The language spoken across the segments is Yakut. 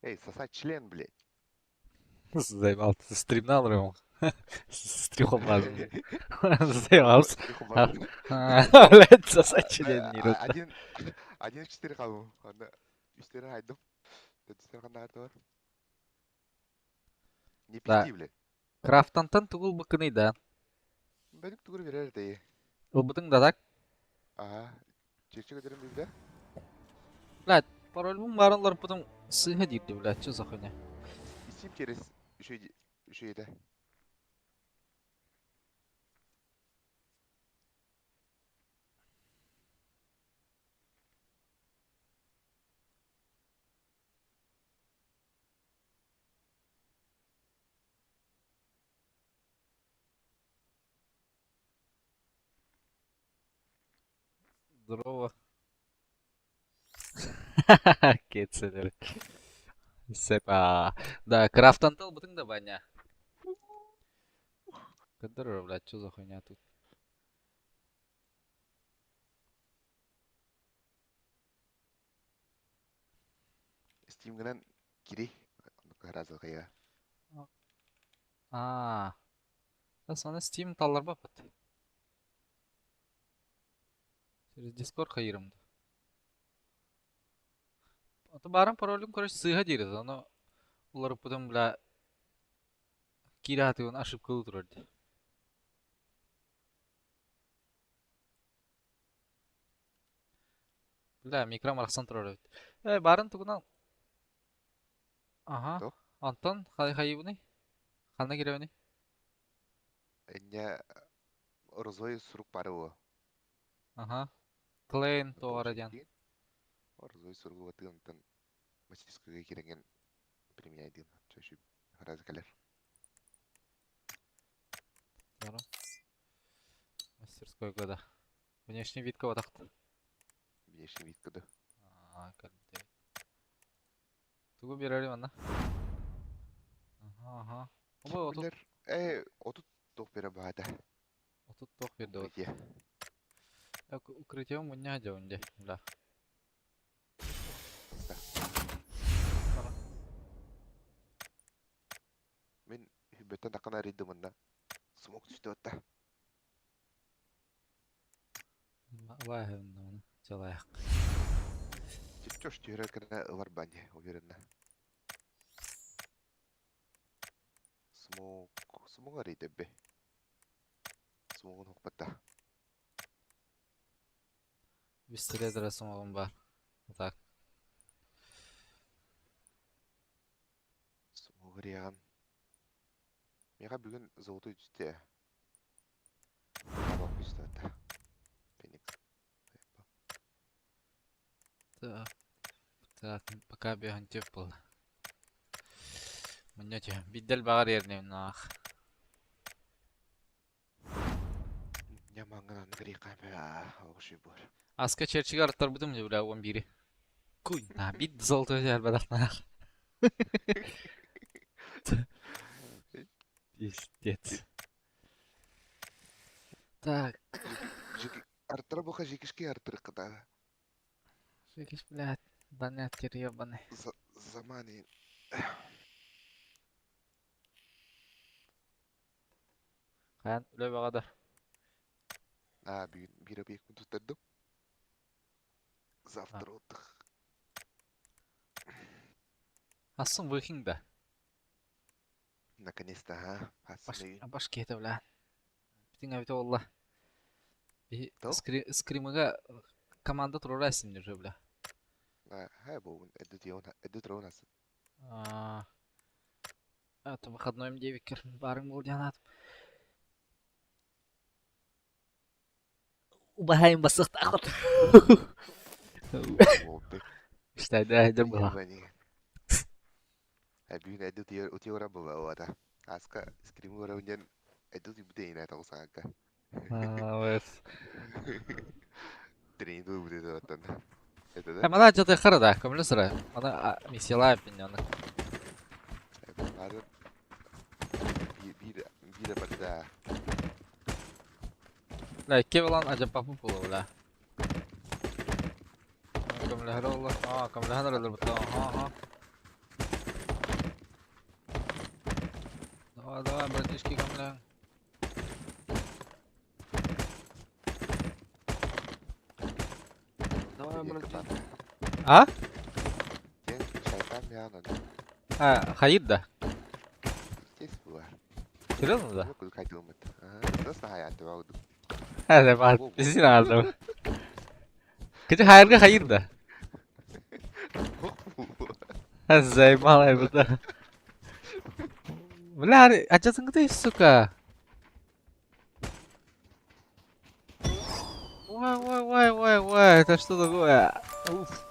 Эй, сосать член, блядь. Заебал, ты стримнал его. Стрихом важен. Заебался. Стрихом важен. Блядь, сосать член не рот. Один, один четыре халу. Анда үстерин хайдым. Төрдүстер ханнаатылар. Не Да. пизди, блядь. Крафтантан тугул быкыный да. Бөлүк тугур берер дии. Ылбытың да так. Ага. Чекче көтөрүн билде. Блядь, парольбун барын ларпытым сыыһа диирди, блядь, что за хуйня? Исим через үшөйдө. Здорово. Кетселер. Сепа. Да, крафтантал бытың да баня. Кыдыр, блядь, что за хуйня тут? Steamгынан кири. Разы кая. А, да, Steam таллар бапыт. Через Discord хайырымды. Ото баран паролун, короче, сыыһа диир, ону уларыппытым, бля, киирэ ошибка турар дии. Бля, микром арахсан турар эбит. Э, барын тугунан... Ага. То? Антон, хай хайыбыный? Ханна кирэбиний? Энне розой сурук бары о. Ага. Клейн тоҕо диэн. Розой суругу батыгынтан мастерскойга киренген применяйдын. Чөшү разы калер. Мастерской года. Внешний вид кого-то. Внешний вид куда. А, кэлбит. Тугу биэрэрим анна? Ага, ага. Обой отут Билер. Э, отут тох бере баата. отут туох биэрдэ вот. Укрытие. Укрытие мунньа дьэ бля. Да. Мен хүббеттен такана рейді мында. Смок түстө отта. Лайхын чалаяк. Чөш түйрө кына ылар бани, уверенно. Смок, смок арейді бе. Смогун хокпатта. Пистолет смогун бар. Так. Смог реган. Мега бүгүн золотой түсте. Табак түсті отта. Феникс. Так. Так, пока беган теп был. Мунньа биддел багар ернем нах. Нямаңын аны грека бе, оғшы бар. Аска черчиге арттарбытым же, бля, 11-и. Куй, на, бит золотой жер бадах нах. Пиздец. Так. Арттыра буха жекишке арттыры кыда. Жекиш, блядь, донатер ебаный. Замани. Каян үле багадар. А, бүгүн бир объект туттардым. Завтра отдых. Асын выхин да. Наконец-то, а. Баш, Асын баш кете, бля. Битин абите олла. Би То? скримыга команда турара эсимдир же, бля. Ха, бу эдди трон асын. А, это выходной девикер барың бол жанат. Убахайым басык тахот. Болду. Иштайда айдыр була. Ебани. Бүгүн эдди утиора була ода. Аска скримы барабын эдди бутейна тоғсаанка. А, Тренинг бутейна оттан. Это да? Мана жаты хара да, көмөлө сыра. Мана миссиялай пиньоны. Бары бир бир барда. Бля, кевалан ажа папу була, бля. Көмөлө хара олла. А, көмөлө хара олла. Ага, ага. Давай, давай, братишки, кэмлээн. Давай, братишки. А? А, хайыр да? Серьезно да? Кити хайырга хайыр да? Заебала это. Бля, ачасың ты, сука. Ой, ой, ой, ой, ой, это что такое? Уф.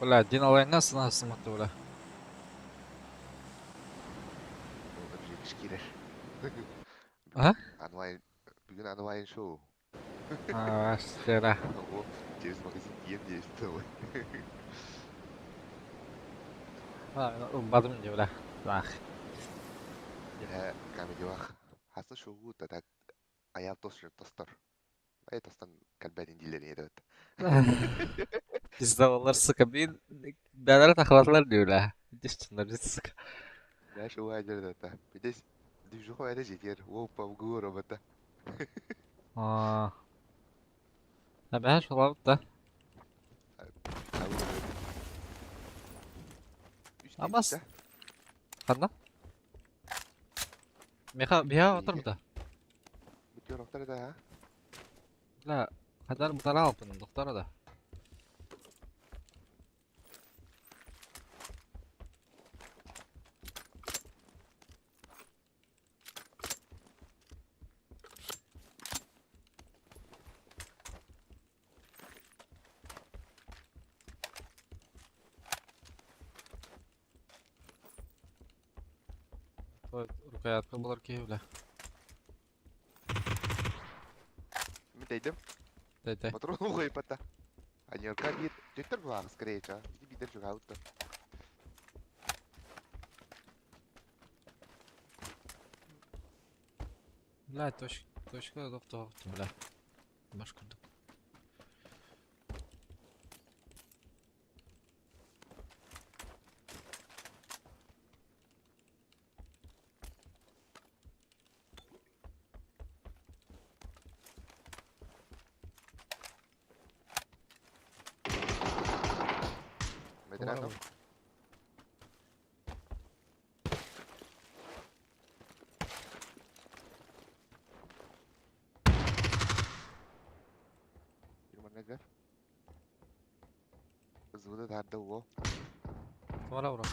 Бля, Дин алайҥҥа сыматты, бля. А? Бүгүн онлайн шоу. А, вчера. Через магазин тиийэн диэбит. Ылбатым дии, бля. Ах. Камедилах. Хаса шоу так аял тостор. Ай тостан кэлбэтин дииллэрин эрэбит. Пиздавалар, сука, блин. Бээлэрэ тахалатылар дии, бля. Дичтиннэр, сука. Да шоу айдер да. Здесь движуха это жетер. Опа, в робота. А. Эбэһэ шулабыт да. Абас. Ханна? Меха биһа отор да. Бүтүөр да, Бля, хадар бутара алпын, доктора да. Рукоятка булар киһи, бля. Мин тэйдим. Тэй-тэй. Патрон угайпата. Аньерка бир. Төттөр булагы скорее, ча. Иди бидер жугаутта. Бля, точка, точка доктор, бля. Баш курдук. Ветерано. Звуды тарды о. Тамара бро.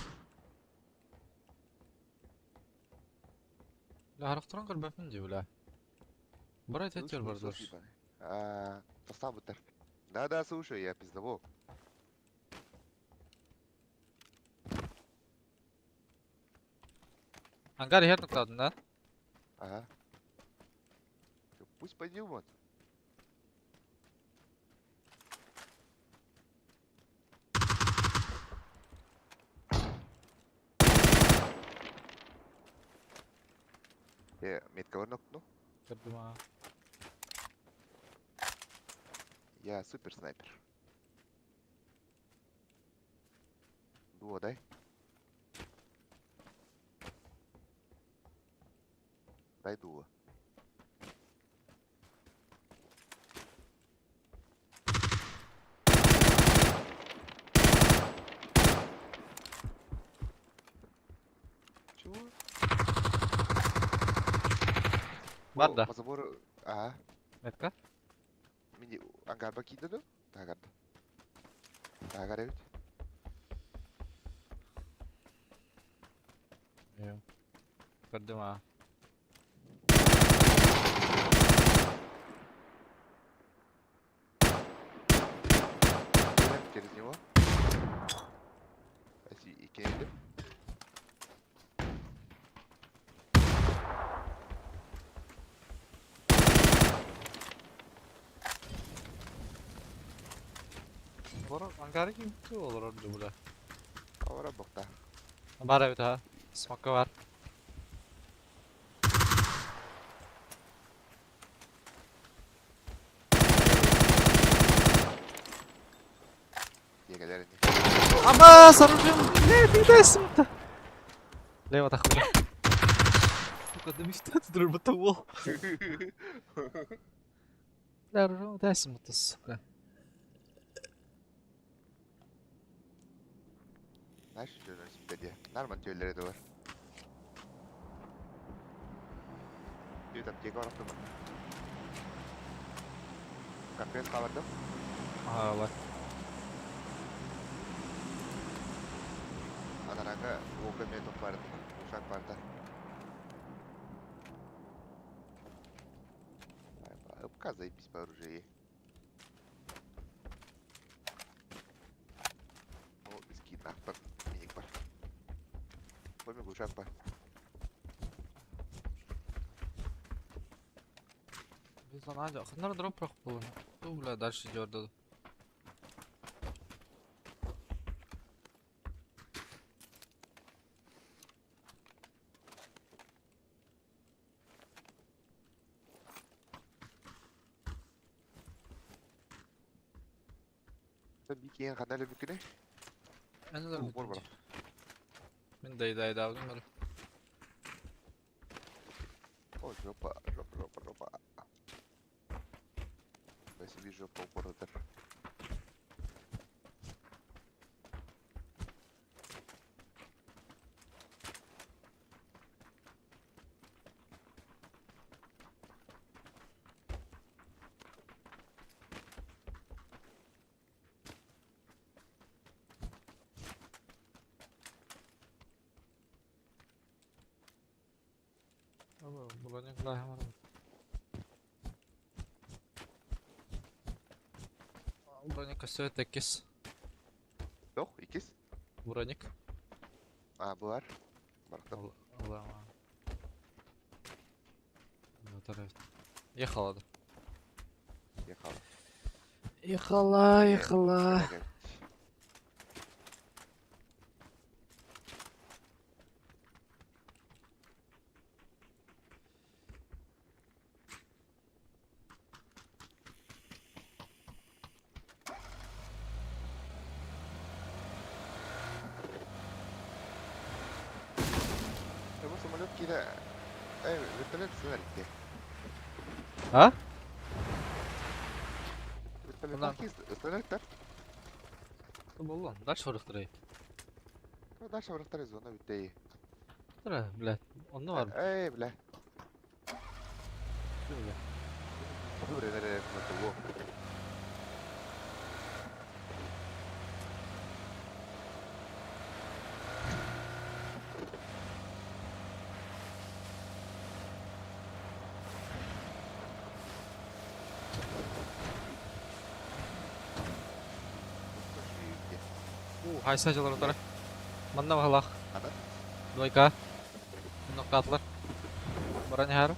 Бля, харахтаран көрбөппүн дии, бля. Бара этеттер бардыр. А, тостабыттар. Да-да, слушай, я пиздовол. Ангар иһэр нуктаатын да? Ага. Пусть поднимут. Метка нокну. Көрдүм аа. Я супер снайпер. Дуо, дай. Дай дуо. Чего? Бар да. По забору... Ага. Метка? Мини ангарба кийди Тагарда. Тагар эбит. Көрдүм аа. Через него. Иккиэнdim. Олорор, ангары ким олорор бля. Олорор бухта. Бар эбит ha. Смокка бар. Дьиэгэлэр ини. Ама, с оружием, бля, ты Лево тахмына. Сука, да мечта ты того. Бля, оружием дайсың, сука. Знаешь, что у Нормально түйелері де бар. Түйет аптека бар ма? Капец қалырдым. Ага, бар. Анараңға оғы метод барды. Ушак барды. Ыпка заебись по оружие. О, скин нахпар. Миник бар. Қоймен ушак бар. Biz ана ханар дроп прох было. Ну, бля, дальше дёрдады. Бикиен қандай мүмкін? Мен Упор бар. Мен дай дай алдым. О, жопа, жопа, жопа, жопа. Бәсі жопа упордыр. Броник лагер. Броник все это кис. Жоқ, икис? Броник. А, бұлар. Барақтым. Ехала. Ехала. Ехала, ехала. Bu самолет кире... Эй, вертолет сценарий. А? Вертолет сценарий. Болон, дальше вырықтырай. Дальше вырықтырай зона бітті. Тұра, блядь, онны бар. Эй, бля. Бля. Добре, наверное, того. Хайса жалар отара. Манна бағалақ. Ана? Двойка. Нокатлар. Баран хар.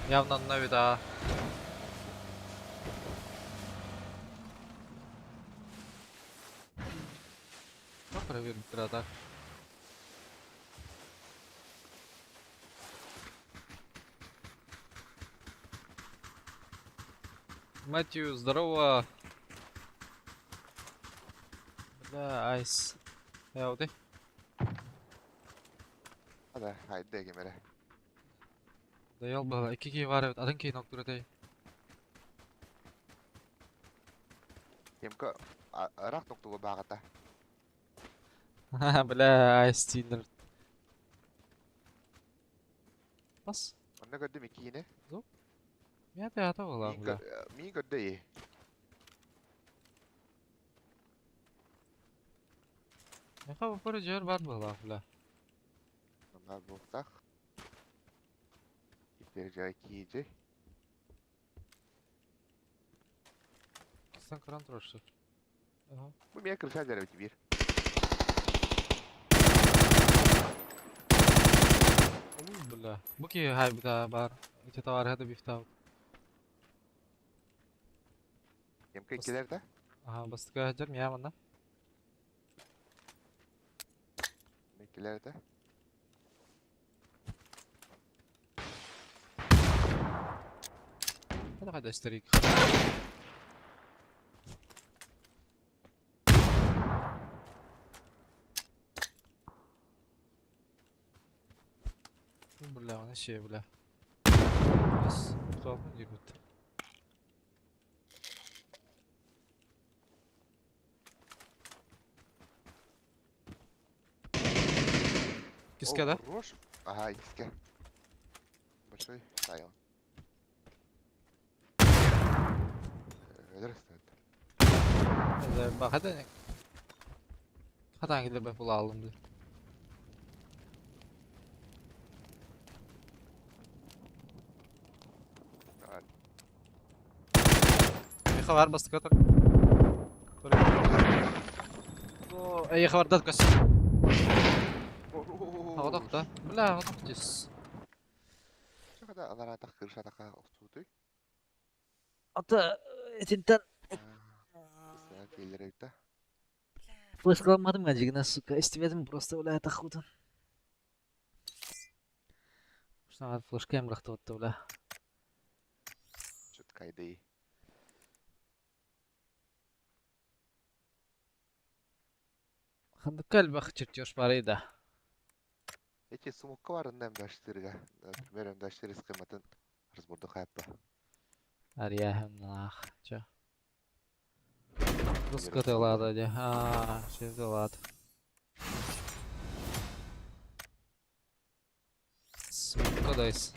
Явно на вида. Ну, проверим так. Мэтью, здорово. Бля, айс. Яуды. Ада, хайде кемере. Да ял бала. Iki key var evet. Adın key noktura değil. Кемка рақ ноктуга бағата. Бля, айс тинер. Бас. Онна көрдүм икине. Мия ата бала бля. Мин көрдү. Меха бапыры жер бар бала бля. Онна буктак. Иптер жай кийже. Sen кран тұршы. Ага. Бу мия крыша дәрәбит бир. Бля. Бу ки хай бита бар. Ити товар хәдә бифта. Емке иккилэр да? Аха, бастакы сылдьар миэхэ манна. Иккилэр да? Hadi hadi старик. Бля, он вообще, бля. Бас, диэбит. Кискэ да? Хорош. Ага, иккискэ. Большой ставил. Өлөр Хата Хатаан киллэрбэт буолаалым дии. Эйиэхэ баар бастакы атар. Эйиэхэ бардат көс. Аҕатах да. Бля, аҕатах дис. Чакада анараатах кырышатака охсуутуй? Ата итинтэн Киэллэр эбит Флешкаламматым дьигинэ, сука, истибэтим просто бля таххутун. Флешка бырахтыбытта бля. Чуткайды. Ханнык элбэх чертеж баарый да. Эти сумукка барында МД4-га. Например, МД4 схематын разборду хайппа. Арияһымнаах. Чё? Русская ди. А, шевдылады. Смукка дайс.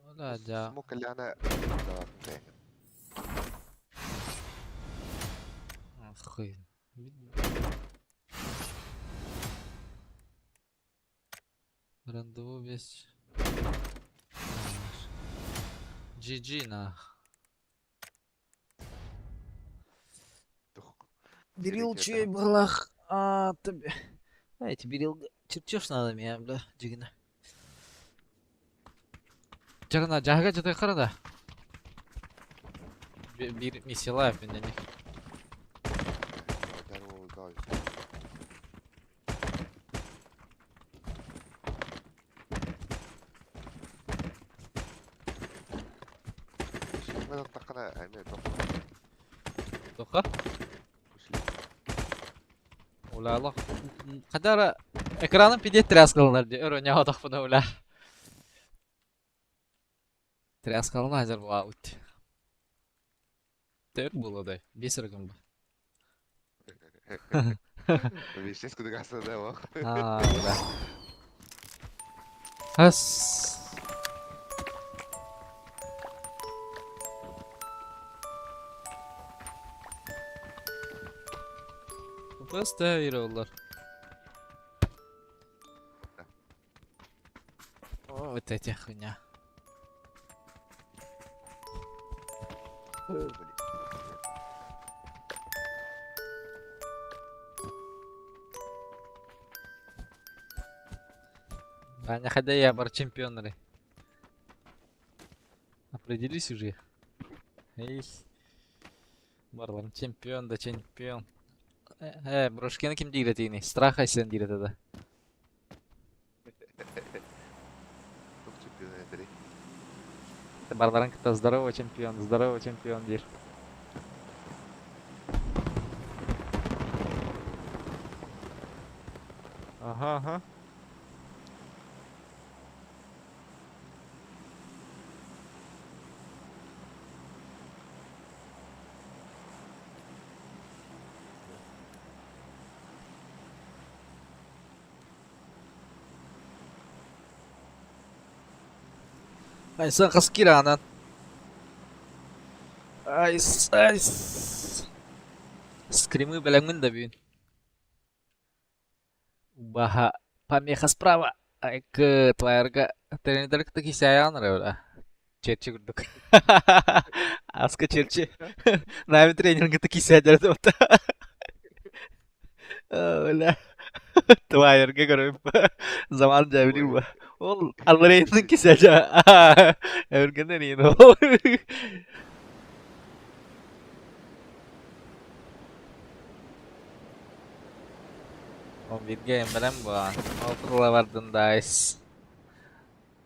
Ола дьа. Смук ляна Хуй. Рандеву весь. GG нах. Берил чей балах. А, тебе. А, эти берил чертеж надо меня, бля, дигина. Чарана, жага жата харада. Бир миссия лайф меня не. Тоха? Ула Хадара экраным пидет тряскалынар ди. Өрө ньаҕатахпына ула. Тряскалына хазар буа ут. Тэр була Бес рыгым ба. Вещес кудыгасы да ох. А, да. Хас. Просто олар. О, вот эти хуйня. Аня, хотя я бар чемпионы. Определись уже. Эй. Барлар чемпион да чемпион. Э, брошкины ким диир Страх айсен диир да. Тук чемпион этери. Барларын кытта здорово чемпион диир. Ага, ага. Айсан хаскиранан. Айс, айс. Скримы бэлэмҥин да бүгүн. Убаһа помеха справа. Айкы твоярга тренердер кытта кисэйэн эрэ Черчи курдук. Аска черчи. Нами тренер кытта кисэйдэр да. Бля. Твайерга көрөм. Заман дьэбили Ой, bu. Ол алларейнын кисәжа. Өргенен иин ол. Ол бирге эмберем буолан. Ол тула бардын дайс.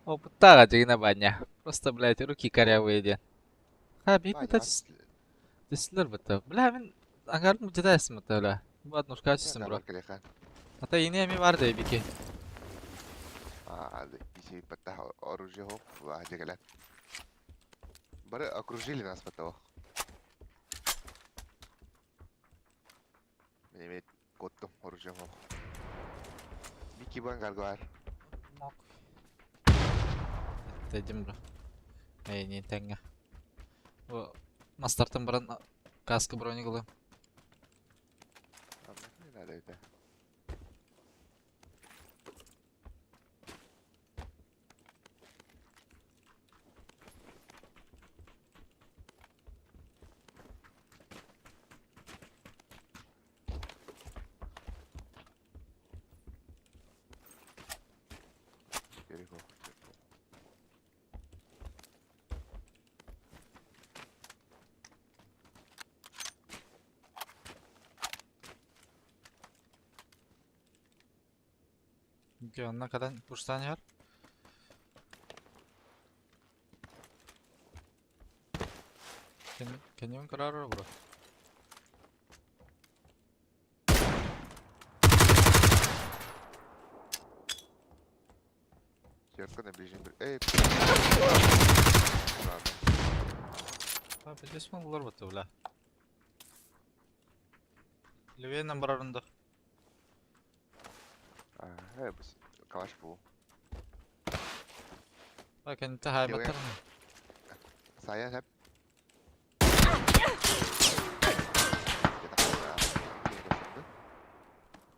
Опыттаах дьигинэ баня. Просто, блядь, руки корявые диэн. Ха, биир Ваня, быта вас түстүлэр быта. Бля, мин ангарым быта быта, бля. Бу однушка не түстүм, бро. бар кэлиэхэ. Ата ини эми бар да бики. А, бisi баттах оружие хоп, ажагалат. Бары окружили нас потом. Мен эме коттум оружие хоп. Бики бан гаргар. Дедим бро. Эй, не тәңге. Бу мастартан баран каска броник ылым. Не надо это. Переход. Онна кадан пуштан яр. Кенем карар бро. Сверху на ближнем... Эй! Ладно. Та пиздец булар бу бля. Левейнен барарында. А, калаш бу. Та кенте хайбаттар. Saya hep.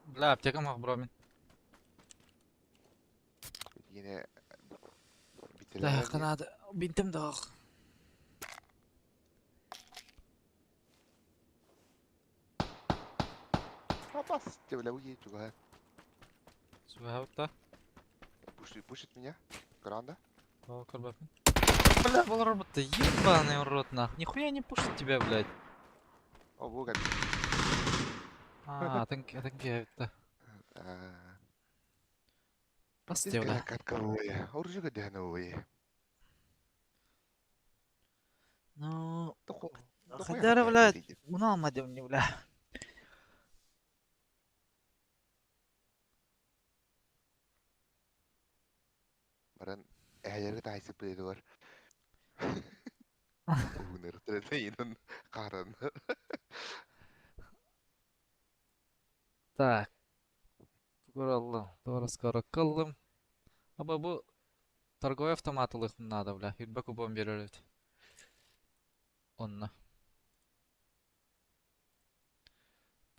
Бля, аптекам ах бро мин. Yine Да, bitirelim. канады. Бинтим да. Папас, тебе уедет туга. Сугабта. Пушит, пушит меня. Гранда. О, карбапин. Бля, был робот ебаный рот нах. Нихуя не пушит тебя, блядь. О, бугат. А, тынк, это. Бастеула. Оружие. Ну, хотя, блядь, муна алмадым не, бля. Баран эһэлэргэ таайсыппыт этилэр. Уһунар каран. Так. Көраллым. Туора кыллым. Аба бу торговый автомат ылыхым надо, бля. Хүрбэ купон берер эбит. Онно.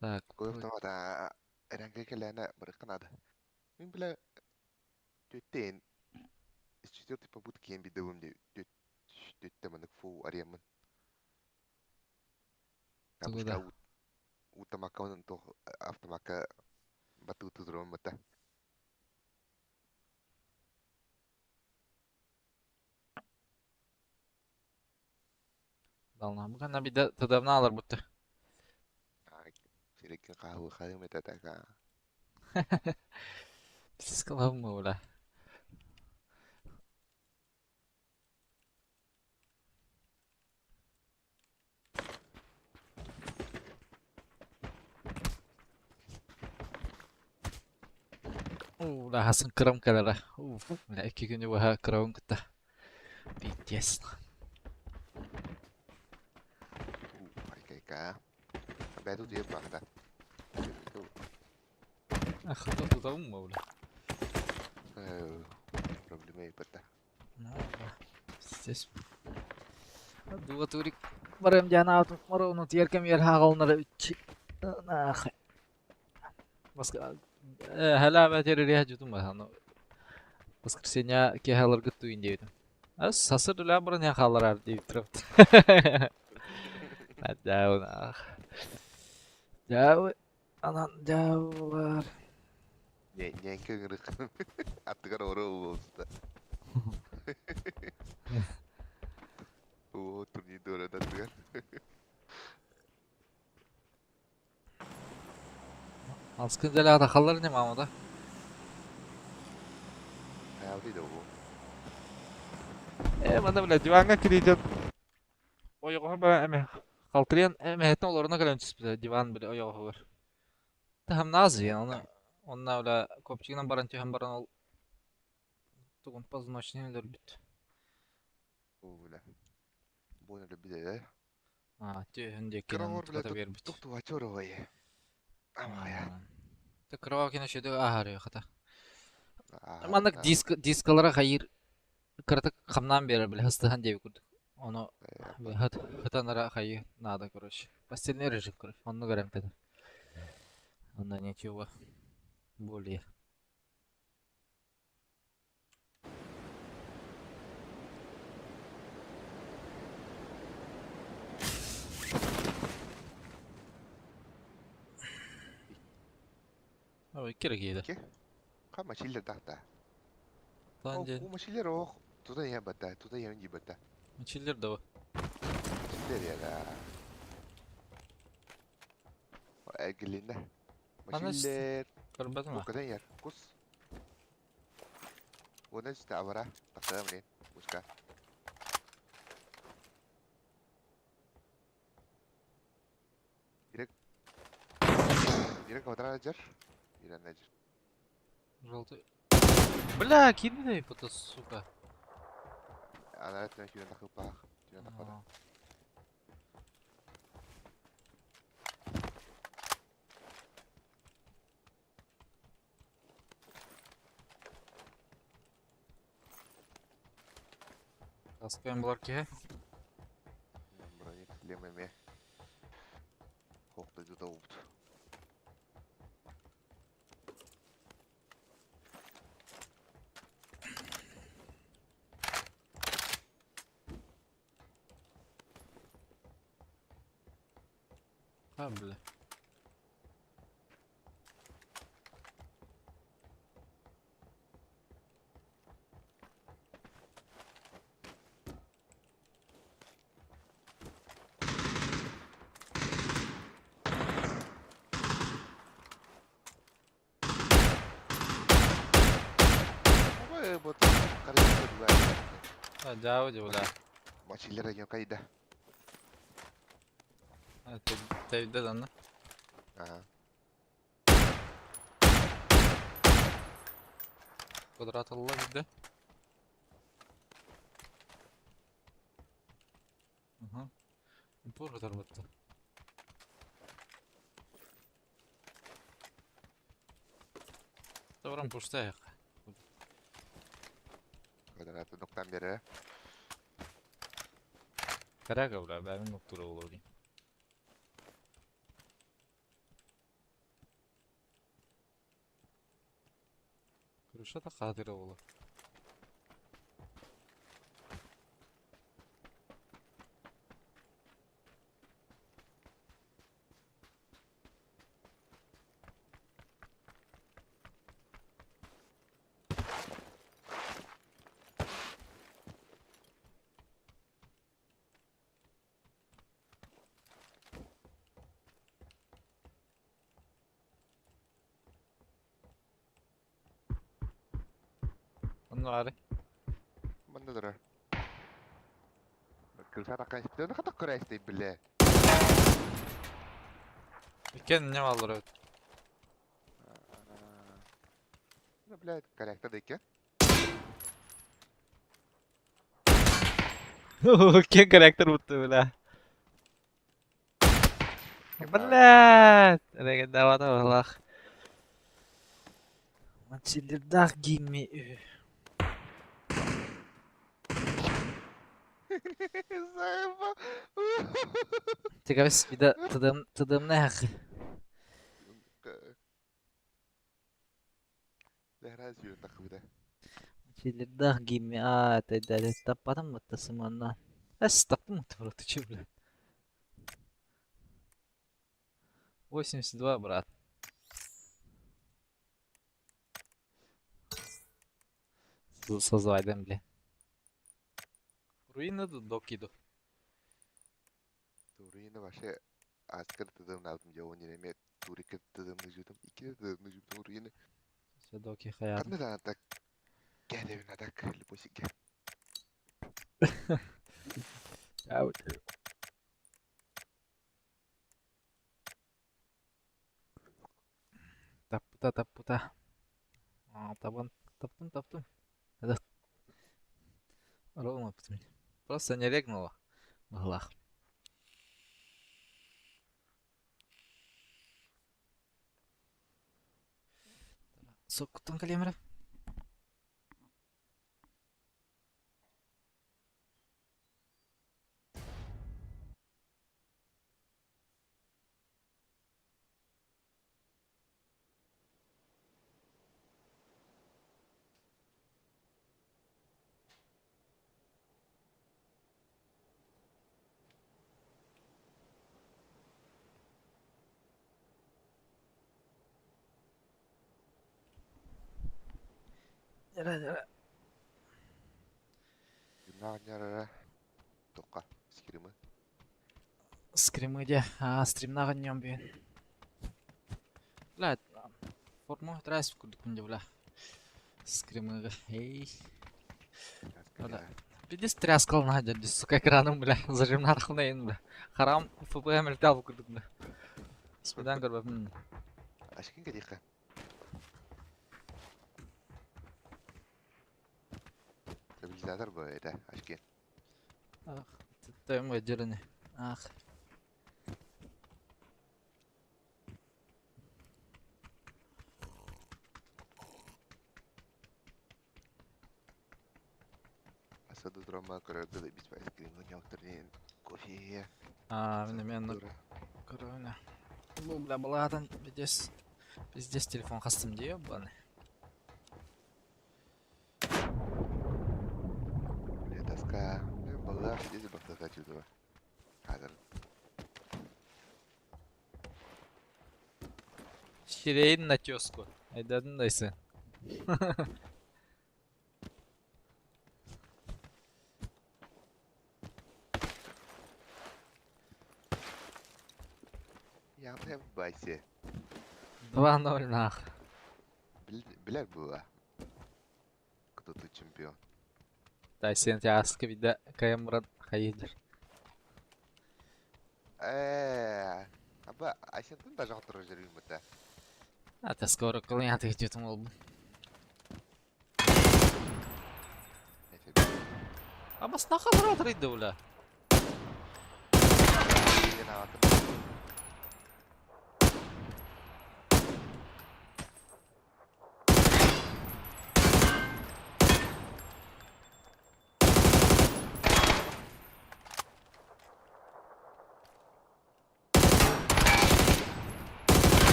Так. Кой автомат эрэнгэ кэлээнэ барыкка надо. Мин бля түттен с четвертой попытки я бидовым түттэ манык фу аремын. Тугуда. Кабушка утамака онон тох автомака батуту мата. Дална. Бу канна биде тадавна алар бутты. Сирекке каху хайым этатака. Сиз кылабымы, бля. Уу, хасын кырам калара. Уф, бля, икки күнү баха кырабын кытта. Пиздец. Айкайка. Бәду дип багда. Ах, тутабымы, бля. Проблема ипата. Ну, бля. Пиздец. Дуа турик барым жана марону тиеркем ер хагалнары үч. Нах. Баска хала бәтер жутум ба. Воскресенье кехалар гытту индейдим. Ас сасыр дүлә бұрын яхалар дип тұрыпты. Дәу нах. Дәу анан дәулар. Ньээҥкэ ыҥырык аттыгар оро уолуста. Оо, турнир дуорат аттыгар. Алскын дэлэҕэ тахаллар ини маамата. Хайаабытый да буолуо. Ээ, манна бile диваҥҥа кириитин ойоҕоһо бара эме халтырыйан эмэһэтин олоруна кэлэн түспүтэ диван бile ойоҕоһугар. Таһымнаах зыйан оны онно бile копчигынан баран түһэн баран ол тугун позвоночнигын өлөрбүт. Оо, бile. Буон өлөрбүт ээ. Аа, түөһүн Кыра диэкинэн оҕор бile хата биэрбит. тух туһаччы ороҕой. Амахая. Кыра кино шөдө ааһарыа хата. Ааһар Маннык да. диск дискалара хайыр кыратык хамнаан биэрэр бile хастыһан диэбит курдук. Ону хыт хытанара хайы надо короче. Постельный режим короче. Оннук эрэмтэнэр. Онно ничего более. Ой, киргиде. Ки? Ха мачиллер дахта. Тан О, ден. ку мачиллер ох. Туда я бата, туда я не бата. Мачиллер да. Мачиллер я да. Эргилиннэ. Аны Мачиллер. көрбөтүм а. Букадан яр. Кус. Уонна үстэ абара. Тахсаам диэн. Пуска. Ирек. Ирек квадрат жер. Ирен жер. Желтый. Бля, кидай, это сука. Ана өттүнэн күүрэн тахыппаах. Түүнэн тахпата. Таскайын булар киһи. Броник лем эме. Хоқтойду да убут. А, бля. Ой, вот қарай А, дьаабы дьэ, бля. Мачиллер кайда. Тэйдэ данна. Ага. Квадрат ылла биирдэ. Аха. Упор кытарбытта. Баран пустая. Квадраты нуктан бері. Карага, бля, бәрін нуктура olur дейм. Крыша да кадыры olur. Онно аары. Манна турар. Кырса таққан істен қатақ көрәсті біле. Иккен не алыр өт. Ну, блядь, корректно деке. Иккен корректор бутты, бля. Блядь! Регендавата балах. Мачилердах гимми. Заеба. Тегабис бида тыдым тыдымны хақ. Ләхраз yürü takıbıda. Мачилердах гимми. А, тайда таппатым муттасыманна. Эс таптым мутту ты че, бля. 82, брат. Созвайдым, бля. Руина доки ду. Руина вообще аскар тыдымнаабытым дьэ уон эмиэ турика тыдымныжытым икки тыдымныжытым руина. Все доки хаятым. Ханна даҕаны так кээдэбин а так липосикке. Таппыта таппыта. Табан таптым таптым. Это ровно просто не регнуло. Быһылаах. Соккуттан кэлиэмэрэ. Дьэрэ-дьэрэ. Юнаа тоққа скримы. Скримы дьэ, стримнаҕын ньом бүгүн. Бля, форму трасс курдукпун дьэ, бля. Скримыга, эй. Пиздец тряскал на дядю, сука, экраном, бля, зажим нахуй, бля. Харам ФПМ летал курдук, бля. Спидан көрбөпүн. Ашкин кадиха. Стабилизатор бу это, ашкин. Ах, тем дерни. Ах. Асаду драма көрөргө бис скрин ньоктурнин кофе. А, мен корона. Ну, бля, баладан пиздец. Пиздец телефон хастым дии, баны. Бля, тоска. Была, здесь бы хочу два. Хазар. Сирейн на тезку. Айдадын дайсы. Я прям басе. 2-0 нах. Билер была. Кто тут чемпион? Тайсен тяска вида каемран хайдер. Аба, асентын даже отырып жүргін бұта. А ты скоро клиенты где-то мол. А бас нахал рот рейді, бля.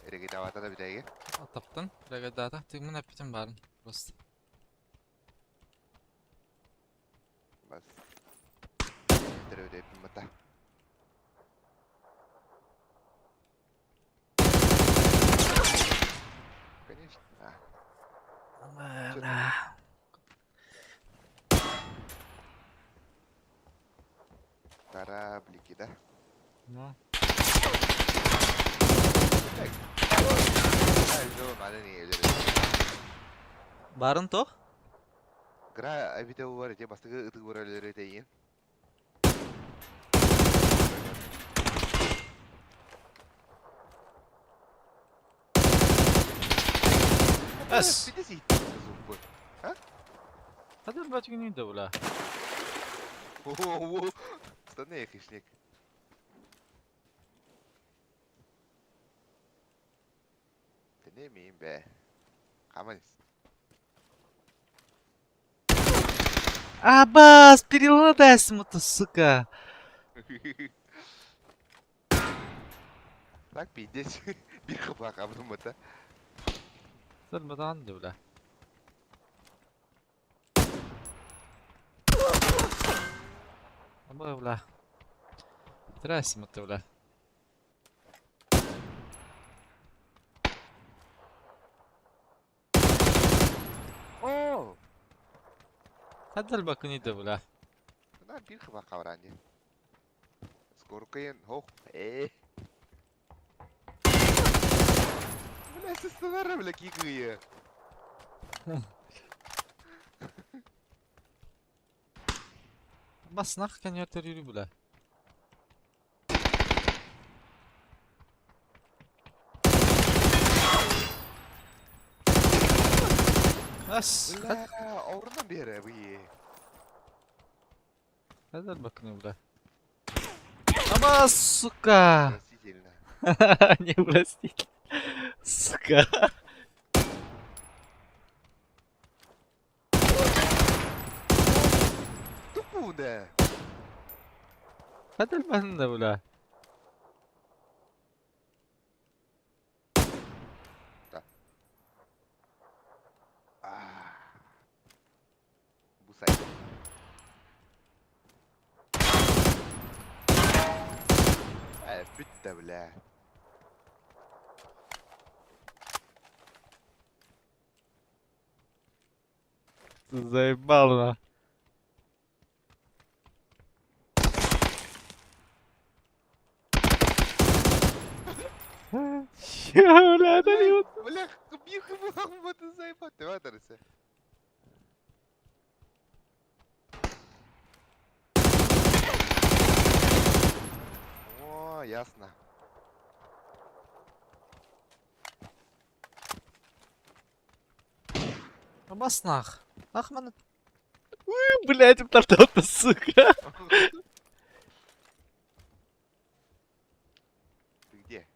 Эрегедавата да битеге. Таптын, регедата. Ты мен аппетим барын. Просто. Бас. Теребе мата. Конечно. Бля. Кораблики, да? Ну. Барын тоқ? Гра видео бар, те бастыгы ытык бар дейин. Эс. Пидеси. Hadi бачки да, бля. О, Стане хищник. Тene бе. Каманис. Абас, переладайся, то сука. Так пиздец. Бир хапа кабдым бата. Сырмадан бля. Аба, бля. Трасим это, бля. Хаддал бакыны да бля. На биир хабар хабараан дии. Скоркайын хох ээ. Бля сыстылар бля кикые. Баснах кенётер yürü бля. Ас, Бля, орнан бере бые. Хаддал бакыны бля. Ама, сука! Простительно. Не простите. Сука. Тупунда. Хаддал бакыны бля. Бусай. Бүтті, бля. Заебал на. Чё, бля, это не вот. Бля, биир хыбылах заебать, ты. О, ясно. Баснах. Ах, ман. Уй, блядь, птартота, сука. Ты где?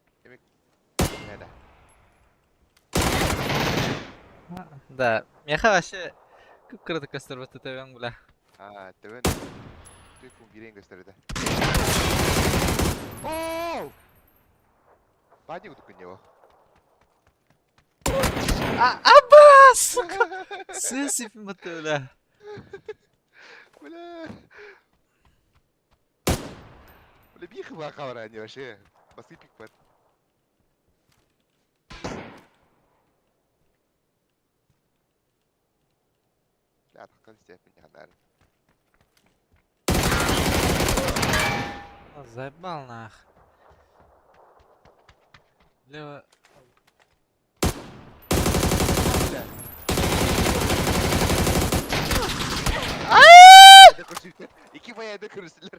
Да. Да, меха вообще кып-кырды көстөрбөттө төбөң, бля. А, төбөн. Түк бирен көстөрдө. Оу! Бани утук него. А, аба, сука. Сысып бля. Бля. Бля, биир хыбаа хабараан вообще. Басы пикпат. Бля, таққан істеп мен. Заебал нах. Лево. Бля. Iki баяда көрүстүлөр.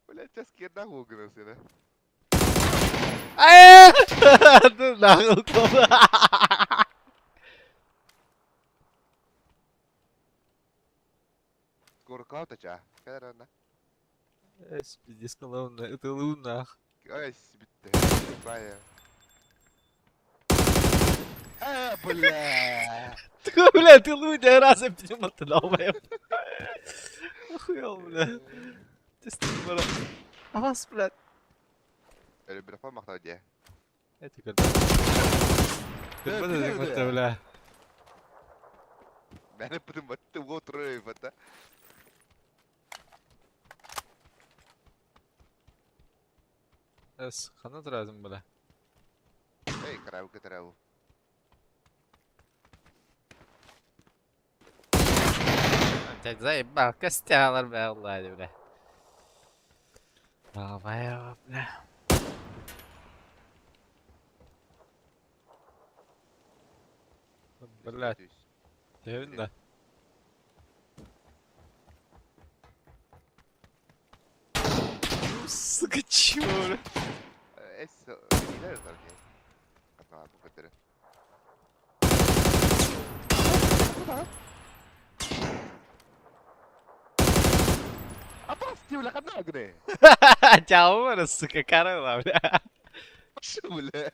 Бля, час керна хугына сена. Ай! Нахуй. Скоро клаутача. Кайрана. Эс, пиздец, луна, это луна. Ай, битте. Бая. А, бля. Ты, бля, ты луна разом ты долбоеб. Охуел, бля. Ты стыд, А вас, блядь. Өлө мактау де. Это как. Ты бля. Мени бүтүн батты отырып бата. Эс, хана туразым, бля. Эй, карау карау. Опять заебал, костялар, бля, ладно, бля. Долбоеб, бля. Блядь, да. Сука, чего, бля? Эс, билер там не. Атма бу көтөрө. Апас, бля, кана гре. Чао, сука, корова, бля. Шу, бля.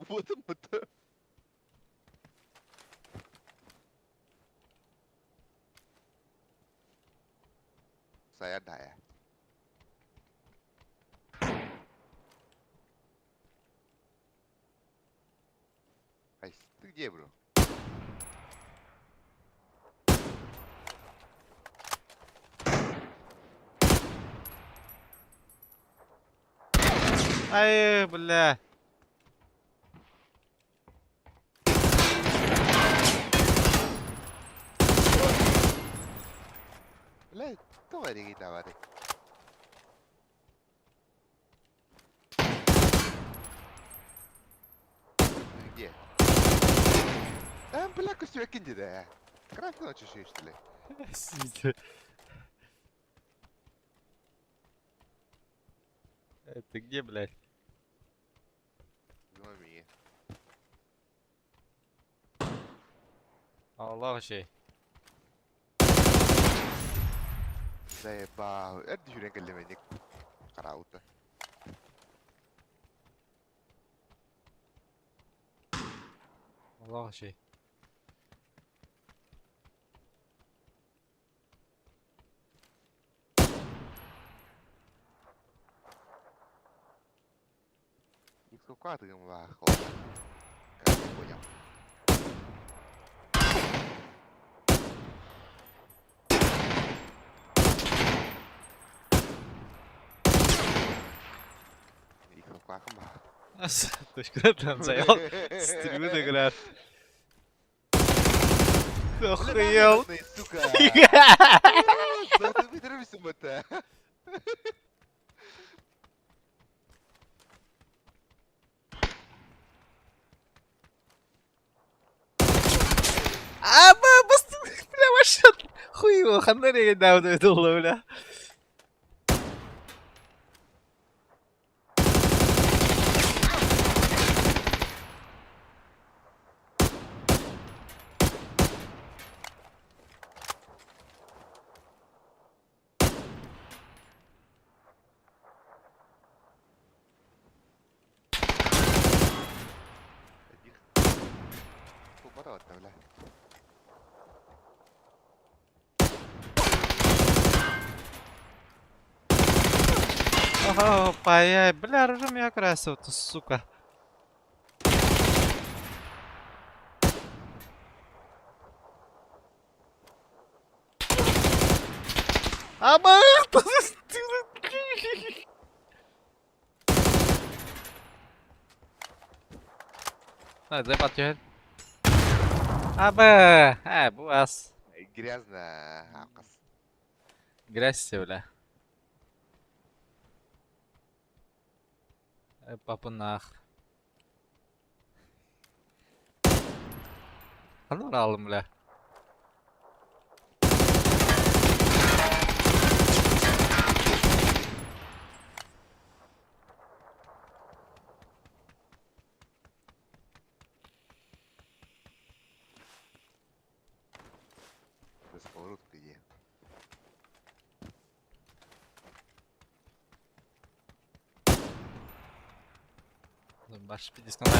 Вот это. Saya dah Ай, ты где, бро? Ай, бля. Бля, тоҕо эригийдээбатый? Где? А, бля, көстүбэккин дии ээ. Графиканы чөчүөстүлэ. Ты где, блядь? Гноми. Аллах şey. Заебал. Эрди жүрен кэллэмэник. Караута. Аллах şey. Иксукатыгым лаах. Как я понял. Иксукатым баа. Точка там заебал. Стрелы играет. Ты охуел. Сука! Да ты выдержишься, это. А, бля, вообще хуево, ханна недавно думала, бля. Бля. Ага, паяй, бля, режим я красив, ты сука. А мы... Này, dây bật chưa hết. А, Б, а, буас. Грязно, акас. Грязь, бля. Папа нах. Ханна алым, бля. Сковородка где? Баш пидискана.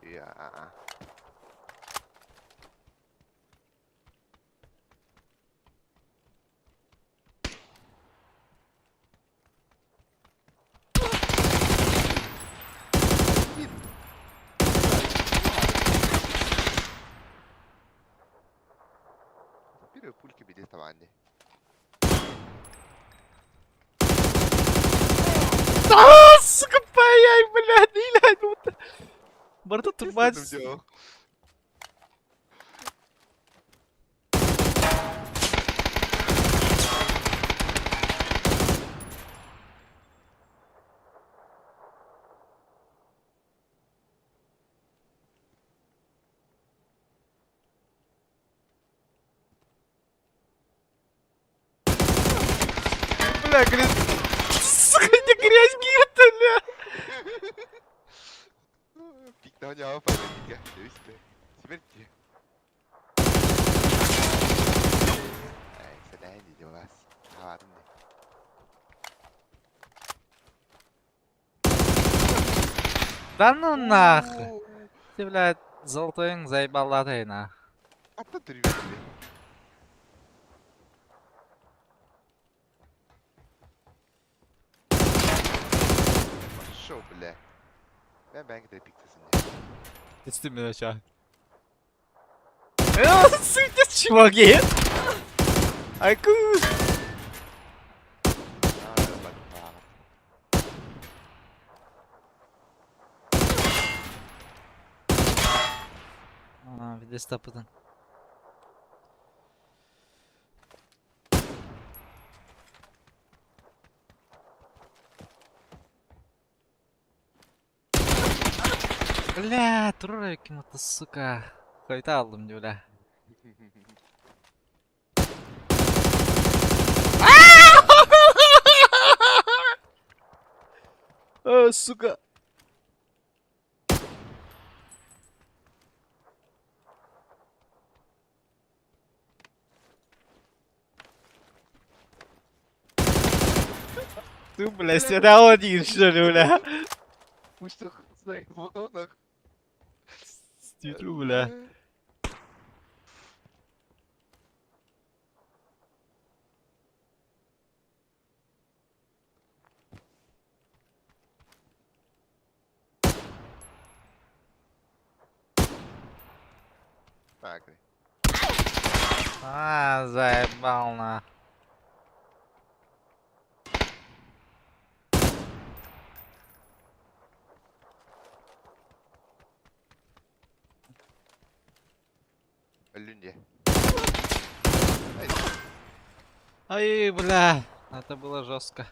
Я. Первые пульки били таванни. А, сука, паяй, бля, не ля, Барта турбать. Бля, грязь. Сука, не грязь гирта, бля. Пикнал памятника. Смерти. Ай, садайни вас. Ладно. Да ну нахуй. Ты, блядь, золотойың заебала ты, нах. А то ты ребята. Пошел, бля. Ben ben gider piktesin Geçtim ben aşağı. Сука, чуваки. Айку. ya. Дестапытын. Бля, турар ким-то, сука. Хайта алдым дии, бля. А, сука. Ты, бля, сюда один, что ли, бля? Пусть их заебал, Ститру, бля. Так. А, заебал на. Өллүн дии. Ай, бля, это было жестко.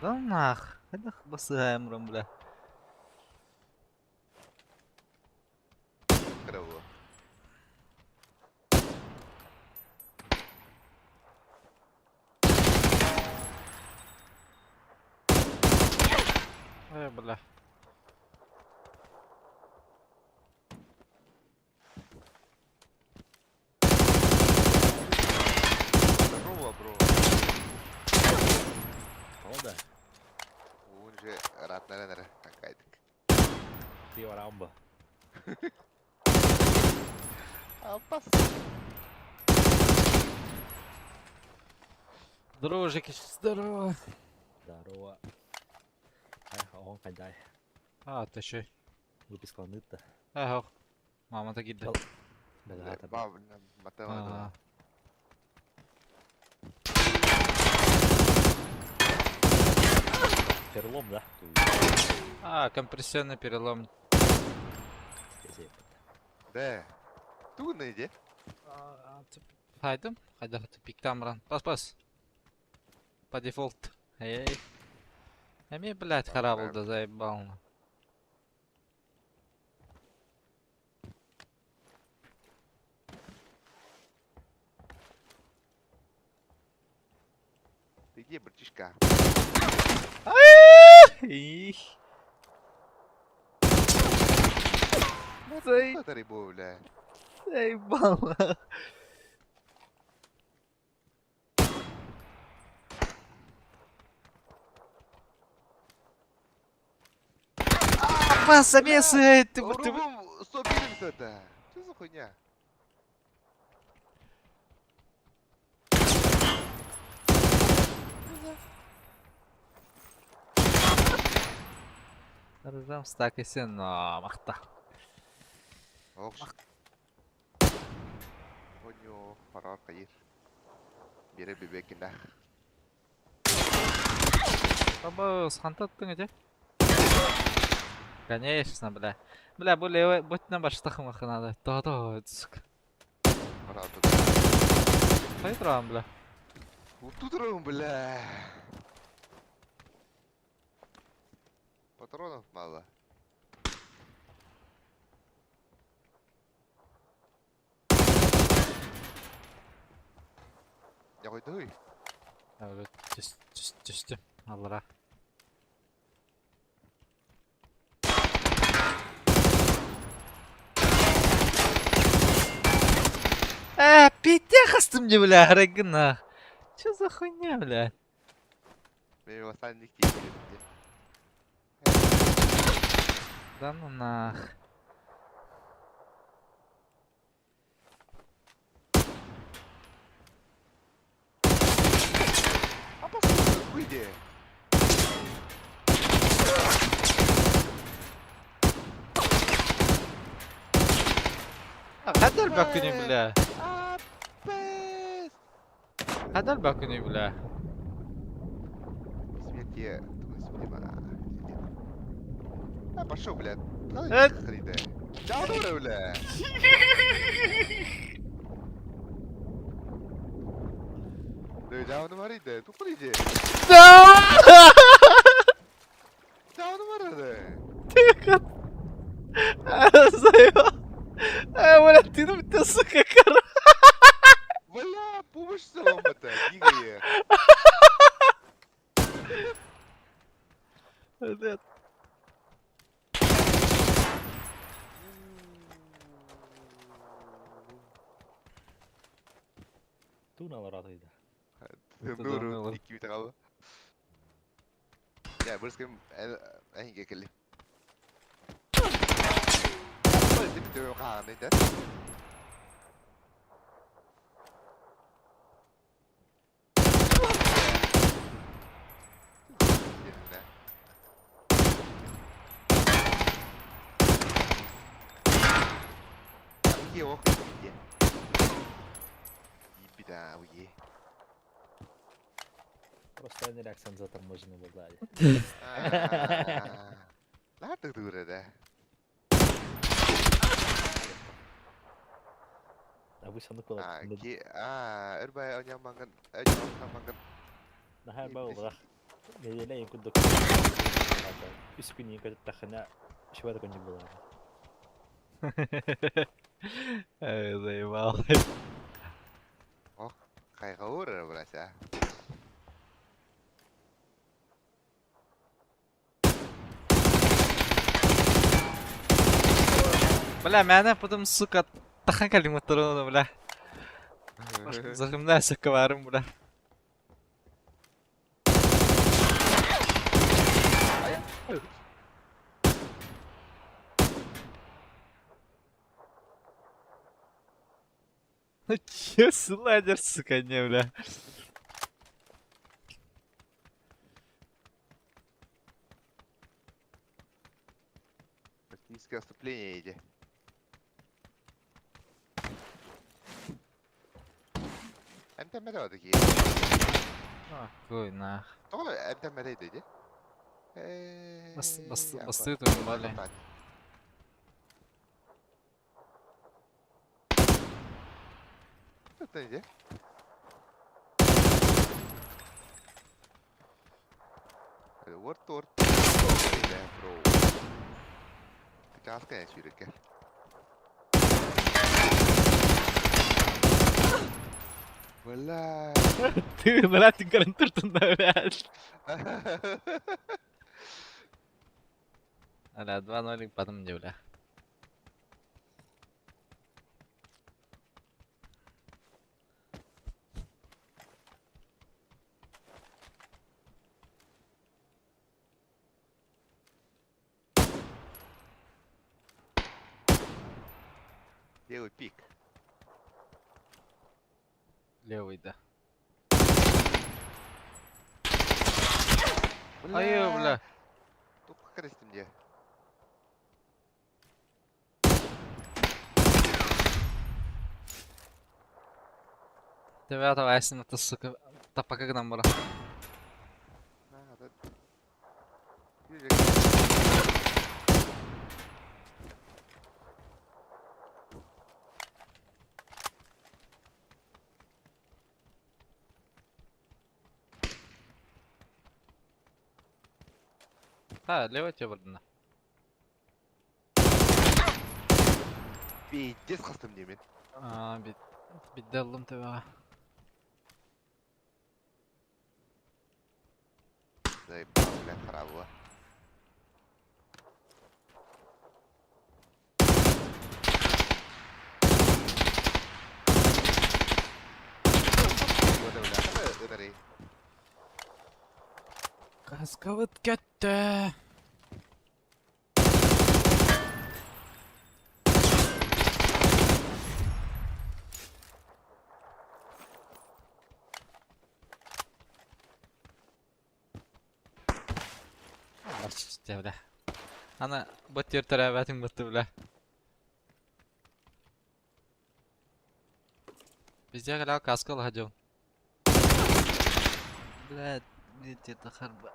Да нах, хайдах басыгаем ром, бля. Кыра буо. Ай, бля. Здорово, бро. Тоҕо да? Уун же ыраатнаран эрэ какайдык. Пиорамба. Апас. Здорово, Жекич, здорово. Здорово. Ай, оҕоҥ хайдай. А, ты чё? Выпискаланыт да. Ага. Мама так иди. Бэҕэһээ Баб, А, Перелом, да? а, компрессионный перелом. Да. Тугун иди. Хайдым, хайда тупиктан Пас, пас. По дефолт. Эй. Эми, блядь, харабыл да заебал. на. Ты где, братишка? Их. Смотри, бля. Заебал. Пас, замес, эй, ты, ты, Рубом 150 это. Что за хуйня? Ржам стакайся, но махта. Ох. Coño, парар кайыр. Бире бебекин Баба, хантаттың эти? Конечно, бля. Бля, бу левый ботина баштахым надо. То-то, сука. Парар тут. Хайтрам, бля. Тут ром, бля. Патронов мало. Я қойды. Түс, түс, түсті. Аллара. Пиздец мне, бля, рыгна. Чё за хуйня, бля? Мен осанник дейді. Да ну нах. Апасы, выйди. А, Кадar бакыны, бля. Апес. Кадar бакыны, бля. Смерть. Те, А, пошел, блядь. Чао, бля. Жауны бар еді, тупыр иди. Жауны бар еді. Бля, ты ну ты, сука, короче. Бля, помощь саламата, дигае. Блядь. Туналар атыйда. Нуру, икки бите калды. Я, бырскым, әйге келли. Просто реакция заторможенный был, да. Лаатык дура. А вы все наколот. А, ки, а, эрбай оняманган, оняманган. Наһаа баҕалаах. Нэдиэлэ иһин курдук үс күн иһин көтүттэххинэ шыбар көнньүк буолар. Эй, заебал. Кайгаур брася. Бля, меня потом, сука, тахан калиматуру, бля. Захымна сакаварым, бля. Ну че слайдер, сука, не, бля. Тактическое отступление иди. Эмтеммede такие. Какой нах. Тоҕо эмтеммede иди. Бас бас басты туймали. Иди. Орт орт. Бро. Чааска сүүрүккэ. Бля. Ты, блядь, гарантированно, блядь. Аля, 2-0, потом не, бля. Левый пик. Левый, да. Ай, бля. Тух крестим где. Тебя давай, это, сука, тапака нам бра. А, левый тебе блин. Пиздец хастым немен. А, бит бидделлым тебя. Заебал, бля, хараво. Каскавыт кетті. Бля. Ана бот өртөрөбөтүң бутты, бля. Везде гля каска ладил. Бля, где-то харба.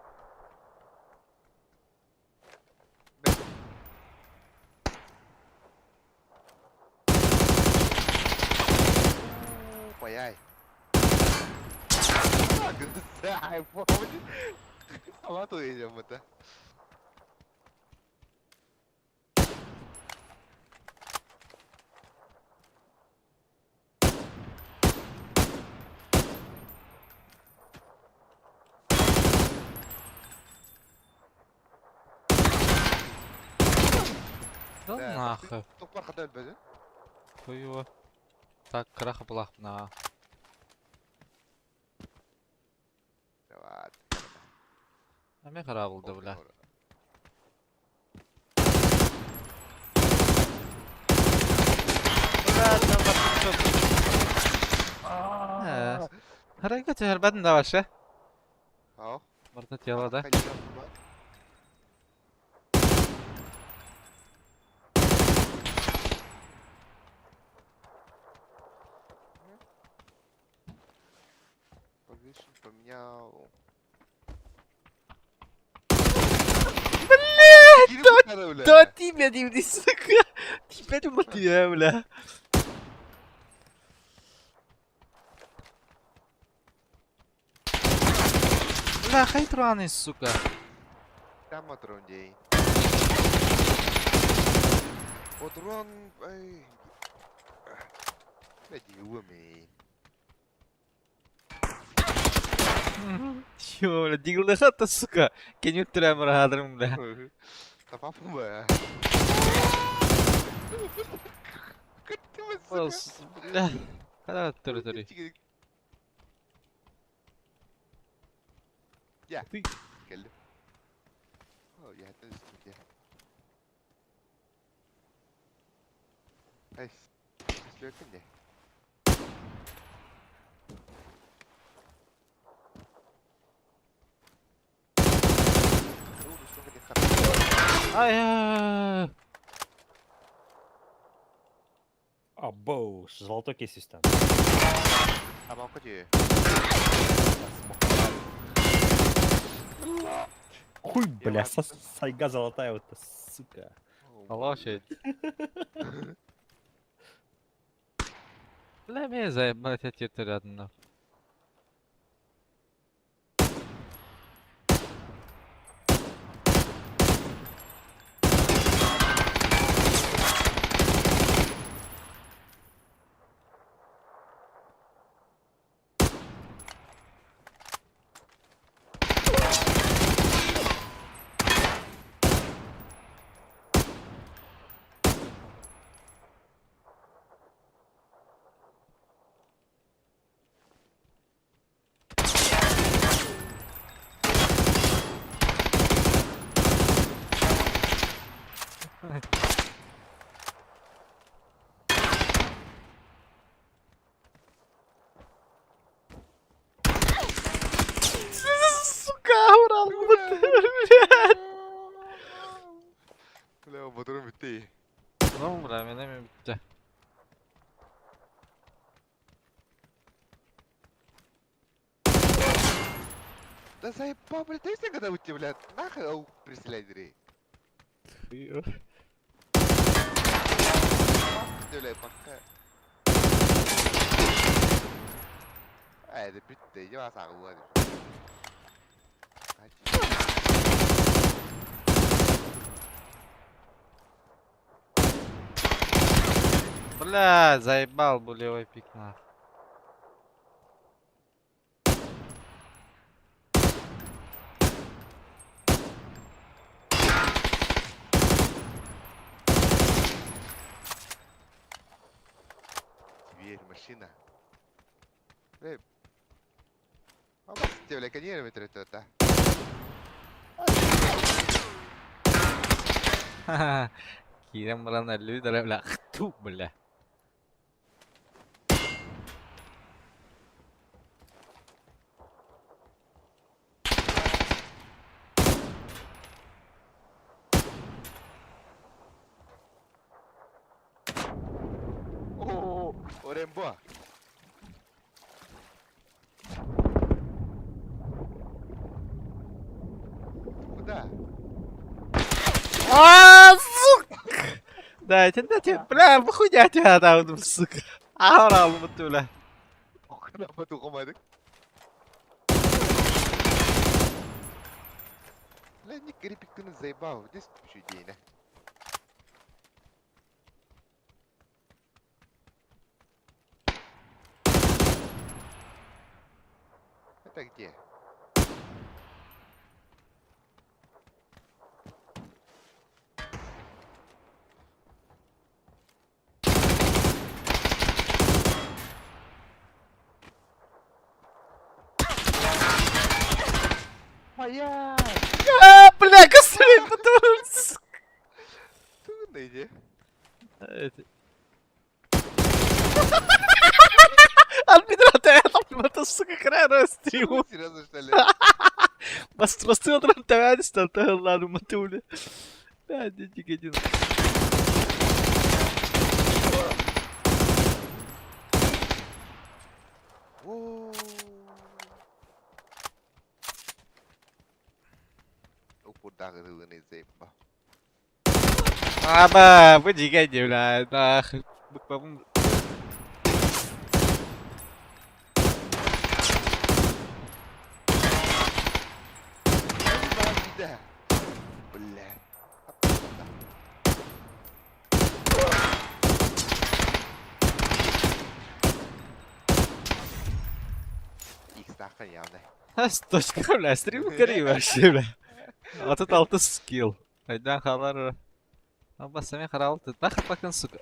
Опаяй. Да нахуй. Туппар хата өлбөтүн. Хуево. Так, крах булахпына. Давай. Аме харабылды, бля. Харайга түһэрбэтин да вообще. Ау. Барда тело, да? Position поменял. Блядь, Да Да ты, блядь, иди, сука. Теперь уматия, бля. Бля, хай труаны, сука. Там отрон дей. Отрон, ай. Блядь, уме. Чё, бля, дигл хата, сука. Кеню тремор хадрым, бля. Тапапым ба. Кеттім, сука. Бля. Када түрі түрі. Я. Ты. Келді. О, я это үстінде. Ай, сүрөкүн де. Ай, ай, Абоу, золотой кейс үстэн. Аманқы же. Хуй, бля, сайга золотая вот эта, сука. Лошадь. Бля, мен заебать этер адына. Сука, урал, блядь. Бля, батырым бітті. Ну, бля, мен эми бітті. Да заебал, блядь, ты все когда у тебя, блядь, нахуй аук преследуй. Ты, блядь, пока. Ай, это бітті, я вас агуа. Бля, заебал булевой пик нахуй. Дверь, машина. Бля. А ты, бля, конечно, это. Кирен баран әлі дара, бля, хту, бля. О, Орембо. Куда? А, сука! Дайте, дайте, бля, хуйня тебя там, сука. Аура, бля. Напа тухамадык. Бля, ник репиктыны заебал. Здесь еще идейно. Это где? Моя! А, бля, костры, потому Ты иди. Албидра, сука, край стриму. Серьезно, что ли? Бас тростил ладно, матуля. Да, один. Аба, выдигай, бля, нахуй. Буквально. Бля. Икс-таххан явно. Точка, бля, стрим кори вообще, бля. А тут алты скилл. Айдан халар. Аба, сами харал, ты нахуй пакан, сука.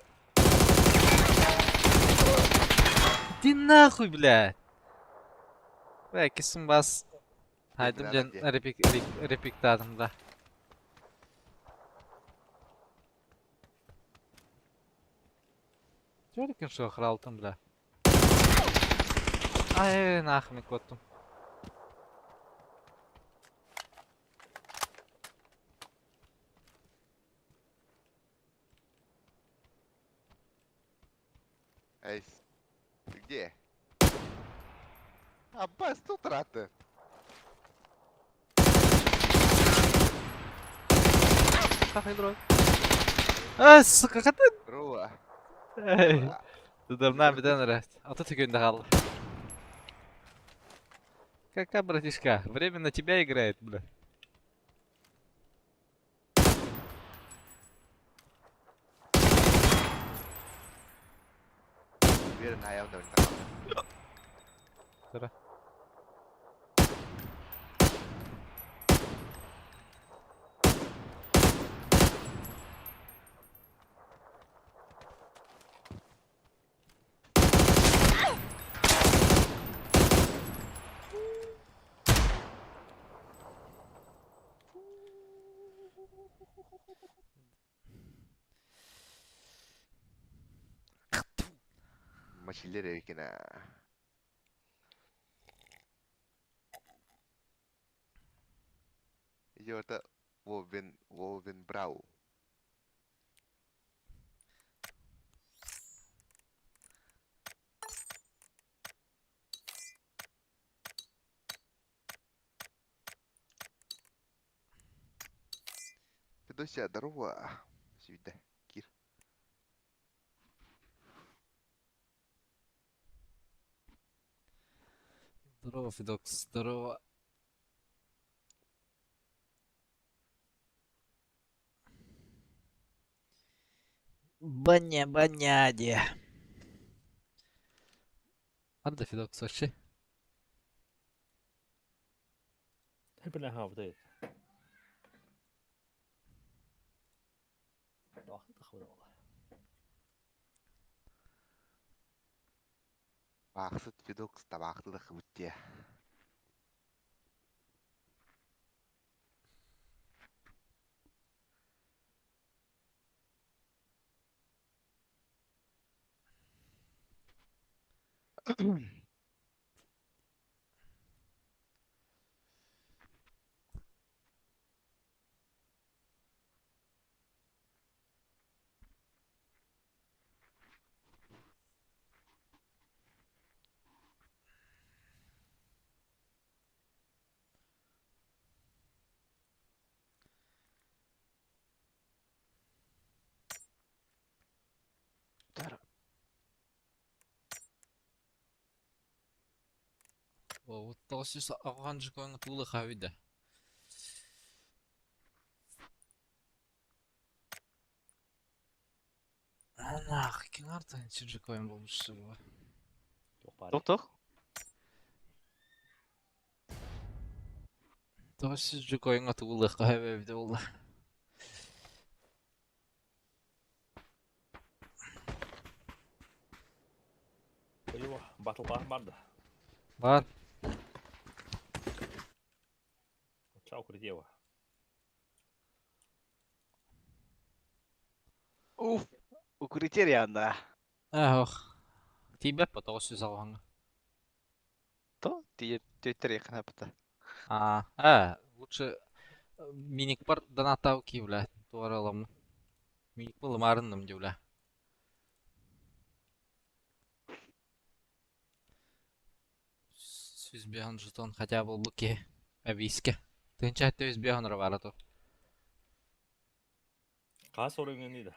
Иди нахуй, бля. Бля, кисим бас. Хайдым жан репик репиктадым да. Чё что хралтым, бля. Ай, нахуй коттум. Эй, ты где? Аббас, тут рата. А, сука, как ты? Руа. Эй. Тудамнан биден рәт. А тут күндә калды. Какая, братишка, время на тебя играет, бля. Уверен, а я Тура. Машилер экена. Идиота Вовен Вовен Брау. Федосия, здорово. Сюда. Кир. Здорово, Федокс, здорово. Баня, баняде. Анда Федокс вообще. Бля, ха, вот это. Баахсыт Федокс табаахтылых бүттиэ. Тоҕус жикоҥҥа туулы хаһыйда. Нах, кинартан жикоин болмуш була. Туох баар. Туох-туох? 900 жикоиҥҥа туулы хаһыйда буолла. Ойуо, батл баар барды. Бар. Чао крутева. Уф, укрытие да. Ах. Тиийбэт по 900 аҕыһаҥҥа. То тиэ ханапта. А, лучше миник бар донаттау ки, бля. Туаралам. Миник был марынным, бля. 105 жетон хотя бы луки. Авиське. Тынча 105 баар то. Хас орыҥын ида.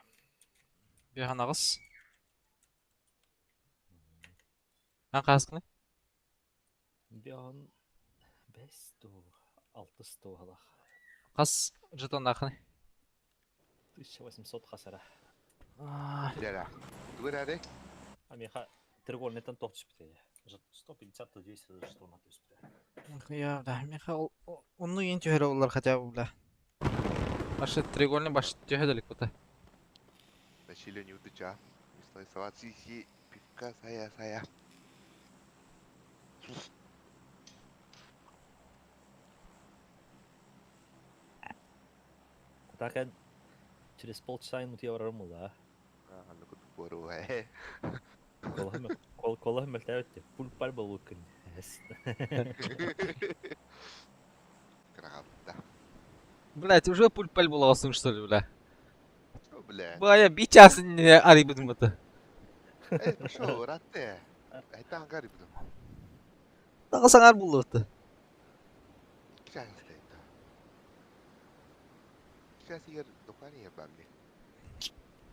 Биһан аҕыс. Ан хаскыны? Бион бес ту алтыс ту халах. Хас жетон ахны? 1800 хасара. Дьэ, тугу эрээри? А миэхэ треугольныйтан туох түспүтэ. 150 то 200 жетона түспүтэ. Я, да, Михаил, онну ең түһәрә олар хотя бы, бля. Башы треугольный баш түһәделік бұта. Насилие не удача. Мясной салат сиси, пивка сая сая. Так я через полчаса минут я барарым да. А, ну кут пору, э. Колахым мөлтәбетте. Пуль паль болу күн. Краб, да. Блять, уже пуль-паль буласың, что ли, бля? Что, бля? Бая, би часын не арыйбыдым бұта. Эй, пошел, рате. Это ангар буду. Тағы саңар булды бұта. Сейчас это. Сейчас я дукани я бамни.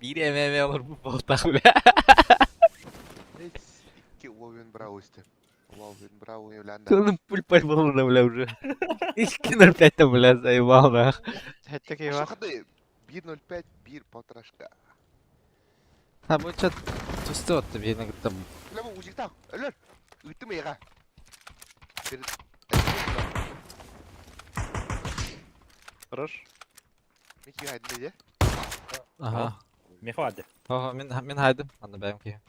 Бир эме олар бу болтақ, бля. Икки уовен браусте. Уовен брау являнда. Көлім пуль-паль булды, бля, уже. 2.05 бля, заебал, нах. Хэттэ Что бар. ходы? 1.05, бир полторашка. А бу чат түсті отты, бейні там. Бля, бу ужикта. Өлөр. Үттүм эга. Хорош. Мики хайдын де. Ага. Меха барды. Ага, мен хайдым. Анда бәйім ки.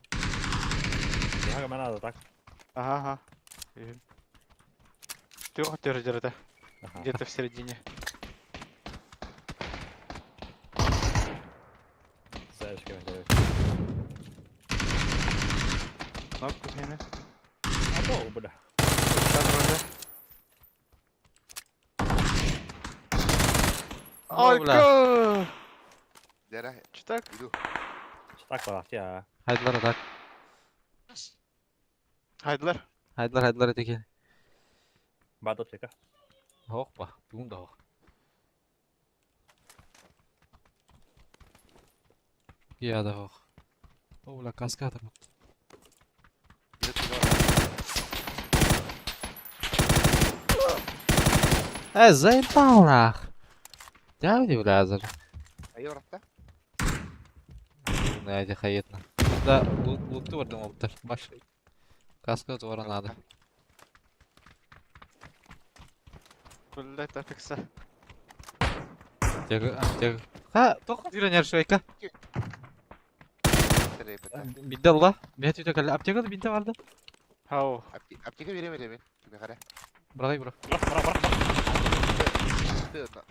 Меха мен ада так. Ага, ага. Трех держит, Ага. где-то в середине. Сәшке мен Кнопку сними. А бля. Так вроде. Ой, Ой, бля. Дера, Че так? иду. Так бар я. Хайдылар так. Хайдылар. Хайдылар, хайдылар етекен. Барды аптека. Хоқ ба, бүгін да хоқ. Я да хоқ. О, бля, каска атыр. Иду туда. Э, заебал нах. Дәуде, бля, азыр. Айы ратта. Найди хаетна. Да, лутты бардым оптар. Баш. Каска туара надо. Блять, афикса. Тег, тег. Ха, тоқ дирен швейка. Бидде алла. Бет үтө калла. Аптека да бидде барды. Хау. Аптека берем берем. Киме кара. Брагай бро. Бырақ, бырақ, бырақ.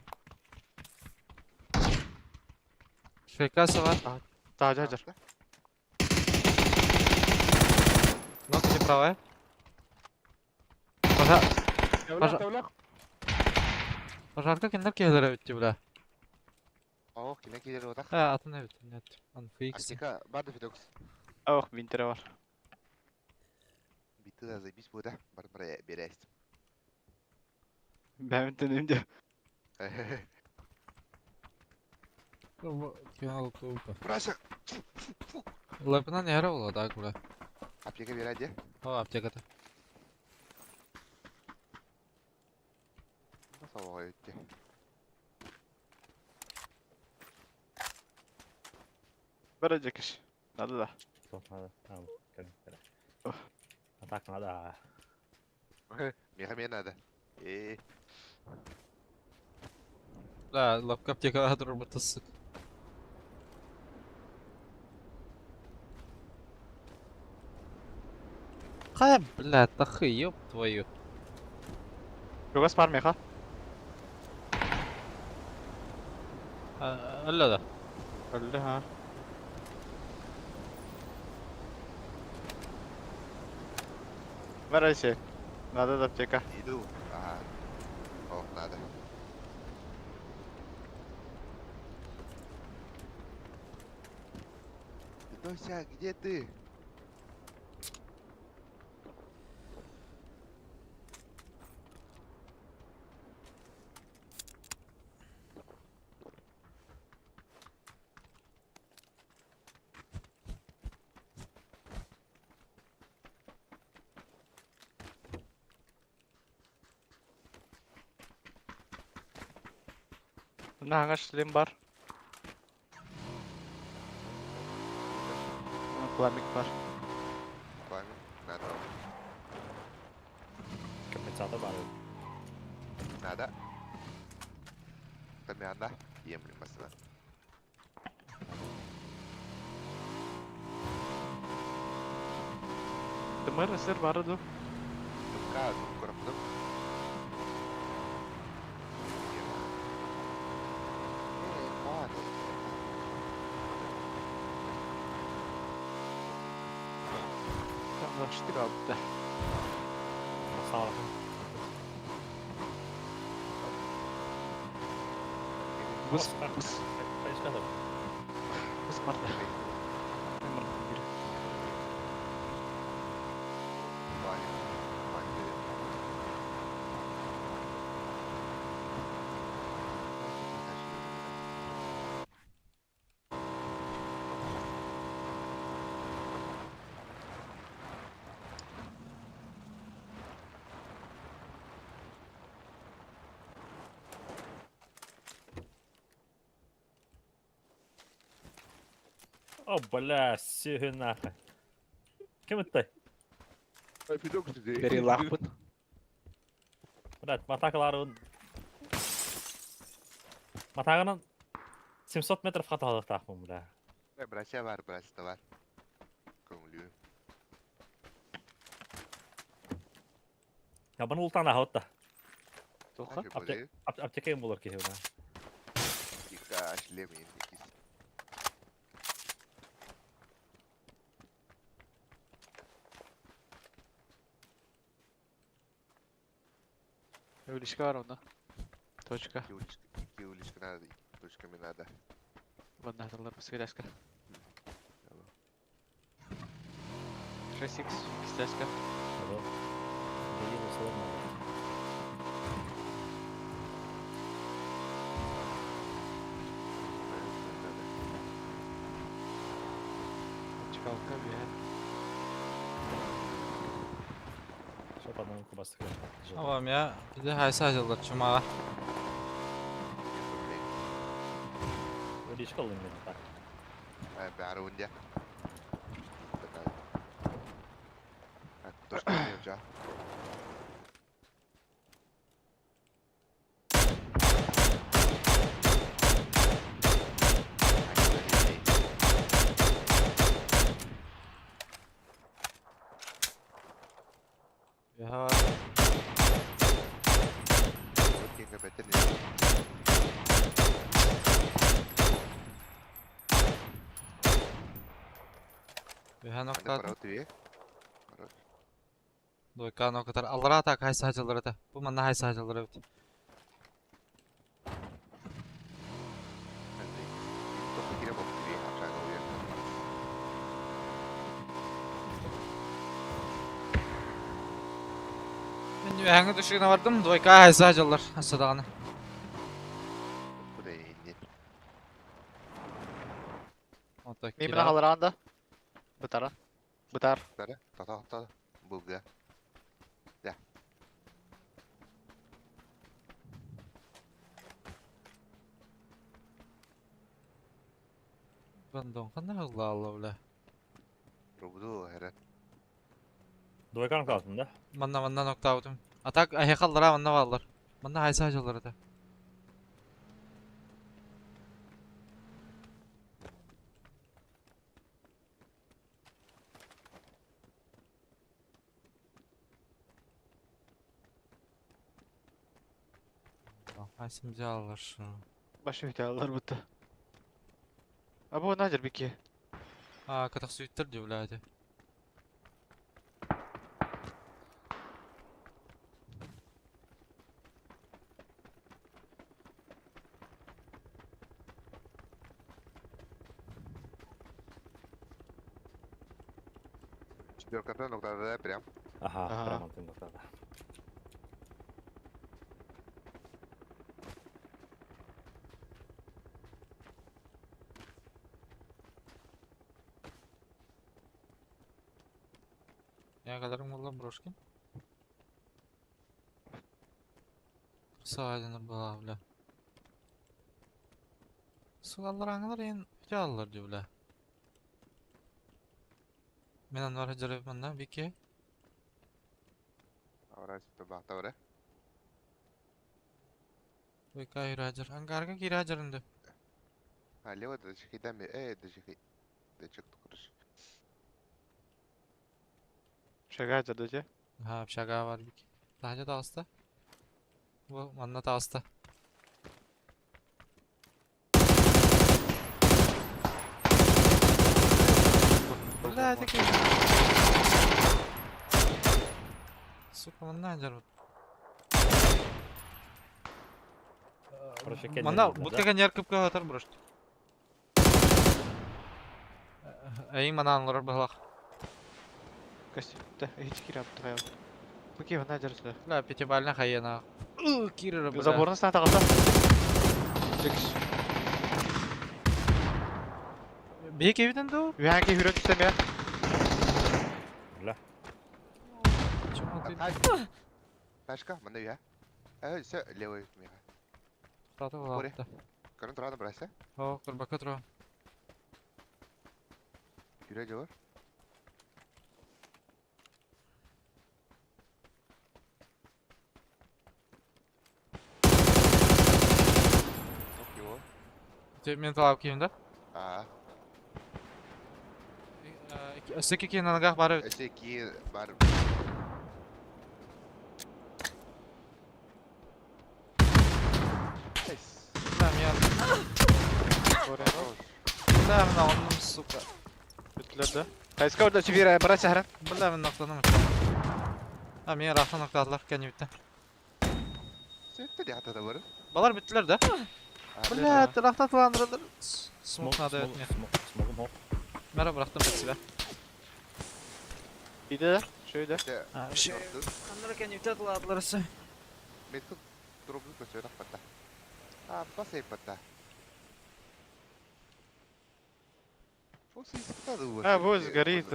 Швейкасы бар. Да, жажар. Нот не правая. Пожар, пожарка киндер келер битти бля. О, кине келер отак. Ха, атын эбит. Нет. Ан фикс. Аптека барды фидокс. Ох, винтер бар. Битти да заебись буде. Бар бар берест. Бәмін түнімде. Кинал купа. Браша. Лапина не яры була так бля. Аптека береди. О, аптеката. Тоҕойутти. Бара дьэкиш. Надо да. Суох надо. Аа, кэлин А так надо. Миэхэ эмиэ надо. Ээ. Да, лапка аптекаҕа турбут тыссык. Хайа, бля, тахы, ёб твою. Чугас бар миэхэ. Өллө да. Өллө ха. Бар Алексей. Надо да аптека. Иду. Ага. О, надо. Тося, где ты? Мына аҥар шлем бар. Пламик бар. Пламя. Надо. Компенсатор бар. Надо. Тамяна. Емли масына. Тымыр сыр бары ду. Тумка, курапным. Тамнаштыр алды. Саа. Бус, бус, Хайскада. бус марда. О, бля, сүһү нахуй. Ким ыттай? Бери лахпын. Блядь, матакаларын... Матагынан 700 метров хаталыктаахпын, бля. Братья бар, братья бар. Көңүлүү. Я баны ултан ахытта. Тоха. Аптекаң болор киһи, бля. Ика шлем икис. Өлүшкө бар онда. Точка. Ики уличка надо, точками надо. Ванна аталар бысыгыраска. 6x кистяшка. Алло. Бейін осылар надо. Чекалка бе. Шопадан кубасы. Tamam ya. Bir de haysa acıllar çumağa. Өлүшкө алын мен так. Бәрі Точка не Ya. Ühe nokta. Двойка нокатар. Аллара так хайса хажалар это. Бу манна хайса хажалар эбит. Мен үһәңе төшүгенә бардым. Двойка хайса хажалар. Асадаганы. Мен мына халаранда. Бытара. Бытар. Та та Булга. Бандон ханна ыллаалла бля. Робуду хера. Двойкан kalsın да? Манна манна ноктаабытым. А так аһыхаллара манна бааллар. Манна хайса дьаллар этэ. Хайсым дьаллар шу. Башы үтәләр бутта. А бу надер бики. А, катахсүйттер дии бля эти. Четверката ноктада прям. Аха, Аха. прям антын noktada. Я кадарым болла брошки. Саадына была бля. Сугаллар аңылар ен үтә дии бля. Мен анвар жарып манна бики. Ahora sí бахта ора. Бика ираджар. Ангарга кираджарынды. А лево да ми э да Да чек короче. Шага жадыжы. Ha, общага бар бики. Тахжа тағыста. Бу манна тағыста. Бля, таки. Сука, манна жарып. Короче, Манна, кеннер будка каньяр кыпка хатар брошки. Эй, мана анлар балах. Костюм. Hiç кир апты каял. Бу ки надер сюда. Бля, пятибалльна хайена. Кирра, бля. Заборны сна тагылса. Чекиш. Бек эбитен ду? Үһәнки хүрө түстем я. Бля. Чему ты? Ташка, манда я. Э, все, левый миха. Тата Море. балапта. Көрін тұрады брася. О, курбака тура. Күре жолар. Окей, Те мен талап кийим да? А, Өссө кийин анагах бары. эсе ки бар. Эс. Бля, мен. Бля, мен алындым, сука. Бүттүлөр да. Кайска орда чибир брася харан. Бля, мен ноктаным. А, мен рахта ноктадылар, кәне битте. Сөйтті де атада бар. Балар биттилер да? Бля, рахта тыландырылыр. Смок надо өтме. Смогум хоп. Мера бырактым бит себя. Иде да. Şöyle. А, ши. Андыр кәне битте тыладылар өссө. Метку дробну көсөй патта. А, басай патта. А, вот сгорит.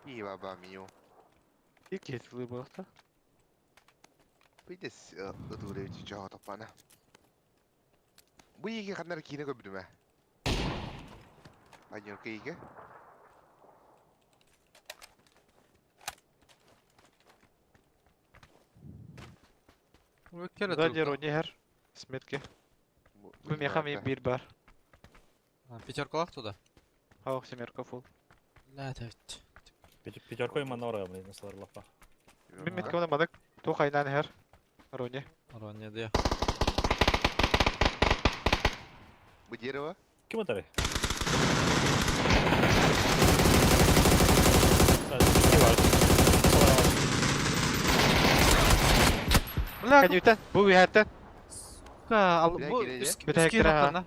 И баба мио. Ики тылы болта. Видес ыдылы жаа таппана. Бу иге ханнар кийне көбүдүмэ. Аньорка иге. Өккеле Сзади Ронихер. Сметки. Бу меха ми бир бар. Пятеркалах туда? Хаух семерка фул. Бля, это ведь. Пятеркой манна орая, блин, насылар лапа. Мин метке оны мадык. Ту хайнан хер. Рони. Рони, да. Бу дерево. Ким атары? Бля, Кәнютен. Бу үһәттен. сука, ал Бля, бу киреле. үске Бітәк үске тіра. ноктана.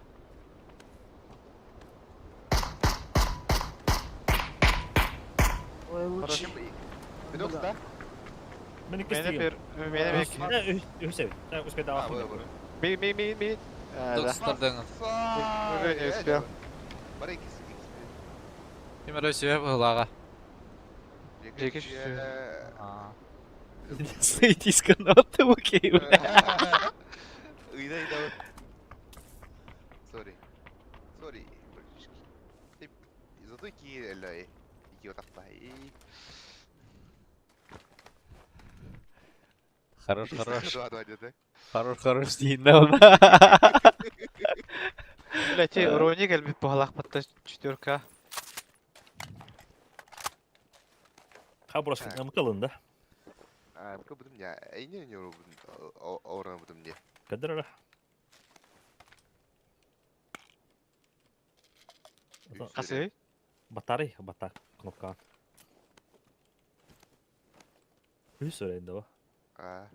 Ой, лучше. Бедокста? Мен Мени бир. Мени бек. Үсеп. Үске А, дава. бу бу. Ми ми ми ми. Да. Достардан. Не успел. Бар икис. Кемер өсөбө булага. Жека Сыйтиска ноутбуки, бля. Ыйда ыйда. Sorry. Sorry, братишки. Зато ики ики отақпай. Хорош, хорош. Два, два, где-то. Хорош, хорош дейін да оны. Бля, те уровни кэлбит баһалаах четверка. Ха burası Так. МК алында. А, МК будем не, не не оран будем не. Кадыр Хасый? Батарей, батар кнопка. Үс өренде ба. А.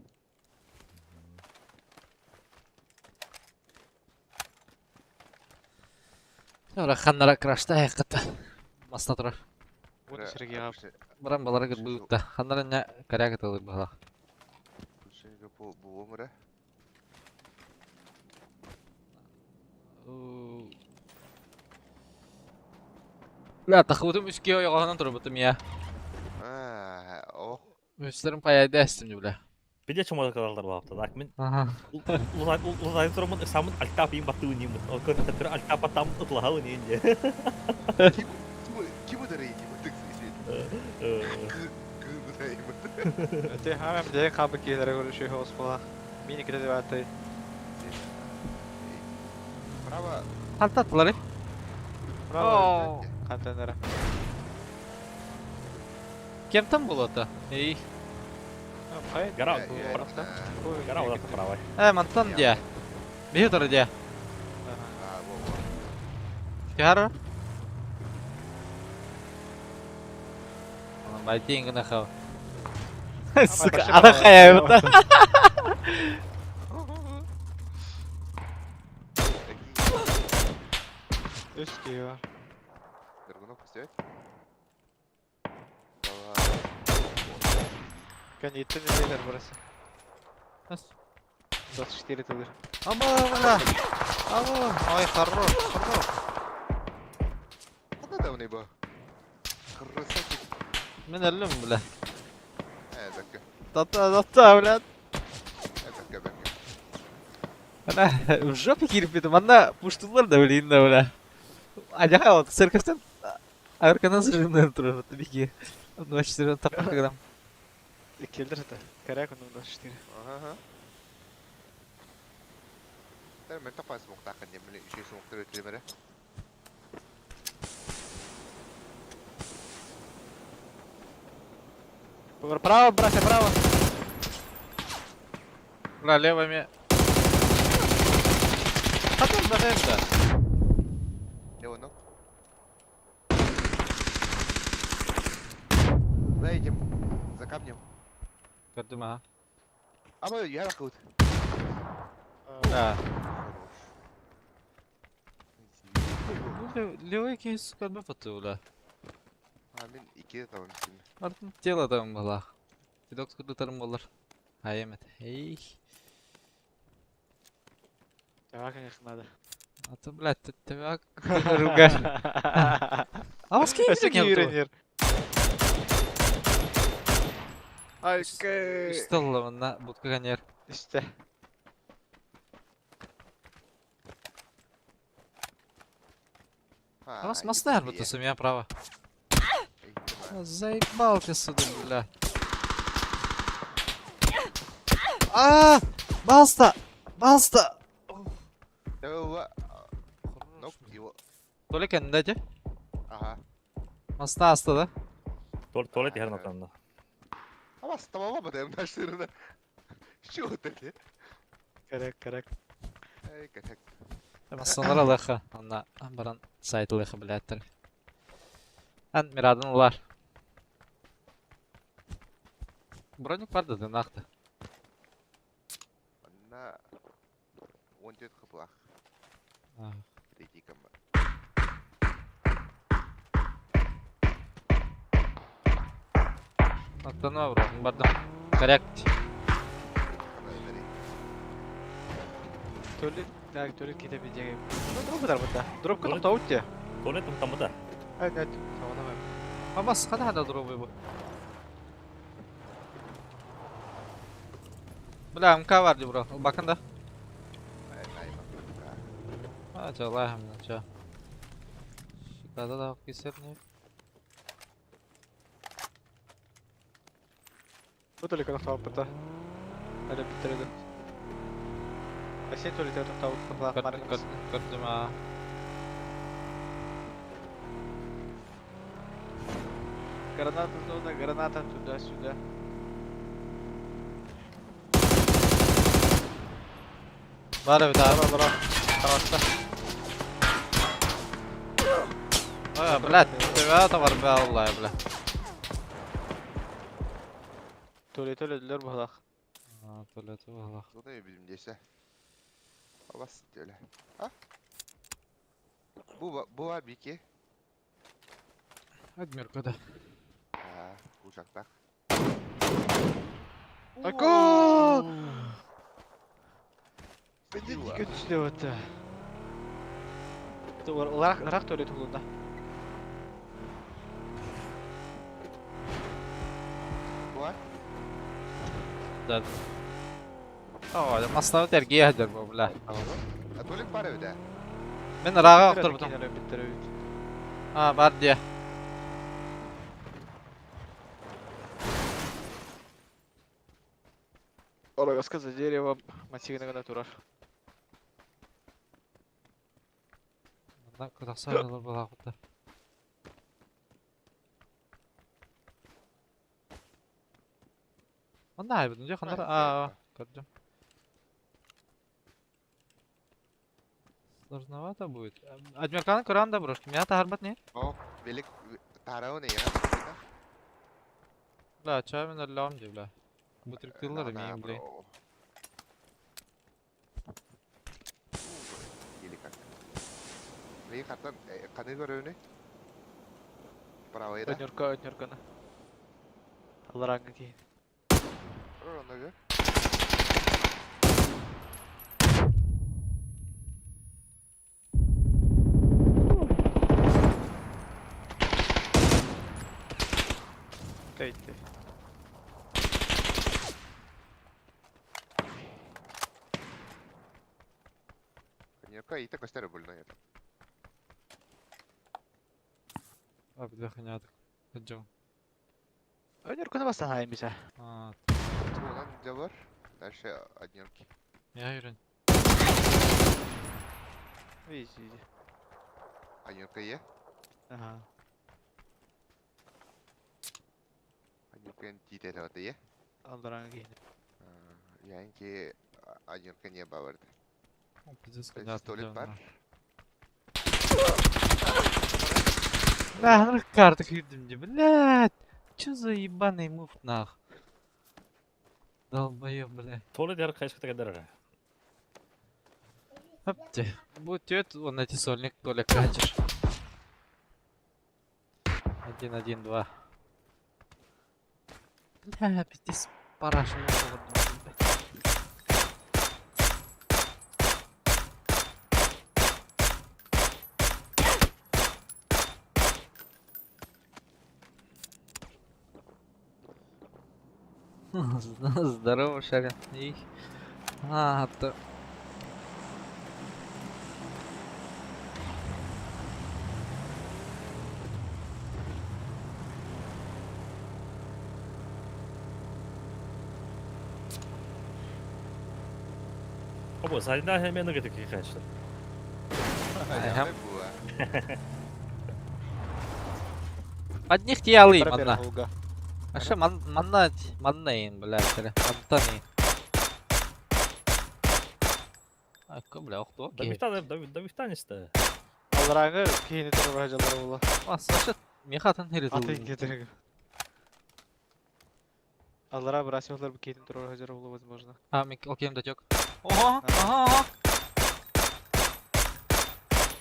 Ора ханнара крашта хаққата. Маста турар. Уон сирге Баран балара гыт быытта. Ханнара не коряга тылы бала. Бу бу Бля, тахыбытым үске ойоғанан турбутум я. А, о. Үстерим паяйда эстим бля. Биде чумада калалар бапта. Так мен Ага. улай улай турамын самын альтап им баты ним. Ол көр альтап там ытлахалы не инде. Ким ким ударит ким так Те хамам де хабы килер көрүшү хос була. Мини кире деп атай. Право. Халтаттылар. Браво. Контейнер. Кемтен болота? Эй. Кай? Гара, гара ода право. Э, мантан дия. Бихи тур дия. А, во, во. Тихара. Байтин гына хав. Сука, ана хая Үс киһи Драгунов поставить? Кән еттен нелер burası. 24 тылыр. Ама, бля. Ама. Ой, хорош, хорош. Куда давно был? Красавчик. Мен әллем, бля. Э, Тата, тата, бля. Закка, закка. Ана, в жопе кирип Манна пуштулар да, блин, да, бля. Ажаха, вот, церковьтен арканан сырымдан турар, бики. 24 таппа кадам. Келдер это. Коряк он 24. Ага. Мен тапас муктакын немле үшө смуктар өтүлемере. Право, братья, право. Бля, левыми. Хатым да да. Лево ног. За этим, за камнем. Көрдүм, ага. Ама я ракут. Да. Хорош. Левый кей, сука, бапаты, бля. А мен ики там син. Артын тело там была. Тидок скудутарым болар. Аймет. Эй. Да, конечно, надо. А то, блядь, ты тебя ругаешь. А вас кем Киренер. Ай, Столла на будка ганер. Исте. А вас мастер, вот у меня право. Заебал ты сюда, бля. А, Баста! Баста! Ног его. Толик энде Ага. Маста аста да? Туалет яһын атанда. А вас там баба нашырына. Что ты? Коряк, коряк. Эй, как. Масалар алыха. Анна баран сайт алыха, блядь. Ан мирадын улар. Броник бар да нахта. На 14 хыплах. Третий команда. Аттана бро, бардым. Коррект. Туалет, да, туалет ките бедеге. Ну, дроп дар бата. Дроп кытып таут те. Туалет там да. Ай, нет. Савана Абас, хада хада дробы бу. Бля, МК var ди бро. Ылбакын да. А, чё, лайхам, чё. Шикада да кисер не. Бу только тохтооппута. Әле бүттереде. А сен төлөтө тохтообут Көрдүм аа. Граната зона, граната туда-сюда. Бар эбит аа. Бара, бара. Таҕыста. Ой, блядь, тебя товар бля, бля. Төлөтө өлөдүлөр быһылах. А, төлөтө быһылах. Зона билим десе. Абас төлө. А? Бу бу бар бики. Адмирка да. А, ужактак. Айко! Бенди көтүстө өтө. Ырах ырах төлөтө тулунда. Бу бар. Да. О, маславы тергие хадыр бу, бля. А толик бар эбит. Мен ырага оқтырбытым. А, бар дия. Орогаска за дерево массивный гана турар. Мында кытақса жылы була кута. Мында айбыдым же хандар. А, көрдүм. Сложновато будет. Адмирканы көрөн да брошки. Меня тахарбат не? О, велик тарау не я. Бля, ча мен өллөм же, бля. Бутырыктылар мен, бля. Велик. Мей хаттан каны көрөөнү? Правый да. Өнөркө өнөркөнү. Алараңы кийин. Онно Кейти. Ньока ите костер булна я. А, бля, ханятык. Хаджон. Өнөркөнү бастан хайын бисе. А, Туган жабар. Дальше однерки. я үйрен. Изи, изи. Однерка е. Ага. Однерка тите вот е. Алдараңы кийин. Янки однерка не бавард. Пиздец, ханятык. Столик бар. Бля, ну карты күйдім де, блядь. Чё за ебаный мув нах? Долбоёб, бля. Туалет яр кайсы кадar. Апте. Будет тет, он эти сольник Толя качешь. Один, один, два. Бля, пиздец, параша. Здорово, Шарин. И... А, то... Обо, сайда hemen ne gedik kaçtı. Ага. Одних те манна. Аша ман манна манна блядь, мантаны. А, бля, охто. Да бихтан, да да бихтан işte. Алдараңы кийини турар хажалар була. А, Саша, мехатын хери Атын кетириг. Аллара брасилар бу кийин турар хажар була возможно. А, ми окей, датек. Ого, ага, ага.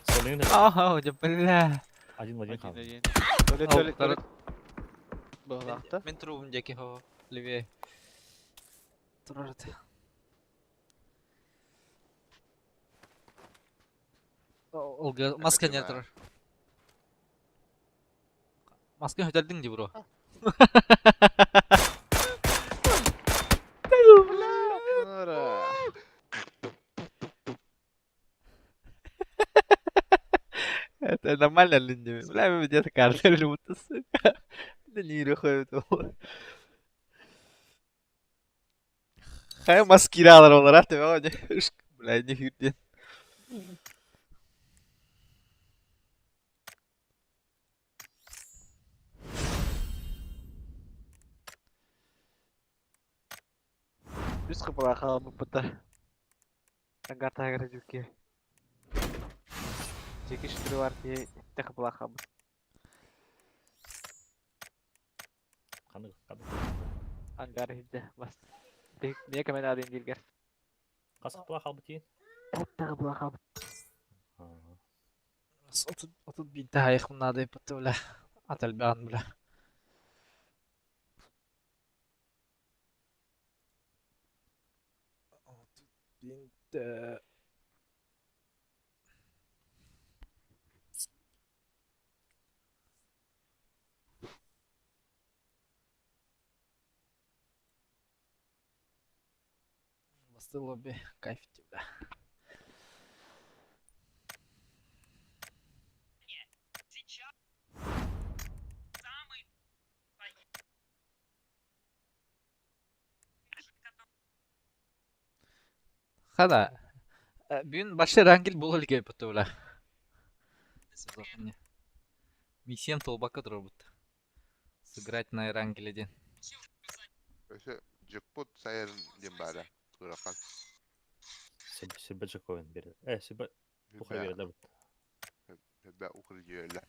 Солин Ага, да, бля. Один в один Один kaldı. один. Төлө төлө төлө. Быһылаахта. Мен трубым деки хо, левее. Турарат. Олга маска не турар. Маска хөтөлдүң ди бро. Это нормально ли не? Бля, мы где-то картели будто, сука. Да не рухает. Хай маскиралар олар, ты Бля, не хүрден. Үс кыпыла хаалбыппыта. Ангар жүкке. Жеке шүтірі бар ки, итте кыпыла хаалбыт. Қаны қаны. Ангар хидде бас. Мие кемен адын дилгер. Қасық бұла қалбы тиін? Итте кыпыла хаалбыт. Отут бинте хайых мынады бутты бля. Аталбан бля. Отут бинте. Басты лобби, кайф бля. Хада. Бүгін башы рангел болыл кеп бутты бля. Миссиям толбака тұр. Сыграть на Эрангеле ден. Өсө джекпот сайын дем бара. Турақан. Сүрбе Жаковин берді. Сүрбе Тухай берді бұт. Бә укыр жүйелі.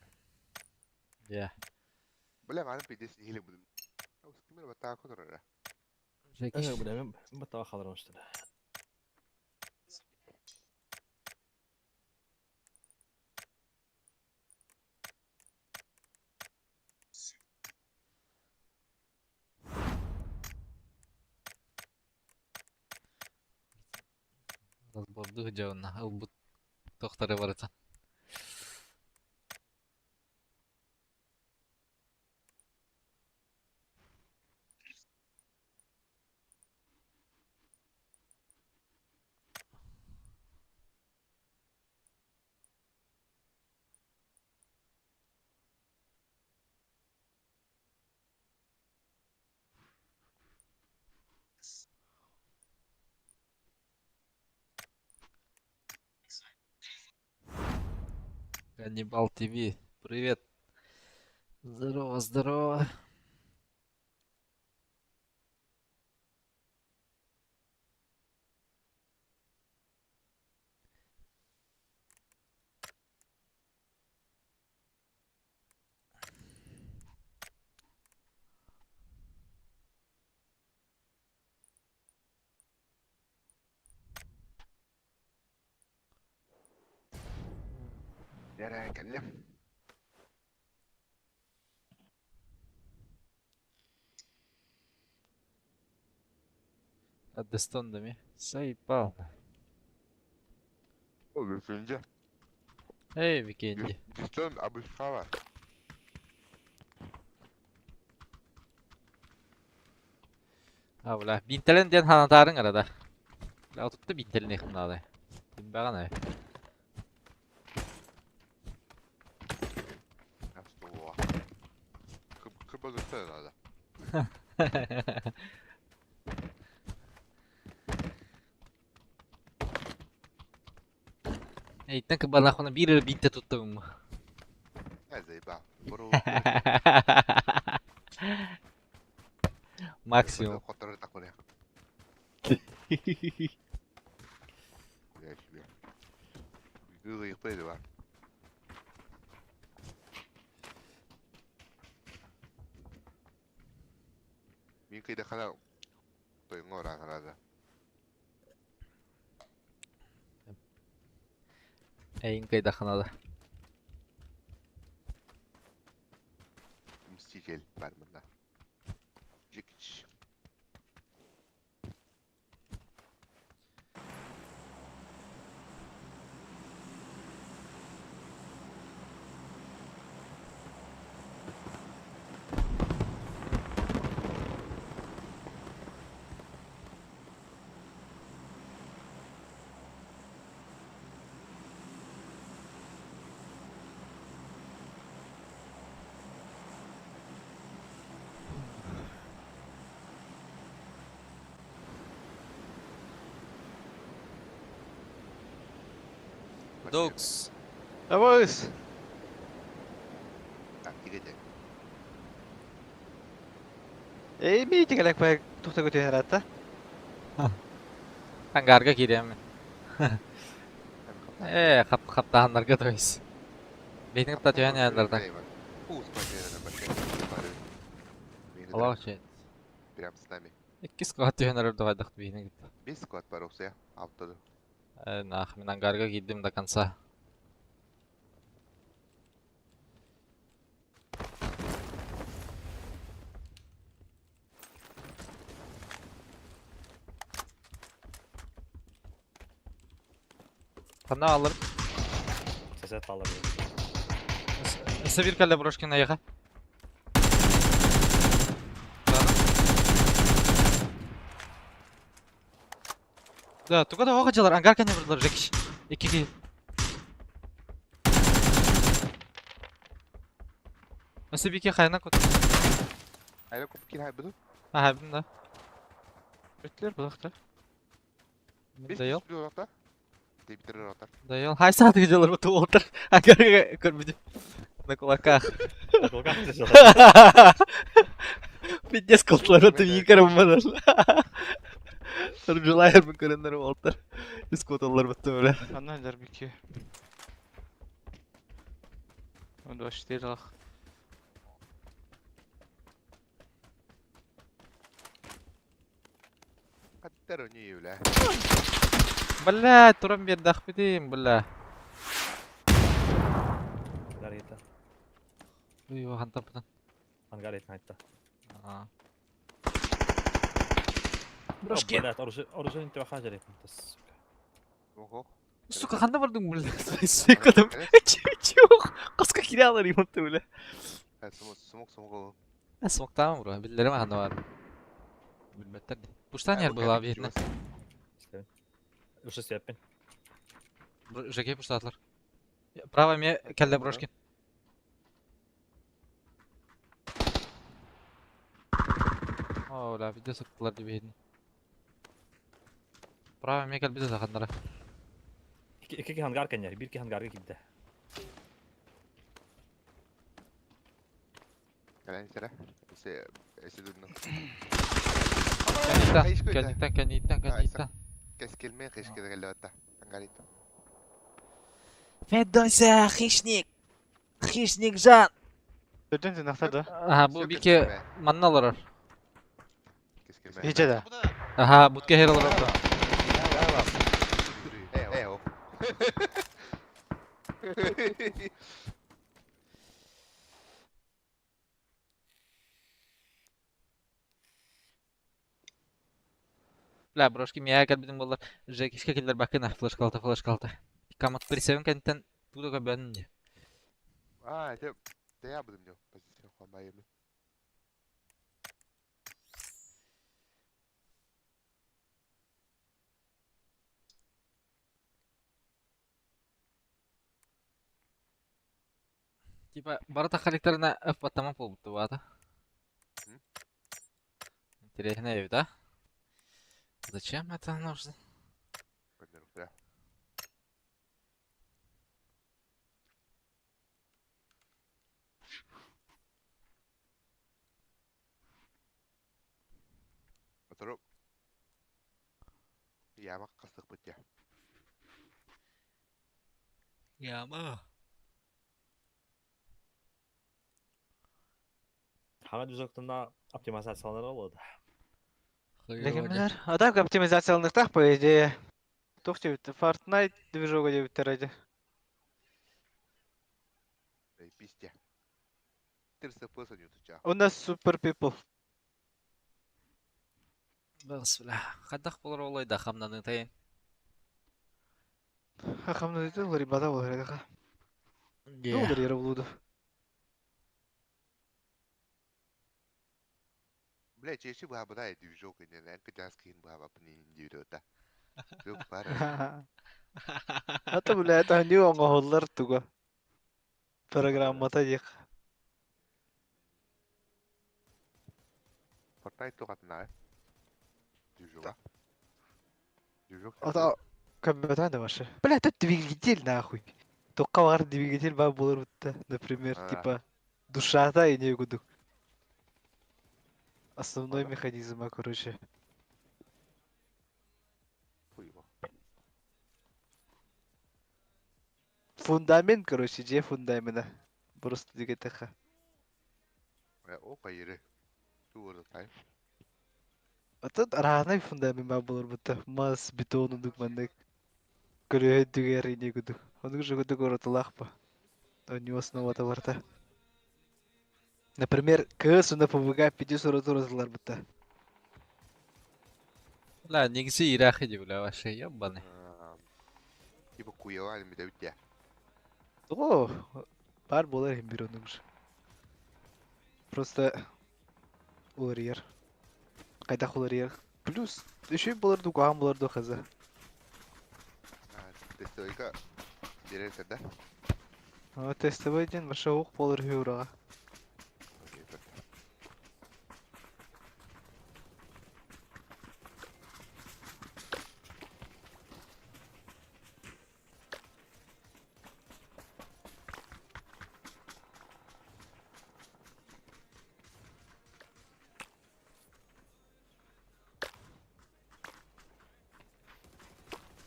Я. Бля, маны пидес нихиле будым. Кимер бата котор. Жекиш. Бля, мен бата қалырмыштыр. Разбордух жауна. Ылбыт тохтары барыта. Ганнибал ТВ. Привет. Здорово, здорово. Yere келлем. Аддестон Заебал. О, бөсүнже. Эй, Викенди. Дистон абышкава. А, бля, бинтелен ден ханатарын арада. Бля, отутты бинтелен эхмнады. Димбаган ай. Астуа. Кыбы надо. Эйттен кыбанахуна бир бинте туттум. Э, заебал. Бұру. Максимум. Который такой. Я себе. Гылы бар. Мен қайда қана тойыңа ора. Эйин кайда ханада. Мститель бар мында. Жекич. Dogs. Давай. Тактика. Эй, миити кэлек бай тухта көтү харатта. Ангарга киириэм. Э, хап хаптаһаннарга то есть. Бэйэтин кытта түһэн яаннарда. Аллах чет. Прям с нами. Икки склад түһэн эрэр дуҕайдах биһини кытта. Бес склад бар я. Алтыды. Э, нах, мин ангарга киирдим до конца. Ханна алыр. Сосед алыр. Сабир калля брошкина яха. Да, туга да оҕа ангар кәне бардылар Жекиш. Икки киһи. Өссө бики хайна кут. Айна куп кин хайбыды. Аха, бим да. Өтлер булакта. Дайыл. Дебитер ротар. Дайыл. Хай сааты жалар бу туолтар. Ангарга көрбүдүм. На кулаках. Пиздец колтлар это викарым бадар. Сарбилайыр бу көрөннөр болтар. Искоталар бутты бля. Анна бики. Он 24 лах. Каттар не бля. Бля, турам бер дахпитим, бля. Ангар ета. Уй, хантан путан. Ангар ета айтта. Брошки. Блядь, оружие, оружие не твоя сука. Ого. Сука, ханда бардың, бля. Сука, там. Чего? Қасқа кире алар имапты, бля. Смок смок смок. Смоктамын, бро. Биллерим ханда бар. Билметтер. Пуштан яр была бирне. Уже сеппин. Жеке пуштатлар. Право ме келде брошки. О, бля, видео сыктылар дип един. Право ме кел биде захандара. Икки ангар кәнер, бир ки ангарга кидде. Калан сера. Эсе эсе дудно. Кәниттән, кәниттән, кәниттән. Кескелме кешке дегелле Ангарито. Федося, хищник. Хищник жан. Өтен нахта да. Аха, бу бике манналар. Кескелме. Хиче да. Аха, бутке хералар. Э, о. Бля, брошки мия кәл бидин болар. Жекишке келдер бакына флеш калта, флеш калта. Камат присевен кәнттен туда бәнде. А, это я буду мне позиция хвамайым. Типа, барата характерна F баттама болупту бата. Интересно, да? Зачем это нужно? Бля. Отырып. Яма қыстық бітте. Яма. Хага движоктuna оптимизациялар олды. Легендар. А так оптимизациялныктах, по идее. Тух деп Fortnite движога деп ради. Эй, пизде. 300 пысаню туча. У нас супер people. Бас, бля. Хадах болар олай да хамнаны тайын. Хахамны дейді, рибада болар еді. Доллар ері болуды. Бля, чеши буха буда движок, не знаю, кытайский буха бапни не да. Жоқ пара. Ата бля, это не оңғоллар туга. Программата дек. Fortnite туғатына. Движок. Движок. Ата Көмөтөн да вообще. Бля, тут двигатель нахуй. Тоққа бар двигатель бар болар будто, например, А. типа душата и не гудук. Основной Ага. механизм, короче. Хуй его. Фундамент, короче, же фундамента. Просто двигатель. О, кайыры. Тууру тай. А тут разный фундамент бар болар будто. Мас, бетон, удук, мандык. Көрөһө дүгер и не гудук. Оның же гудук оротулах па. У него основа барта. Например, КС на ПВГ 50 оротулар будто. Бля, негизи ирахи ди, бля, вообще ебаный. Типа куялар ми дәүтә. О, бар болар hem bir onun. Просто уларыйар. Кайда уларыйар. Плюс еще болар дуган болар ду хаза. Тестовыйга берерсен да. А тестовый ден баша ук болар хюрага.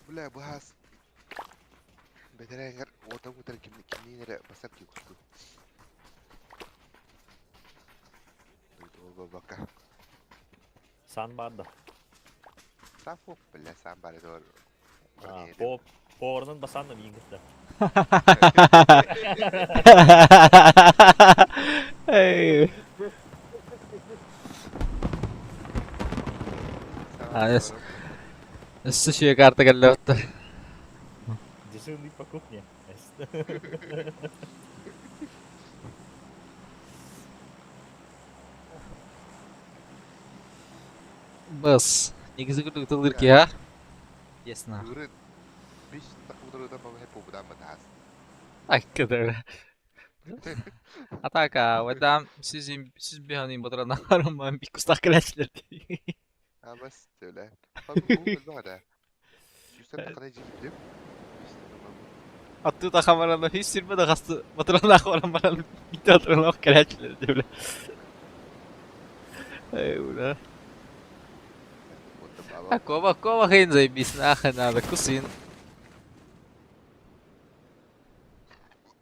Бля, баас. Бетереңер отам көтөр ким кимнинере басар ки кусту. Ол бака. Сан бар да. Сафо, бля, сам бар дор. А, по порнын басан да миин кытта. Эй. А, yes. Өссө карта келле. Дежурный по кухне. Бас. Негизи күрдүк тылдыр ки, ha? Ясно. Үрін 5 тақудырыдан бабы хеп обудан батас. Аккада. Атака, вадам сиз сиз биханин батырана харыман бик кустак келәчләр. А бас төле. Бабы бу да. Жүстен тақына жип деп. Атты та хамарана хис сирбе да хасты батырана харым баран бит атырана келәчләр дип. Эй, ура. А кова кова хин заебись нахрен надо кусин.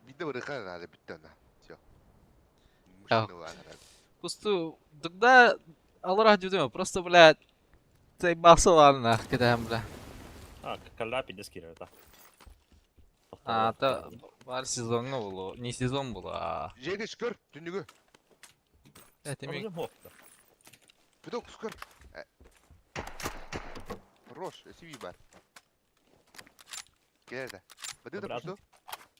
Бидде барыхан надо битте на. Всё. А. Мужчина ладно. Кусту, тогда алрах дюдема, просто, блядь, заебался нах, когда, бля. А, каллапи дескирер да. А, та бар сезонга булу, не сезон булу, а. Жеге шүкір, түнүгү. Это ми Пидок шүкір. Хорош, CV бар. Келеді. Быды да Обратно. пушту.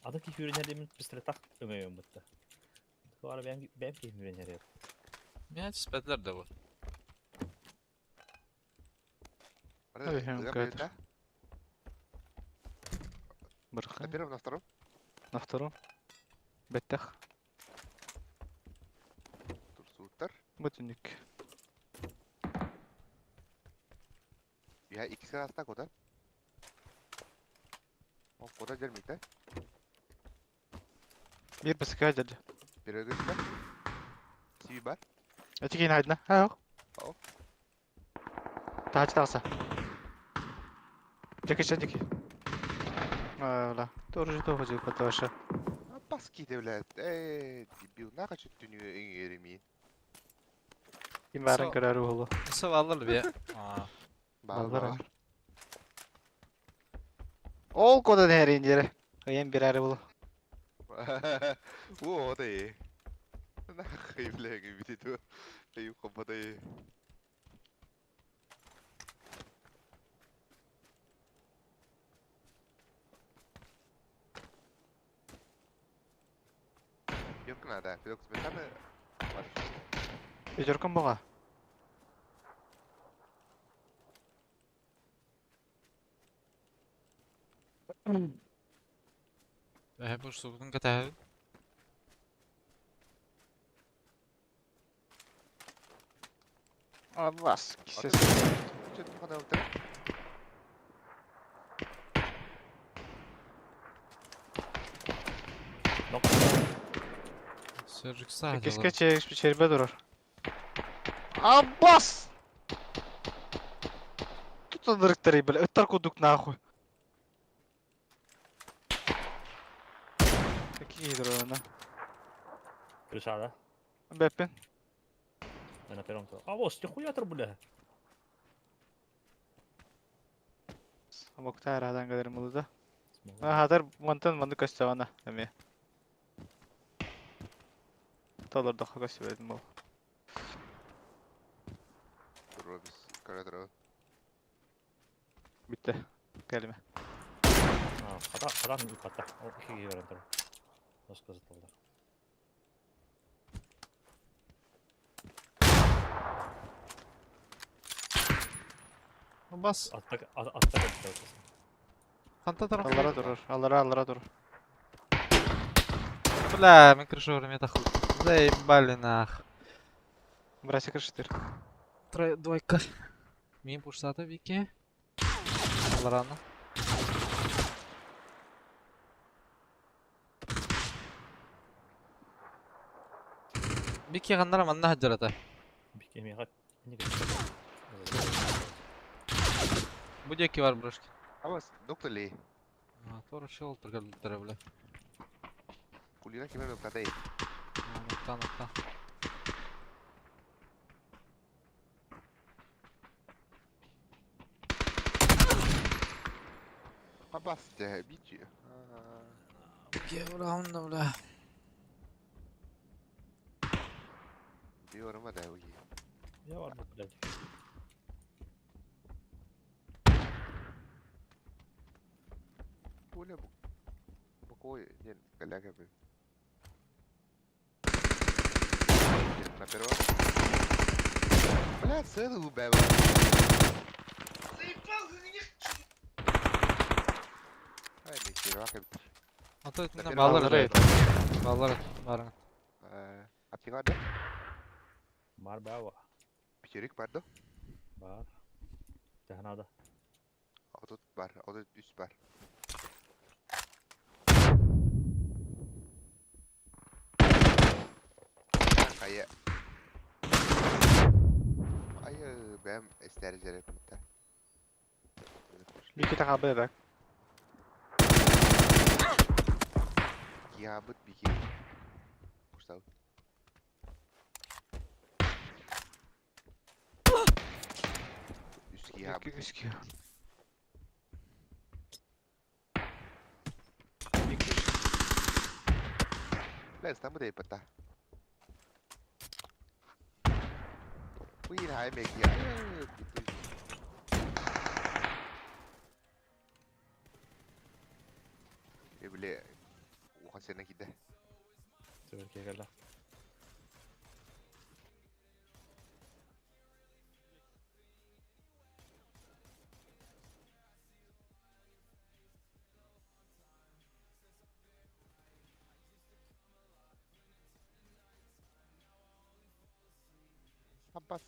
Ады ки хүренер пистолет өңөйөн бутта. Туара бәм бәм ки хүренер. Меня спәтләр дә бу. Ой, какая-то. На Бархан. первом, на втором? На втором. Беттах. Турсуттар. Бутюник. Я икisi arasında kodan. O kodan gelmeydi. Bir баска деді. Bir ögüsü. CV бар. Этигин айдна. Ha yok. Ау. Тач тағса. Жеке жеке. Ла. Тоже тоже потоша. А баски девлет. Эй, дебил, нахачы түнү эңерими. Ким барын Со- көрөр болу. Саваллар бе. А. Бар Балдар. бар. Ол кода дәрин жері. Ыйын бир әрі болу. О, да. Нахай, бля, бит. Эй, хопадай. Yok nada, yok специально. Бар. Өжөркөн боға. Ә, бу сугын ката. Аллас. Что-то Сержик саа Киске чербе durur. Abbas! Тут ындырыктары бля, ыттар кудук нахуй. Какие дрона? Крышада. Бэппин. На первом то. А вот, ты хуятор, бля. Амоктар адан кадыр мулуда. Хатар мантан манды көстө эме. Талар да көстө бердим бол. Робис, көрө Битте. Келме. Хата, хата, хата. Икки берен тур. Баска зытылдар. Бас. Атта, атта кетти. Ханта тарaf. Аллара durur. Аллара, аллара durur. Бля, мен крышу метаху. Заебали нах. Брася крышытыр. Трой, двойка. Мин пуштата Вики. Аларана. Бики ганнара манна хаджарата. Бики мега. Бу диэки бар брошки. Абас, доктор Ли. А, тора шел тұргал бля. Кулина кеме нокта Нокта, нокта. Абас, бити. Бля, бля. Diyorum hadi bu. Я var блядь. Коля бу ден каляка бе. На первого. Бля, целый беба. Ай, не кирвака. Ата На на баллар. Аллара Баллар бар. Атыгада. Бар бава. Пичерик бар да. Бар. Технада. Отут бар, отут үс бар. Kaya. Ay, бэм эстер жерепте. Бики тахабы бак. Киябыт бики. Пуштау. Үс киябыт. Үскü. Бля, стамы дейпата. Уй, хай меки. Ay, Е, бля, ухасена киде. Түберке келе. Абас.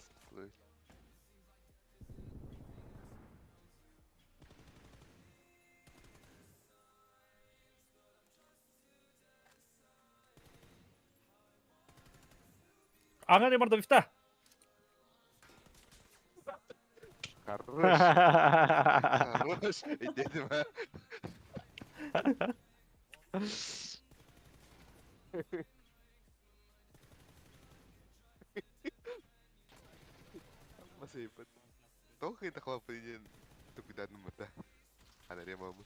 Аңа не барды бифта. Хорош. Хорош. Дедим ha. Masipot. Тоҕо kita хлопын тугудан мата. Анаре мамы.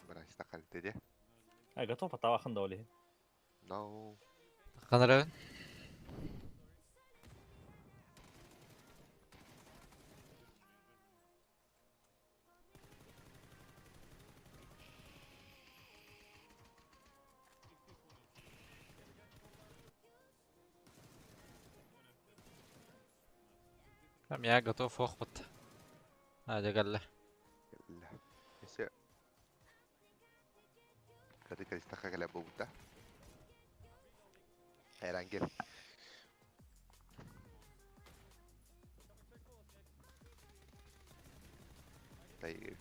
Брась тахалты де. А, готов атавахын да оле. No. Канара. Я готов охпат. А, дегелле. Ля. Есе. Кырдык кэлистэххэ кэлэ буолбута. Эрангел. Тайгыр.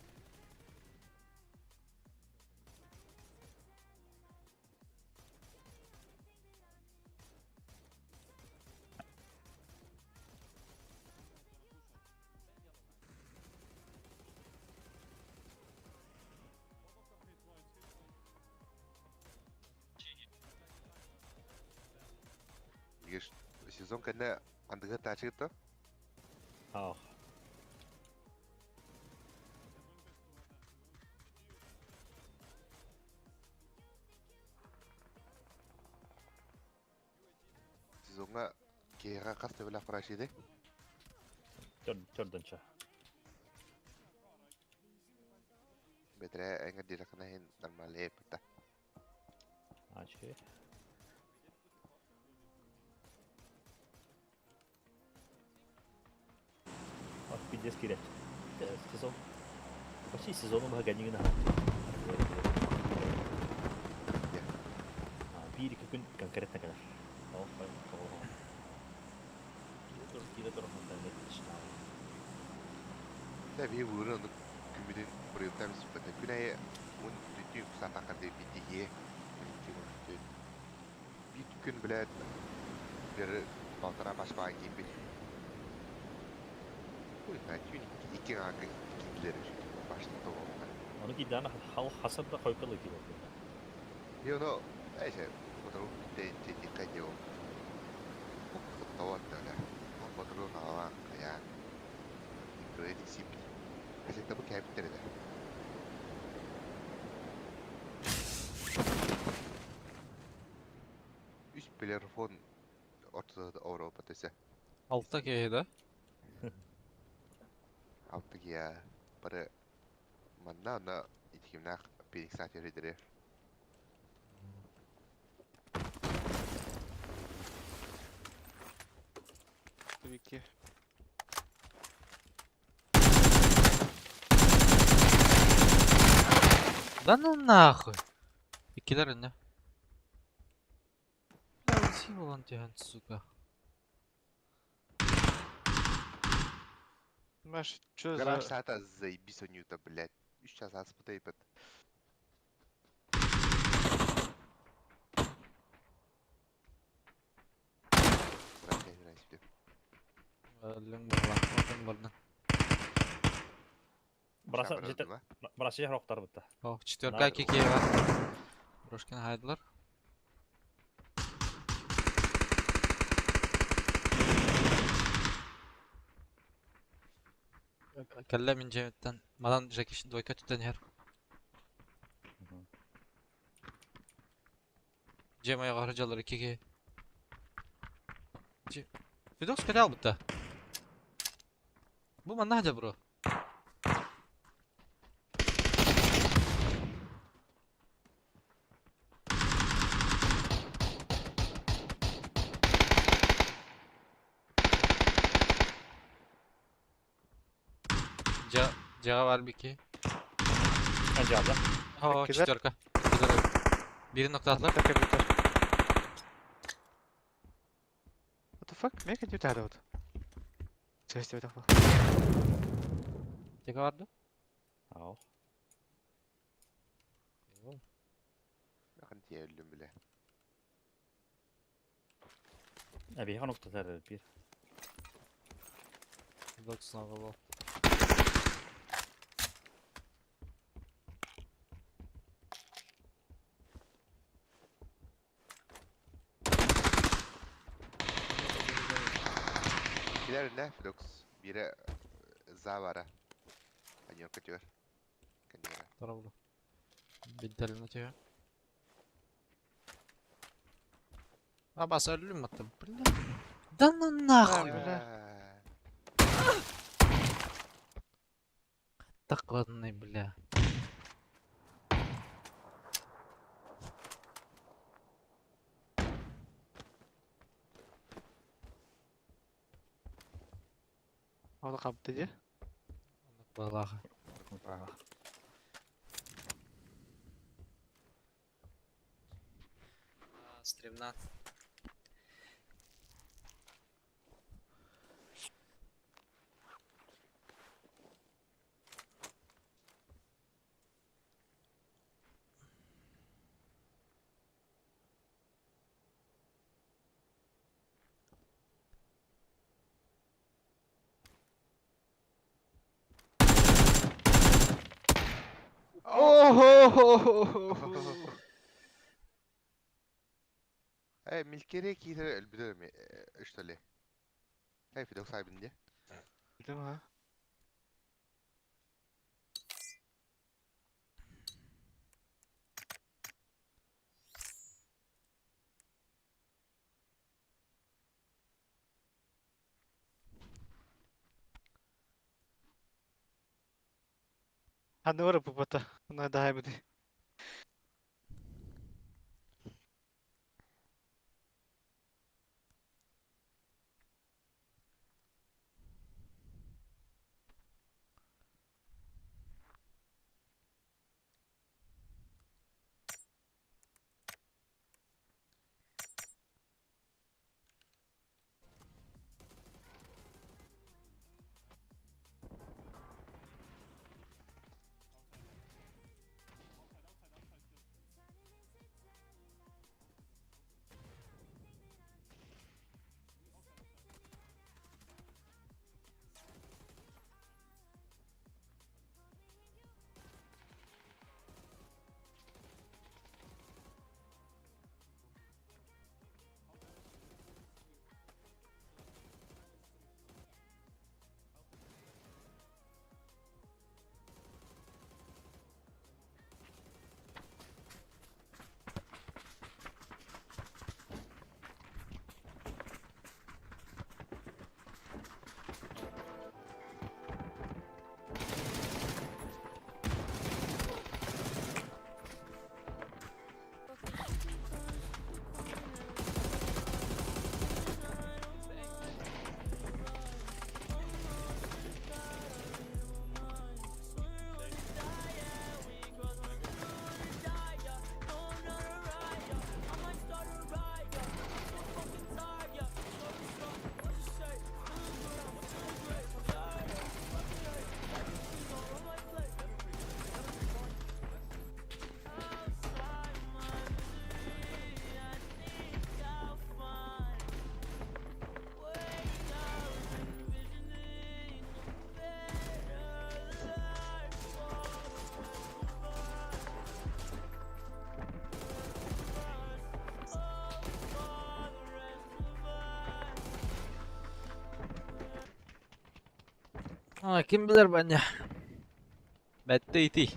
Сезон кэннэ андыга таачыгыта? Ах. Сезоҥҥа киһиэхэ хас төбөлөөх барааччыый? Төрдөнчө. Бэтэрээ эҥэр диэтэххинэ иһин нормально эппитэ. Ачы. Вот пиздец киирээччи. Сезон. Почти сезону быһа гэннигин аһааччы. Биир икки күн конкретно кэлэр. Киирэ турар Да биһи былырыын оннук күммүтүн проектаан испэт. Күн аайы уон түттүү саатахха биитиһиэ. Биир күн блядь бері полтора пашпаға киирбит. Хуй знает, түүн икки гака киирдилэр башта тоҕолла. Ону киирдэҕинэ хал хасар да хойкалы киирэр. И оно, эше, потому те те те Тоҕо да ботурун аҕалаан хайаан кыайа тиксииппит. Кэсэттэ бу кээбиттэр этэ. Үс телефон ортото Европа төсө. Алта киһи да? Алты киһи бары манна онно итикимнээх Пhoenix саатыр Вики. Да ну нахуй. Иккилэр инне. Бля, ылсыы буолан түһэн, сука. Маш, чё Гараж за... саата заебись онюта, блядь. Үс час ааспыта ипет. Өлүҥ буолла, отон барда. Браса жете браса жер бытта. О, четверка кикеева. Брошкин хайдылар. Кэллэ мин дьиэбиттэн манан Жекиш двойка түтэн иһэр. Дьиэм айаҕар дьаллар икки киһи. Федокс кэлэ албытта. Бу манна сылдьар бро. Дьиэҕэ баар бики. Анжабла. О, Иккилэр. четверка. Бирин ноктаатылар. Так компьютер. What the fuck? Мека не вот. Часть вот так. Тека бар ду? Ау. Ахан тиэллим биле. Әби хан октатар бир. Федокс снова был. Килер не Федокс бире Завара. Аньон көтөр. Кенера. Тарабылы. Бинтелин өтөйө. Абас өлүм атты, бля. Да ну нахуй. бля. Такладный, бля. Оны қапты де. Балаға. Стримнаан. О-хо-хо-хо-хо! Э, милкере киирэр өлбүтэ что ли? Эй, Фидок сайбын дии. Билим ha. Ханна бара бупата. Она даһай бути. А, ким билэр баня. Бэтте ити.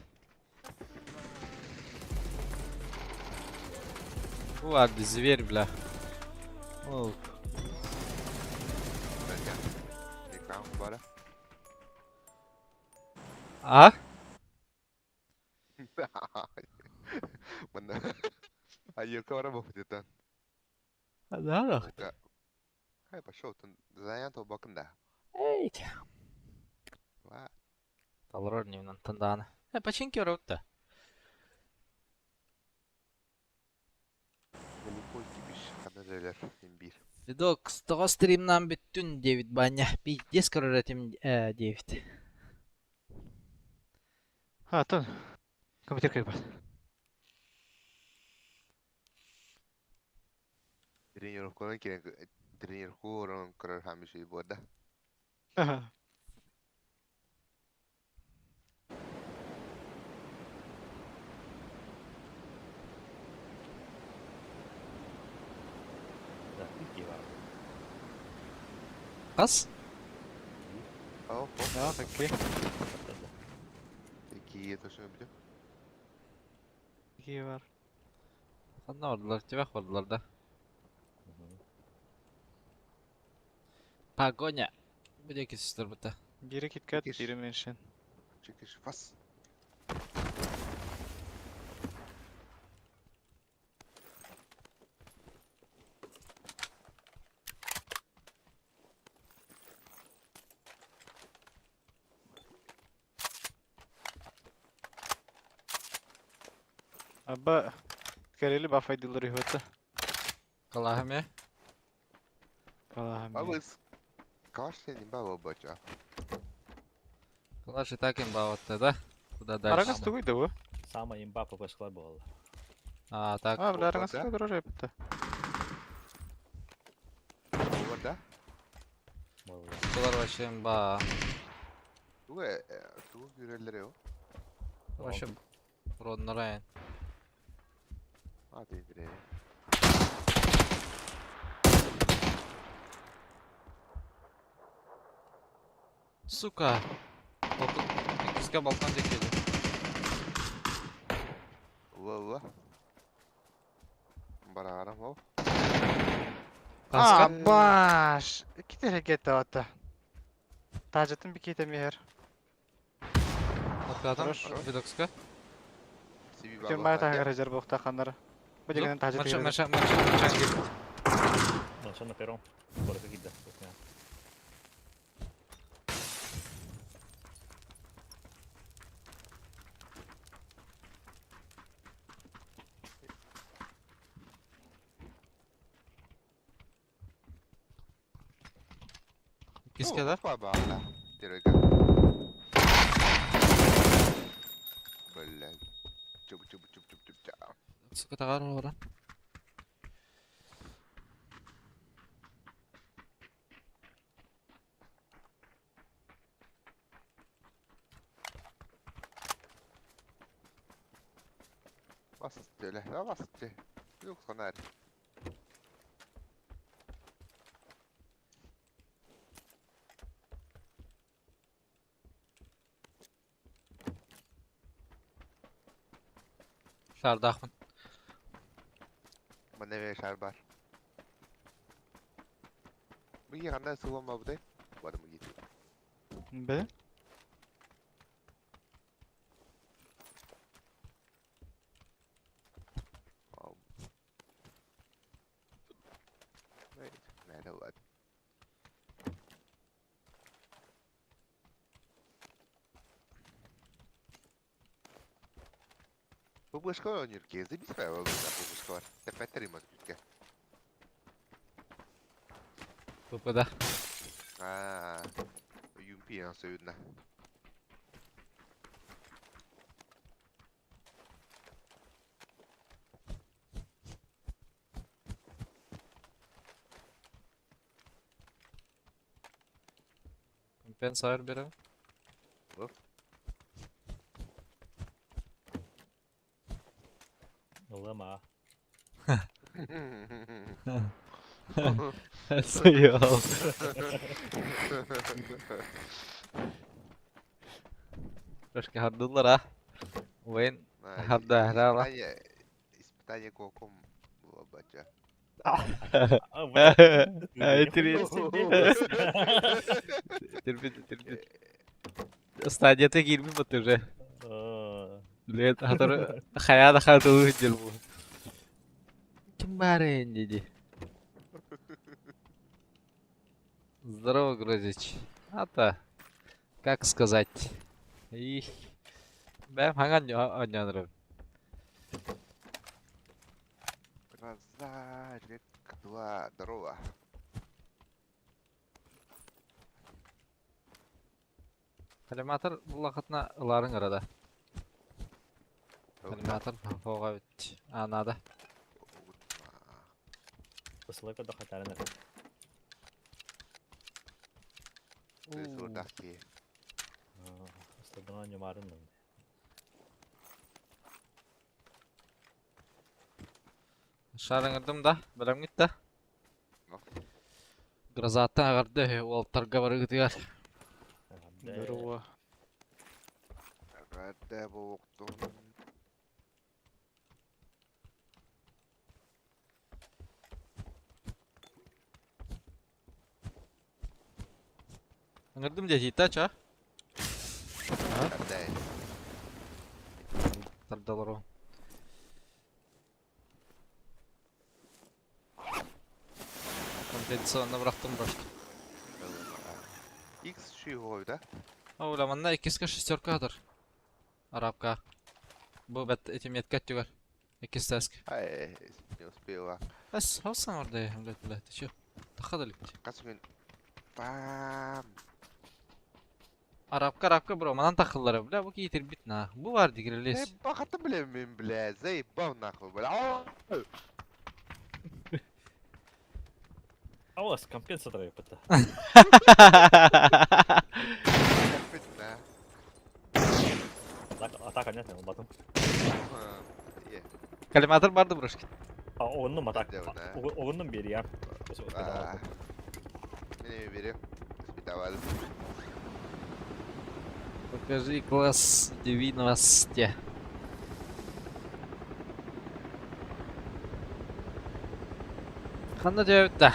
Ладно, зверь, бля. Ол. Экран бара. А? Манна. Айылка бара бохтетан. Да, Хай пошел, тон занят бакында. Эй. Ва. Талрор немнан танданы. Э, починки ротта. Глухой кипиш. Канадалар имбир. Федок, тоҕо стримнаан бүттүн диэбит Баня. Пиздец көрөр этим э, диэбит. Ha, тон. Компьютер как бы. Тренировканы кирен тренировку орон көрөр хамиши бода. Ага. Да, икки бар. Хас? О, Да, окей. Какие это что будет? Какие бар? Ханна ордулар, тебя ордулар да. Погоня. Будет кесістер бұта. Бири киткат, Киш. бири меньшин. Чекиш фас. Аба Карели бафайдылар юхата. Калаһым ээ. Калаһым ээ. Абыс. Калаш сен имба болбача. Калаш и так имба вот да? Куда дальше? Арагас тугуй да бу? Самая имба ППшкалар буолла. А, так. А, бля, арагас Да? дороже эппитэ. Болар да? Буолла. Булар вообще имба. Тугу тугу күреллере о. Вообще уроднара эн. А дедире. Сука. Балкон. Иккискэ балкон диэки кэллэ. Ула ула. Бараарам ол. А, Таска. баш! Ките кетті ата. Тажатын бикете мехер. Откатан. Хорошо. Видокска. Сиби Бүтін баба. бай тағыр жер боқта қандар. Бу деген тажы Манча, тегер. манча, манча, манча киирбит. Манча на перрон. Куоракка киирдэ. Иккискэ да? Баба. Терега. Бля. Чуп чуп чуп чуп чуп чуп. Сука таҕар олорон. Басты эле. Басты. Yok sonar. Шардаахпын. Манна шар бар. Бу ханна сылама будай. Бар мы гит. Бе? Wait, matter what. Бубушка онюр кезди бис бе бубушка бар. Тепеттер имаз бүтке. ППда. Аа. Юмпи ан сөйүннэ. Компенсатор берем. Ылыма. Суёл. Трошки хардылар а. Уен хабда храла. Испытание, испытание коком было бача. А, бля. Терпит, терпит. Стадията киирбит бат уже. Лет хатар хаяда хатылы дел бу. Ким баар диди. Здорово, Грозич. Ата, как сказать. И бэм ханган онньонрым. Гроза, 2, здорово. Коллиматор буллахытына ыларың арада. Коллиматор хоға бит. А, надо. Ысылы көдө хатарын эрэ. Сурдаки. Ысылдыҥа ньумарын Шарыңырдым да, білем гитті. Грозаттан ағарды, уолтарға барыгытыгар. Здорово. Рада боқтун. Ыңырдым деді, ча? Рада. Тардалар о. Компенсационно бырахтым башты. X ши да? Ола, манна иккиска шестерка атар. Арабка. Бу бәт эти метка түгәр. Иккис тәск. Ай, Не успела. Эс, хавсан орда, блядь, блядь, ты чё? Тахадалик. Хас күн. Бам. Арабка, арабка, бро, манан тахыллара, бля, бу киитирбит на. Бу бар дигрелес. Бахатын билем мин, бля, заебал нахуй, бля. Алас, компенсатор yapıttı. Капец, Атака нет, батым. да. Коллиматор барды брошки. А, оғынным атак. Да, да. Оғынным бери я. Мен берем. Спитавал. Покажи класс девиности. Ханна дьэбитта.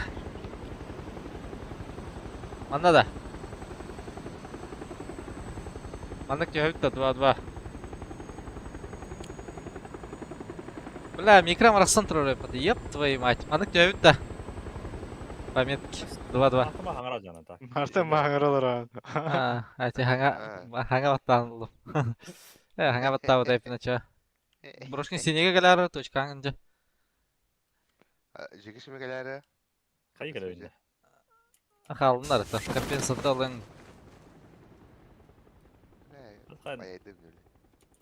Манна да. Маннык дьэбитта 2-2. Бля, микром арахсан турар эбит. Еб твою мать. Маннык дьэбитта. Пометки. 2-2. Артыма хаңара жана так. Марта маңыралар. А, ати хаңа хаңа баттаан булдум. Э, хаңа баттаабыт айпына ча. Брошкин синеге келер, точка аңынжа. Жекешеме келері. Кайы келе Халыннар это. Компенсация алын.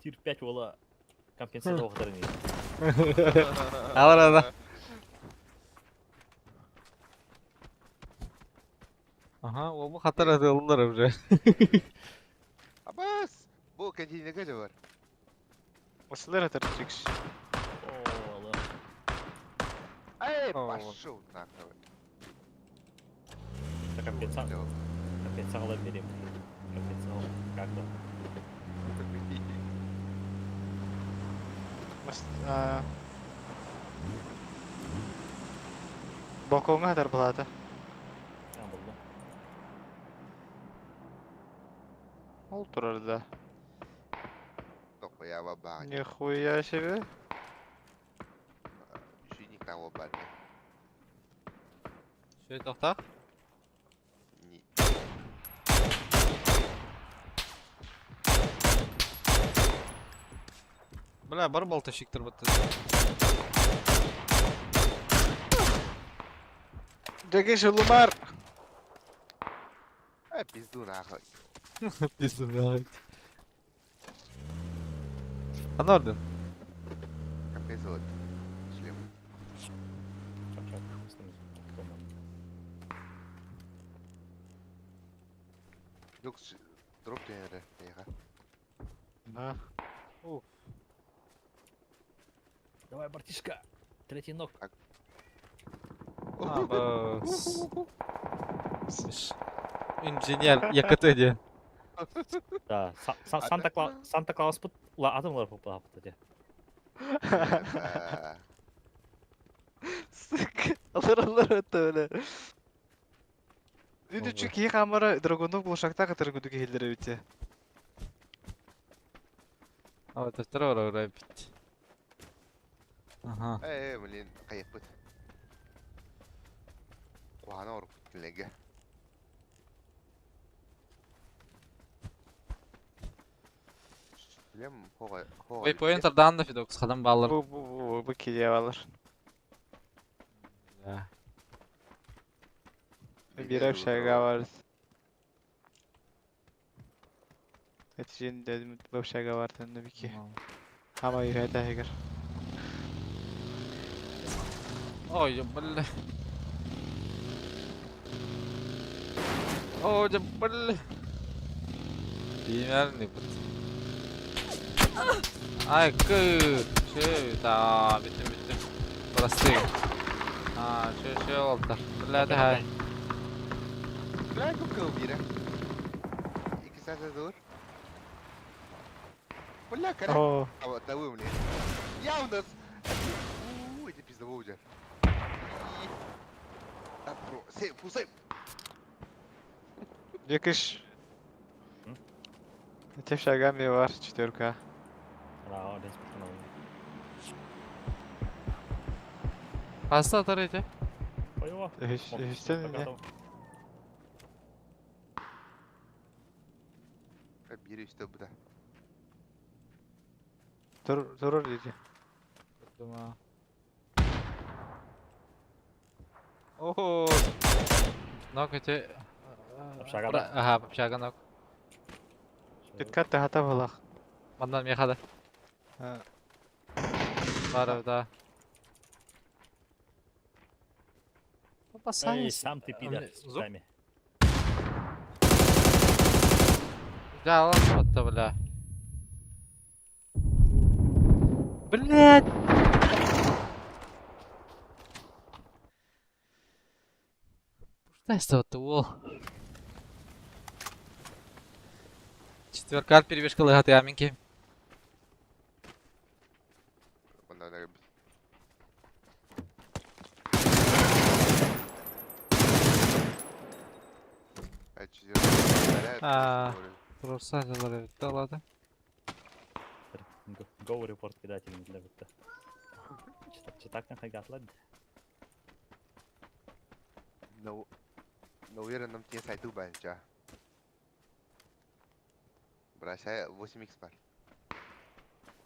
Тир 5 ола компенсация оқтарын. Алар ада. Ага, ол бу хатар алындар уже. Абас! Бу контейнерге же бар. Осылар атар жекеш. Ола. Эй, О. пошел нахуй. Компенсация. Компенсация берем. Компенсация. Как то? Балконга атар булады. А, болды. Ол турар да. Тохуя баба. Нихуя себе. Ученик того бар. Шөй тоқта. Не. Бля, бар балта шиктер бітті. Жекеш улумар. Ай, пизду нахуй. Пизду нахуй. Ана орден. Компенсировать. Шлем. Чап-чап. Люкс дроп деңері. Эйға. На. Давай, братишка. Третий ног. Абас. Инженер ЯКТ Да, Санта Клаус, Санта Клаус пут, ла атомлар пут де. Сука. Алар алар өтті өлі. Үйді чүк ей қамыры драгонов булшакта кытыр күдү келдире бите. А, это второй рэпить. Ага. Эй, блин, кайыппыт. Куана ұрып күттілеге. Билем, хоға, хоға. Waypoint ардаан да Фидокс хадан баллар. Бу бу бу бу киле алар. Да. Бир общага бар. Нәтижені дедим бу общага бар төннө бики. Ама үйрәтә егер. Ой, бля. Ой, бля. Примерный бут. Ай, кы. Чё, да, биттим, биттим. Просты. А, чё, чё, олтар. Бля, да. Бля, көп бира. Iki saat dur. Бля, кара. О, А вот того, блин. Я у нас. У, эти пиздовоуджер. Се, пусай. Жекеш. Теп шагами бар четверка. Ана, лес путан. Хаста атар эти. Ойва. Үстен не? Бир үстө буда. Тур тур диди. Дума. О, Нок эти... Общага, да? Ага, общага нок. Киткат тахата булах. Манна меха да. Бара, да. Эй, сам ты пидор, с Зуб. сами. Да, он вот бля. Блять! Что это уол? Четверка перебежка лыгаты аминки. Манна А. Просто да ладно. Go report кидатель для бітті. Читак хайгатлад. No, на уверенном тебе сайту банча. Бросай 8х бар.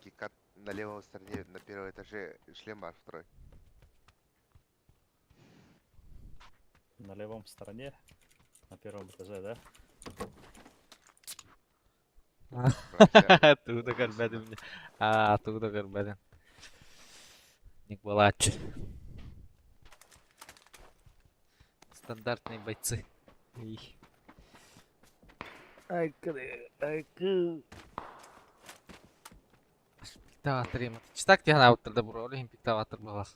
Кикат на левом стороне на первом этаже шлем бар второй. На левом стороне, на первом этаже, да? Бросай. Туда көрбөдүм. А, туда көрбөдүм. Ник балач. Стандартные бойцы. Ай, ай, Пиктаватор юм. Читак тихан ауттар бур. Ол хим пиктаватор болах.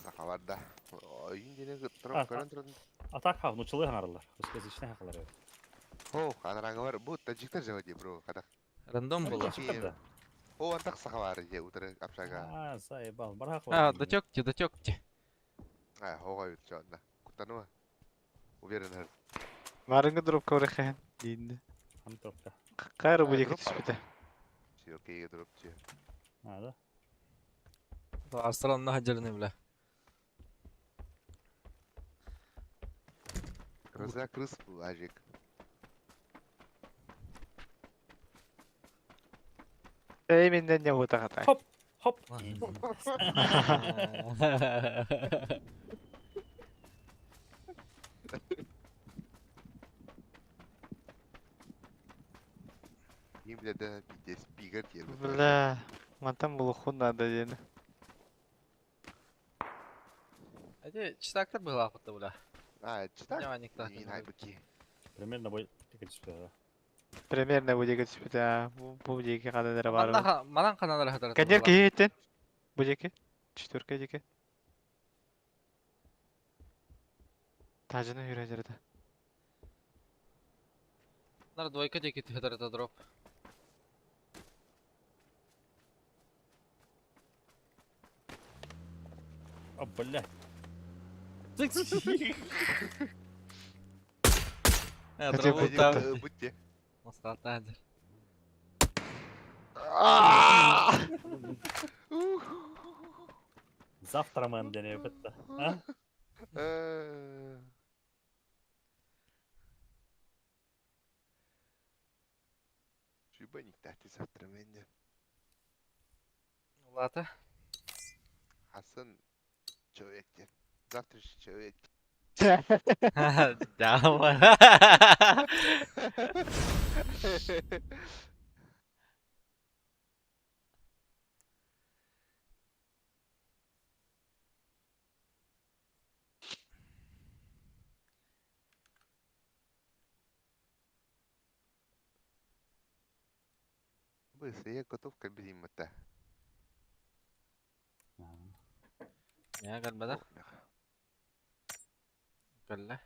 Сахаларда. Ойын дене А, тұрып көрін тұрын. А так ха, нучылы хаңаралар. Русскоязычный хақалар. О, анараңы бар. Бу таджиктер жауди, бро. Кадак. Рандом было. Да. О, антак сахалар же утыры общага. А, заебал. Бар А, дотёкте, дотёкте. А, хога бит чонда. Кутануа. Уверен. Марыңы дроп коврехен. Дейінді. Ам дропка. Кайры А, bu дроп дике түспүтэ. Окей, дроп че. А, да? Арсалан нахаджарны бля. Гроза крыс был, ажик. Эй менден не бута хатай. Хоп! Хоп! Им бля да пиздец пигар тер. Бля, мантан булухун надо дени. Эти читактар была охота бля. А, читак. Няма никто. Не найбыки. Примерно бой тика түспэ, да. Примерно бу дике түспүтэ. Бу дике кададара бар. Манан каналар хатар. Конер киһиттен. Бу дике. Четверка дике. Тажыны хүрәжерді. Нар двойка деки хатар это дроп. А, блядь. Хотя бы там. Будьте. Мастратадер. Завтра мы дене бітті. А? Чубаник тахти завтра меня. Лата. Хасан человек те. Завтрашний человек. Да. Быстро, я готов к обидим-то. Я көрбөдө. Кэллэ.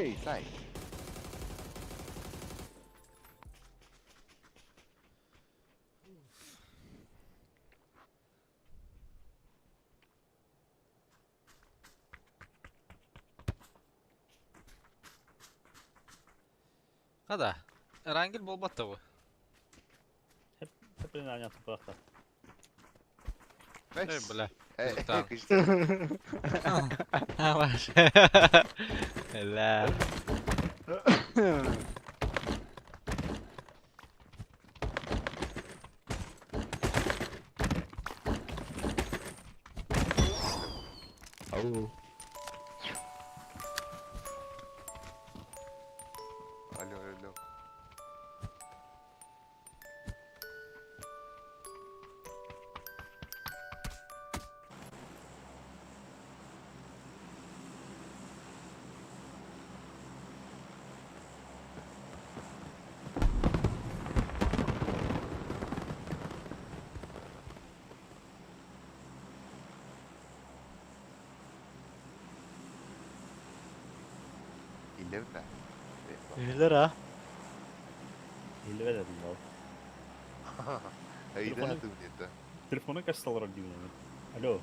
Эй, сай. Хада. Эрангел буолбат да бу. Hep aynı toprakta. Эй, бля. Эй, Там. кыжды. А, ваш. Бля. Ау. Алло, алло. Иллевна. Üyeler ha. 50 dedim daha. Айда Телефоны- ты Телефону kaç olarak diyor yani. Alo.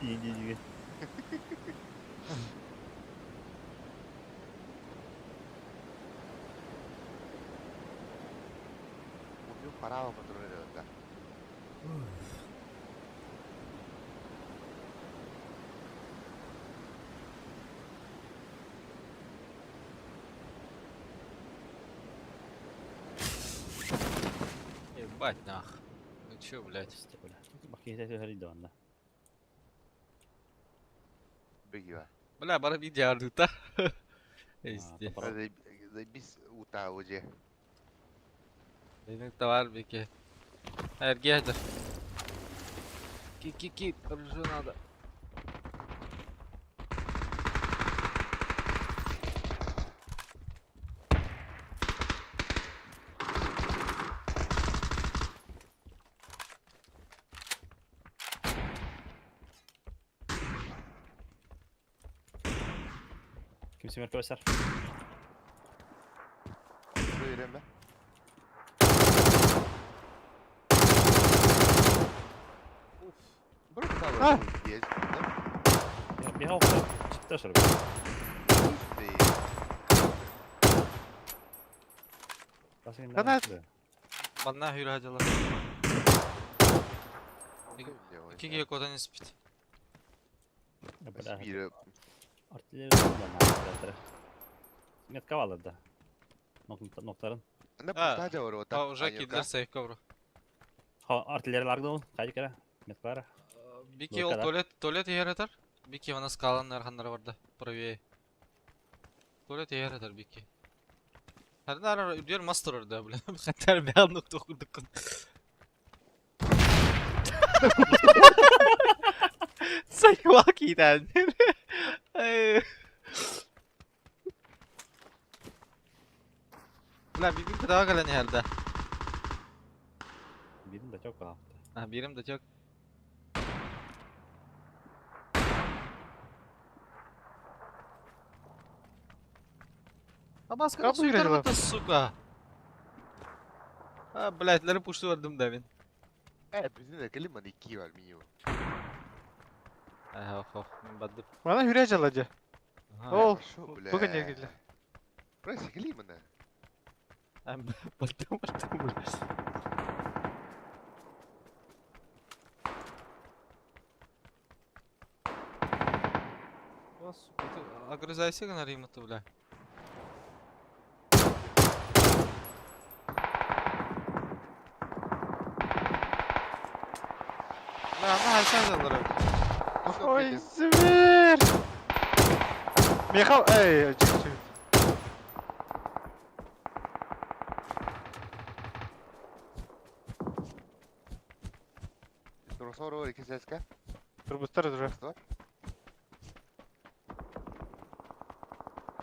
İyi iyi iyi. Мумю парава патрулировать, да. Ебать нах. Ну чё, блядь. Bak yeter her iddia Беги, Бля, бара видео ардыта. Везде. Заебись ута уже. Benim товар беке. Эргедер. Ки-ки-ки, оружие надо. Kimse arkadaşlar. Vereyim ben. Ah! Ya bir hafta çıktı aşağı. Kanat. Манна хүрэ İki киһи куотан испит. Artillery kullanıyor. Metka alırdı. Noktarın. А, А, уже кидлер сейф ковру. Ha artillery largı Kaydı kere. Metkalara. Бики ол туалет, туалет иһэр Бики вана скалан арханнара барда. Правее. Туалет иһэр Бики. Хәрнар үрдер мастер орда, бля. Хәтәр бәл нокта курдык. Сайва китән. Бля, бибим кыдага кэлэн иһэрдэ. Birim de çok kaldı. А, бирим да тек. А маска Кабы үйрәнеп это, сука. А, блядь, лары пушту вардым да мин. Біздің әкелі манеки бар минимум. Ага, ох, ох, мин бадып. Мана хүрэ жалады. Ага. Ол, Шо, бля. бүгін эргиле. Просто кели мына. А, бардым, бардым, бля. О, сука, ты огрызайся на Римату, бля. Бля, ана хайса жалары. Ой, зверь! Михал, эй, чик чик. Росоро иксСК. Турбустар уже. Что?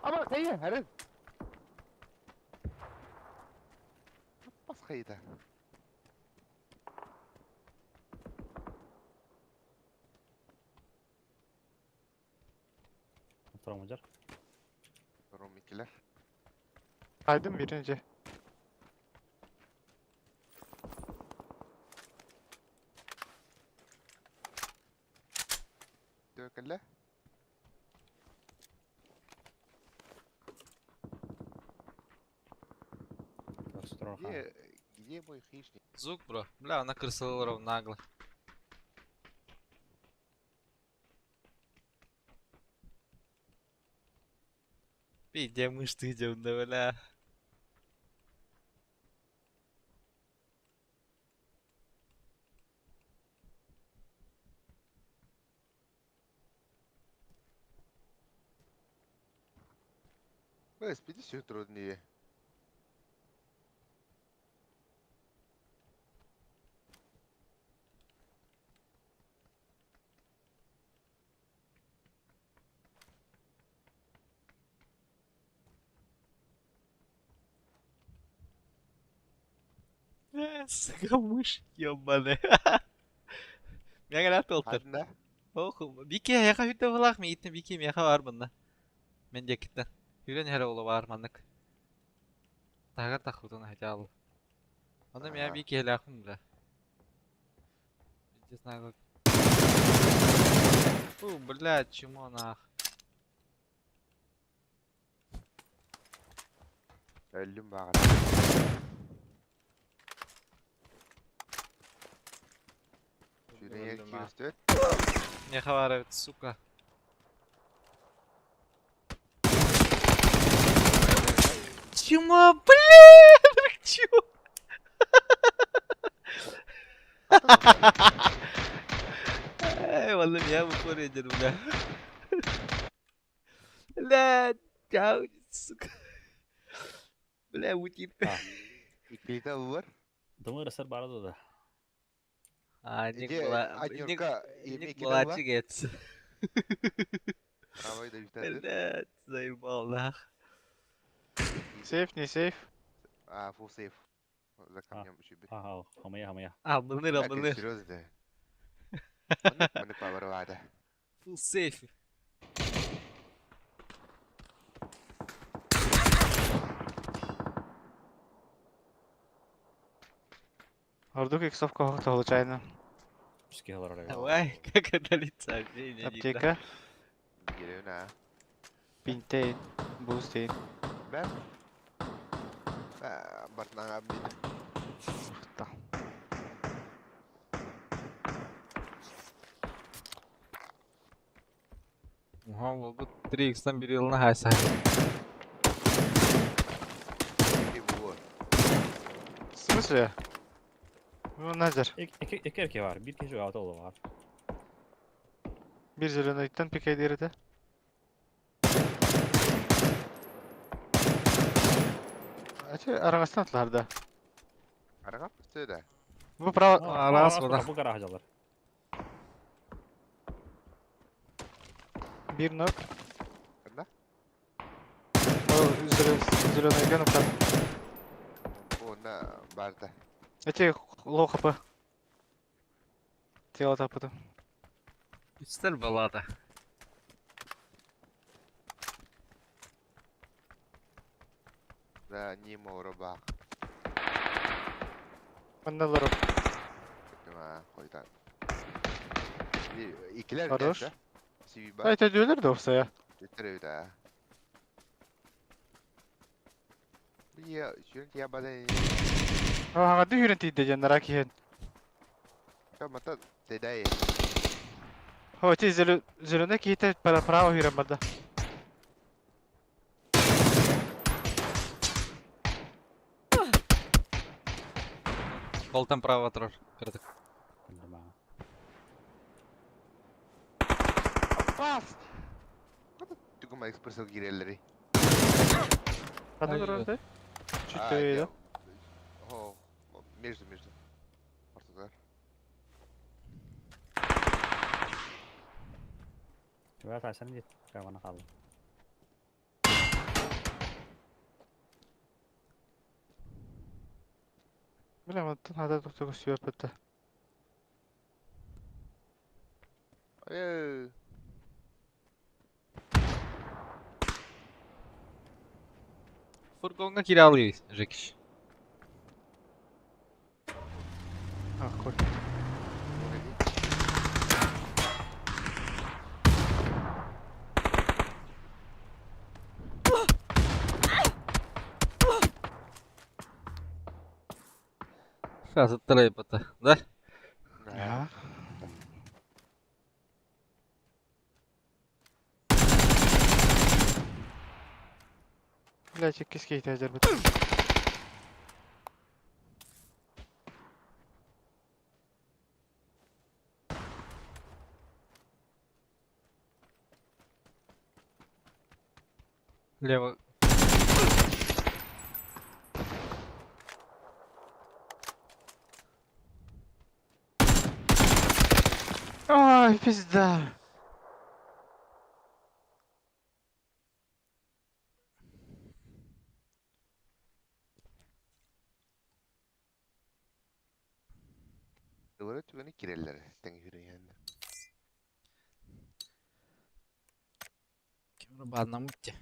Ама, тәйе, әрін. Басқа еді. Tamam hocam. Ром Микелер. Айдым birinci. Dökelle. Где, где мой хищник? Звук, бро. Бля, она крысолоров нагло. Пиздя мышцы идем, да бля. Господи, все труднее. Сука, мышь ебаная. Меня говорят, Ханна? Ох, бики яха хүтэ булах ми итне бики меха бар бunda. Мен декиттен. Хүрен хәрэ ола бар маннык. Тагар тахутун хажал. Оны мя бики хелахум бля. Не знаю как. Фу, бля, чмо нах. Өллүм бағана. Сүүрэн киирстэт. Меха бар эбит, сука. Чмо, бля, чмо. Эй, валла меня в упор идет, бля. Бля, чау, сука. Бля, утип. Иккита бар. Думаю, расар бара да. А, ник Где была... Ник, Анюрка ник Емекина была? молодец. Правой да витады. Блядь, заебал, нах. Сейф, не сейф. А, фул сейф. За камнем еще бит. Ага, хамая хамая. А, мыныр, Так, мыныр. серьезно. Маннык маннык бабарвада. Фул сейф. Ордук иксовка хоқта случайно. Давай, как это лица общение не так. Аптека. Герена. Пинтейн. Бустейн. Бәр. Бартнага бит. Та. Ага, вот 3 икстан берил на хайса. Его. В смысле? Ну, Назар. Iki iki erkeği var. Bir kişi var, oğlu var. Bir зеленыйттан пикай дереді. Ачы араңастан атларда. Арага сөйдә. Бу право Раз, вода. Bu kara hacalar. bir нок. Канда? Ол зеленыйга нокта. Онда барда. Эти лоу хп. Тело тапыды. Үстел балада. Да, не мороба. Мындалар. Ма, койда. Икилер Хорош. Сиби бар. Айта дөлер да осая. Өтөрөй да. Бия, сүрен тия бада. Ага, дүйрен тиде жанара киен. Мата тедай. Хо, ти зеленый киете право хүрен барды. Колтан право турар. Кырдык. Пас. Тугума экспрессо кирелери. Кандай Ай, көрөндө? Чуть А, төйдө. О, между, между. Ортодор. Şuraya taştan git. Kavana kaldı. Билем, аттан хата токтогу сүйөп бітті. Ой. Фургоҥҥа киирэ Жекич. Ахуй. Сейчас оттарайбата, да? Да. Блять, иккис киһитэ дьарбыт. Лево. Ай, пизда. Duvara түгэни кирэллэр тэҥ үрүйэннэр. Ким бааннаммыт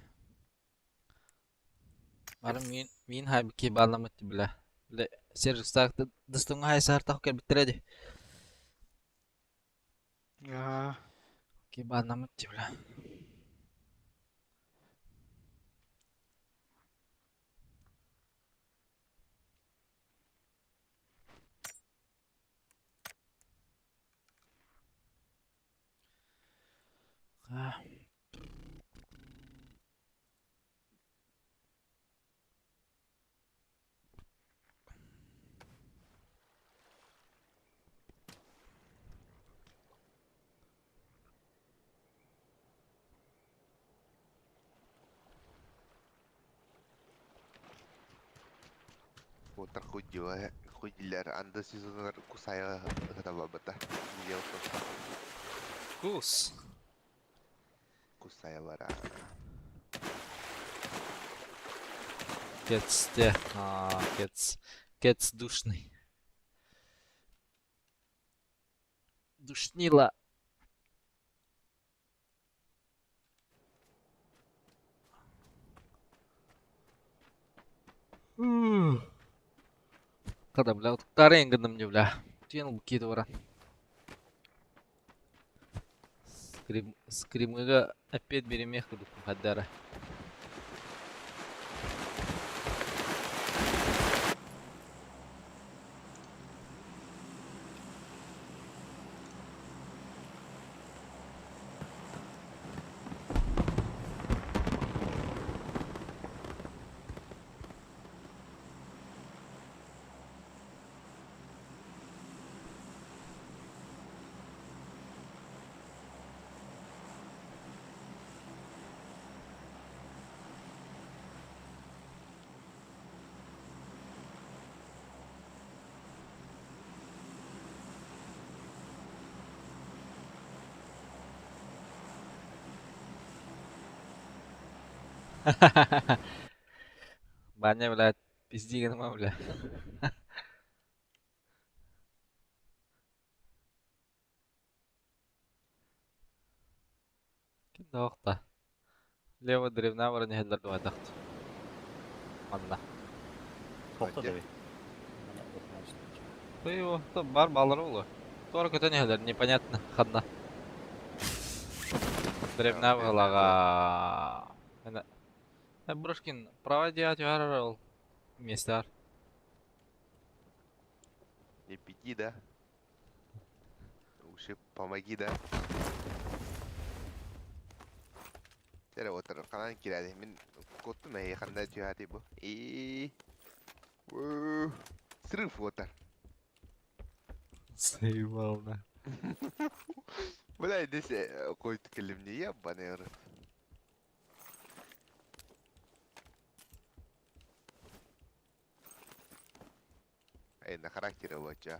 Бары миин миин хайбыки бааннаммыт бля. Бля сервистаах дыстыҥҥа хайсаартах кэлбиттэрэ дии. Аа. Ки бааннаммыт бля. А. Отар хуйдила хуйдилер анды сезоннар кусайа хатабабата. Кус. Кусая бара. Кец те. А, кец. Кец душный. Душнила. Когда, бля, вот карен гыным не, бля. Тен букет вара. Скрим, скримыга опять беремех хаддара. Баня, блядь, пизди гыныма, бля. Ким да Лево древна баран иһэллэр дуһайдахт. Манна. Тохто Хадьа. да Ты бар балары олу. Туора көтөн иһэллэр, непонятно, ханна. Древна быһылаҕа. Брошкин, право диа түһэр ол местар. Не пяти, да? Лучше помоги, да? Тере отыр канан кирәди. Мин коттум әй ханда түһәти бу. И. Срыв отыр. Заебал, да. Бля, здесь кой текелимни ебаный рот. Эй, на характере вот ча.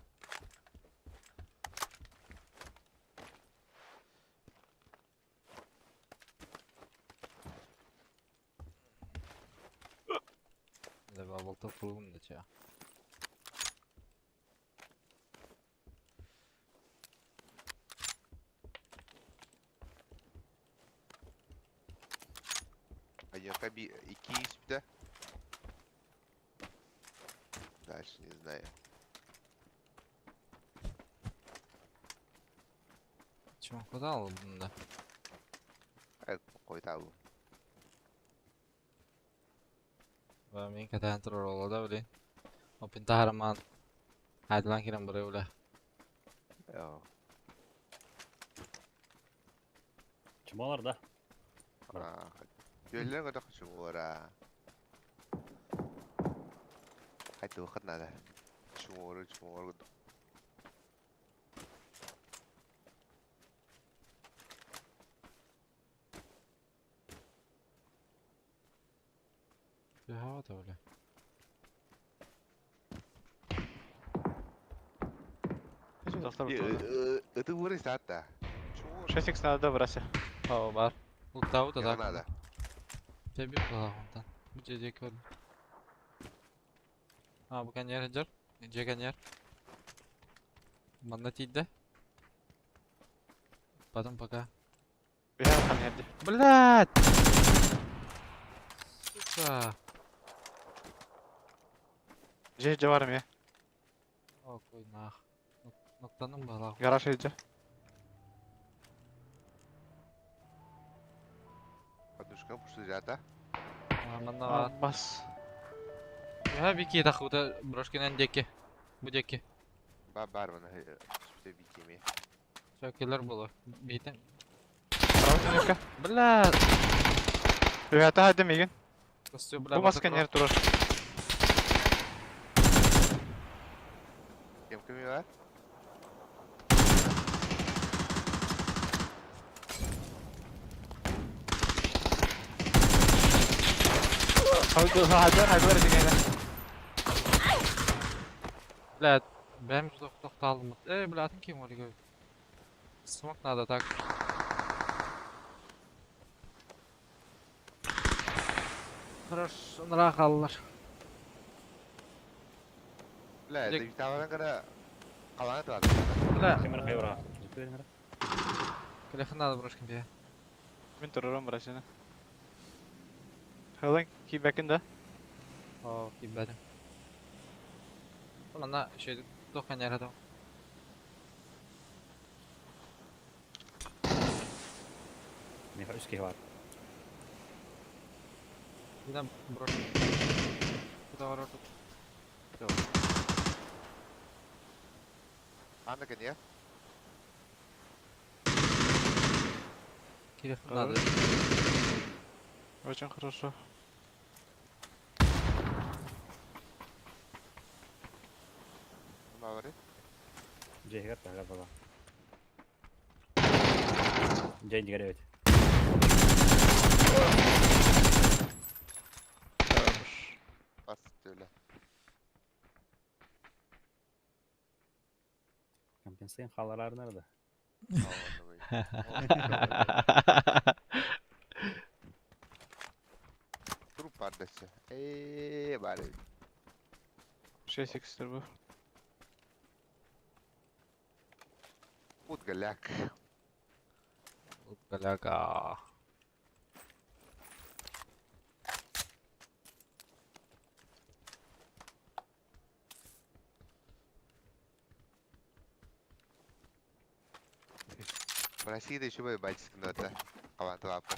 Да, болтов кылгым да ча. Айака би ики испите. Дальше не знаю. Чумакуда албын да. Қойтабы. Мин кэтээн турар ола да блин. Опин таһарамаан айдылан кирен бары үлэ. Чумалар да. Түөллэр көтөх чугуора. Хайдуохха надо. Чугуору чугуору. Төһөҕө да үлэ. Это вырыс ата. 6х надо браться. О, бар. Луттабыт да так. Надо. Тебир кылаҕынтан. Бу дьиэ көрдüm. А, бу каньер дьэр. Дьиэ каньер. Манна тиийдэ. Потом пока. Бэһэр ханерди. Блядь! Сука! Же жабарым я. О, кой нах. Ноктаным балах. Гараж иди. Подушка пушты ата. Манна бар. Бас. Ха бики тахута брошкинен деки. Бу деки. Ба бар мана сүтө бикеме. Шокелер болор. Бейтен. Правда, Блядь! Ребята, хадым мигин. Костю, бля. Бу маска не турар. Кем кеми бар? Хадыр, хадыр дегене. Блядь. Бэм тоқталым. Эй, блядь, ким ол Смок надо так. Хорош, ныра қалылар. Бля, Дек- таваран кара калана туады. Бля, Кемер хайвара. келехин надо брошкин бе. Мин турарым брасына. Хылын кибәкин да. О, кибәдим. Манна şey тоқан ярадым. Меха үске бар. Бинен брошкин. Куда бар ордук. Анда кене? Келехин надо. Очень хорошо. Мына бар. Жегер тага бала. Жай дигеребет. Хорош. Бас төлө. Компенсация халалар nerede? Труп бардасы. Э, бар. 6х бу. Пут голяк. Голяга. В России да еще бы бальчик но это. Калан туапы.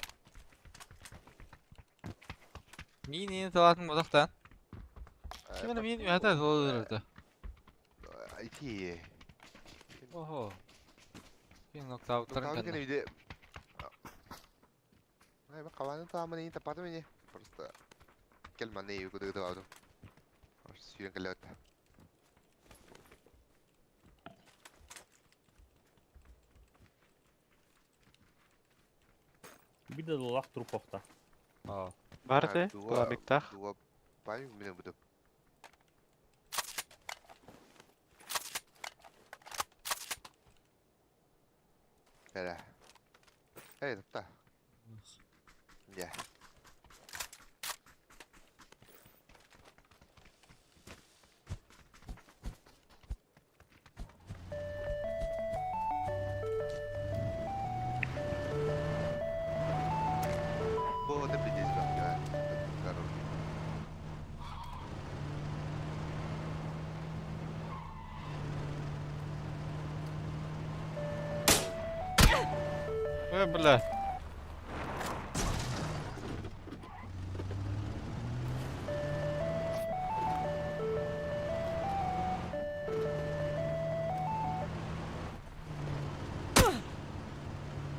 Мин талатын бодақтан. Кимini мин үһәтә толдырды. Ити. Охо. Кин нокауттарын Там кәнне. виде. Ай, ба каланы тамын ин тапаты мине. Просто келманы югуды алдым. Сүйен келет. Bir de dolak туруп охта. О. Бар те, тула бектах. Дуа память мене буду. Эра. Эй, топта. Я. Бо не придесь. Э, бля.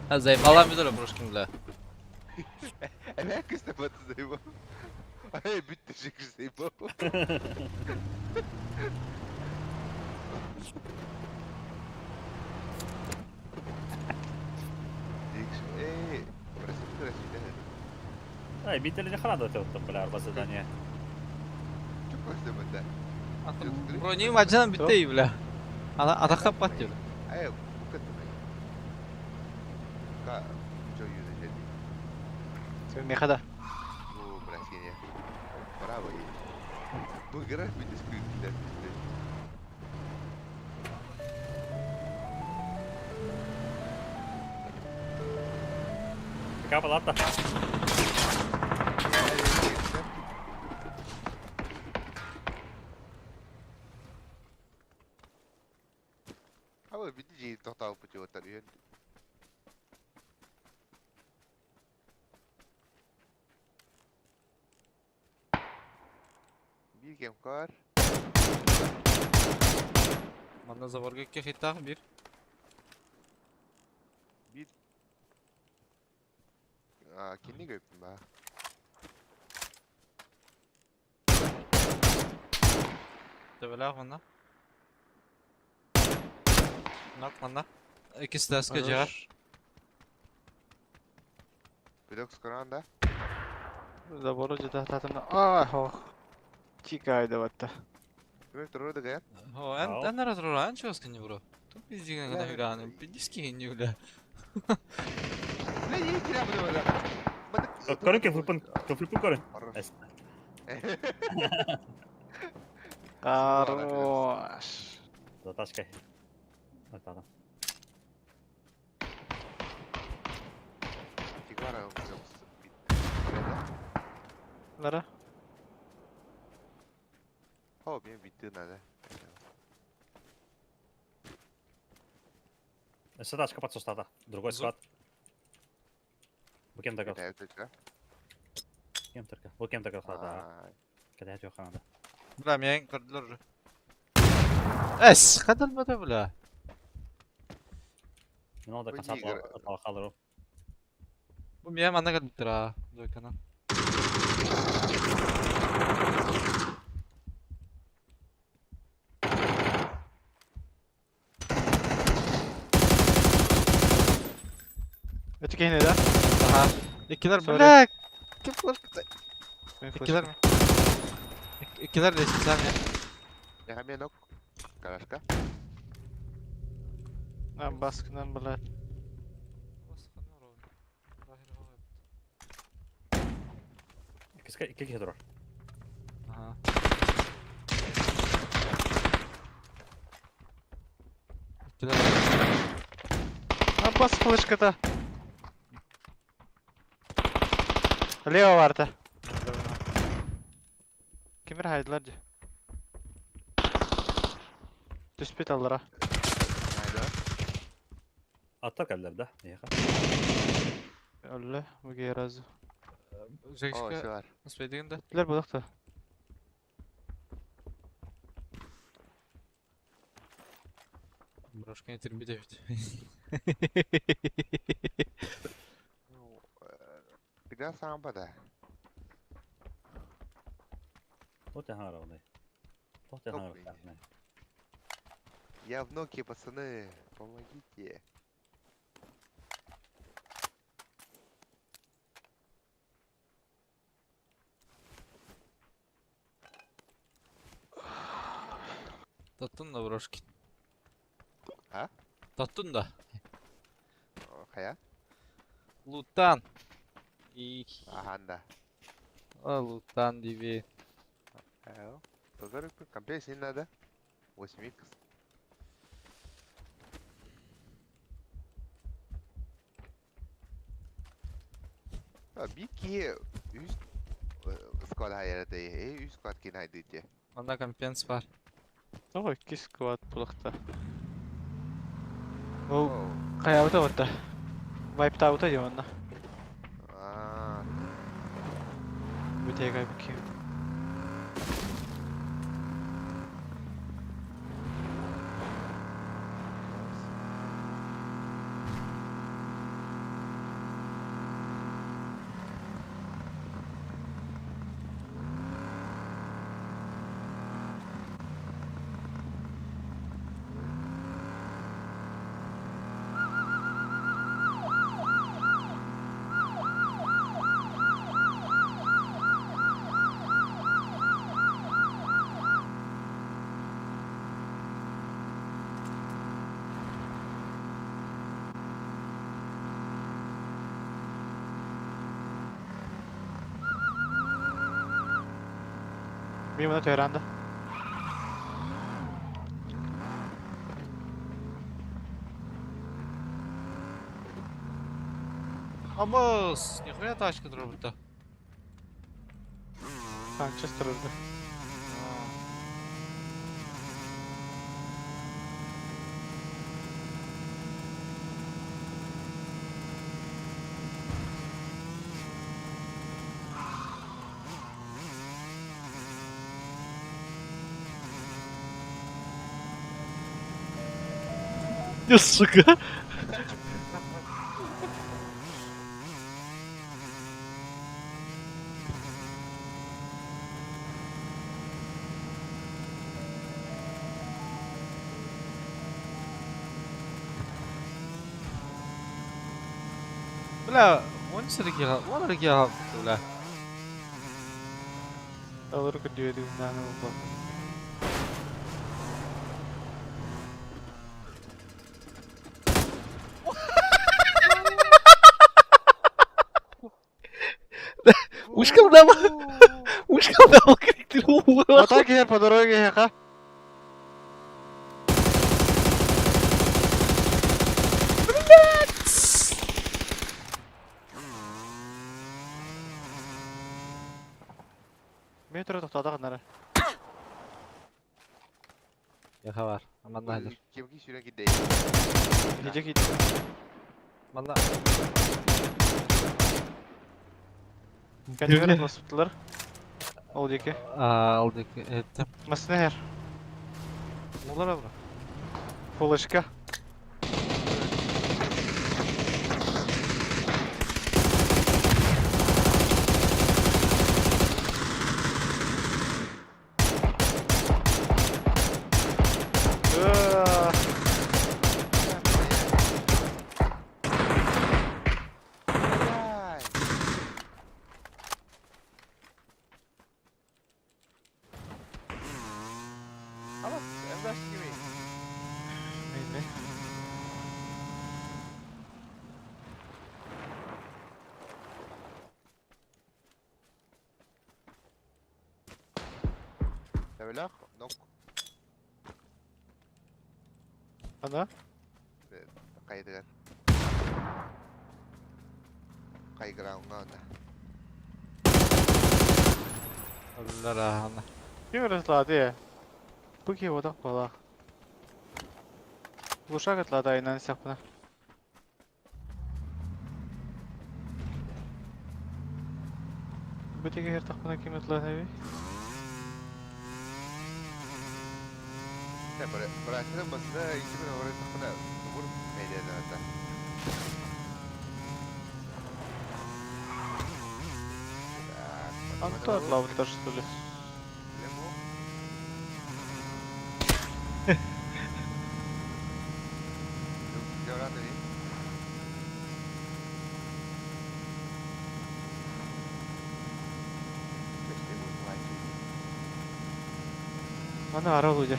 А заебала ми брошкин, бля. Эмээ көстө бат заебал. Ай бүттэ шикир заебал. Эй, прости, Ай, бители не храна ты вот бля, арба задание. Чё көстө бат? Брони мажан битте бля. Ана атака пат бля. Ай, букат Ка, чё юза жеди? Меха да. Бу, бля, Браво, Бу игра видишь, как Какая палата? Хава види тохтал путевотар үйен. Биир кем кар. Манна заборга кехитах бир. Биир. А, кини көппүн ба. Төбөлөөх манна. Нок манна. Иккис таска жаар. Бирок скоран да. Забору жада татымна. А, хох. Чикай да батта. Ким туру да О, эн эн раз рура, эн чего скини бро. Тут пиздиген гана юраны, пиздиски не бля. Бля, не киря буду бада. Көрүн кефлипын, кефлипын көрүн. Хорош. Заташкай. Атана. Тигара Лара. Хоо, мен битти надо. Садачка под состата. Другой склад. Бу кем таков? Кем только? Бу кем таков? Да. Когда я надо. Бля, мен көрдүлөр уже. Эс, кадал бата бля. Ну, до конца халыру. Бу мен манна калбыттыр а. Дойканан. Это кихини да? Аха. Иккилер Sorry. бля. Ким флешка? Мен Иккилер ми? Иккилер лестница ми. Я мен ок. Карашка. А, баскынан блядь. Киска кики хедро. Аха. Иккилер. А, бас флешката. Лево варта. Кимир хайдылар же. Түспет аллара. Найда. Аттар келдер да. Еха. Өллө, буге разу. О, Жекшке силар. успейдигин да. Билер будакта. Брошка не терпи бит. Ну, Всегда сам бада. Тот я харавный. Тот я харавный. Я в Nokia, пацаны, помогите. Таттын да брошки. А? Таттын да. Хая? Лутан. И Аханда. А, лутан диби. Тоже компьютер не надо. 8х. А, бики үс склад хайрата э үс склад кин хайдыте. Анда компенс бар. Ой, икки склад булакта. Ол каябыта батта. Вайптаабыта дии онно. Аа. Бүтэйгэ айбыт киһи. Мимо түһэрэн да. Амос, нихуя тачка турбута. Санчес турурду. Сука. Бля, он сергега, он регига, бля. Алыр күндүөдү нааны булба. Ушкалдама, ушкалдама крикнул. Вот так я по дороге, ха. Метро тоқтадақ нары. Яха бар. Манна хәлер. Кемки сүүрэн кидей. Неже кетті. Манна. Кәдігер басыптылар. Ол деке. Алды. Этtim. Масына хер. Олар абра. Флешка. Төбөлөөх, нок. Ана? Хайдыгар. Хайграуҥҥа онно. Аллар ахана. Ким ыраслады я? Бу киһи бодох буолаах. Глушак атлады айынан сахпына. Бу тиги хертахпына ким атлаан эби? Бырачыны басына икки күн оҕоро тахпына тугур мэйдээтэҕэ. Антон атлаабыттар что ли? Аны ара олуйда.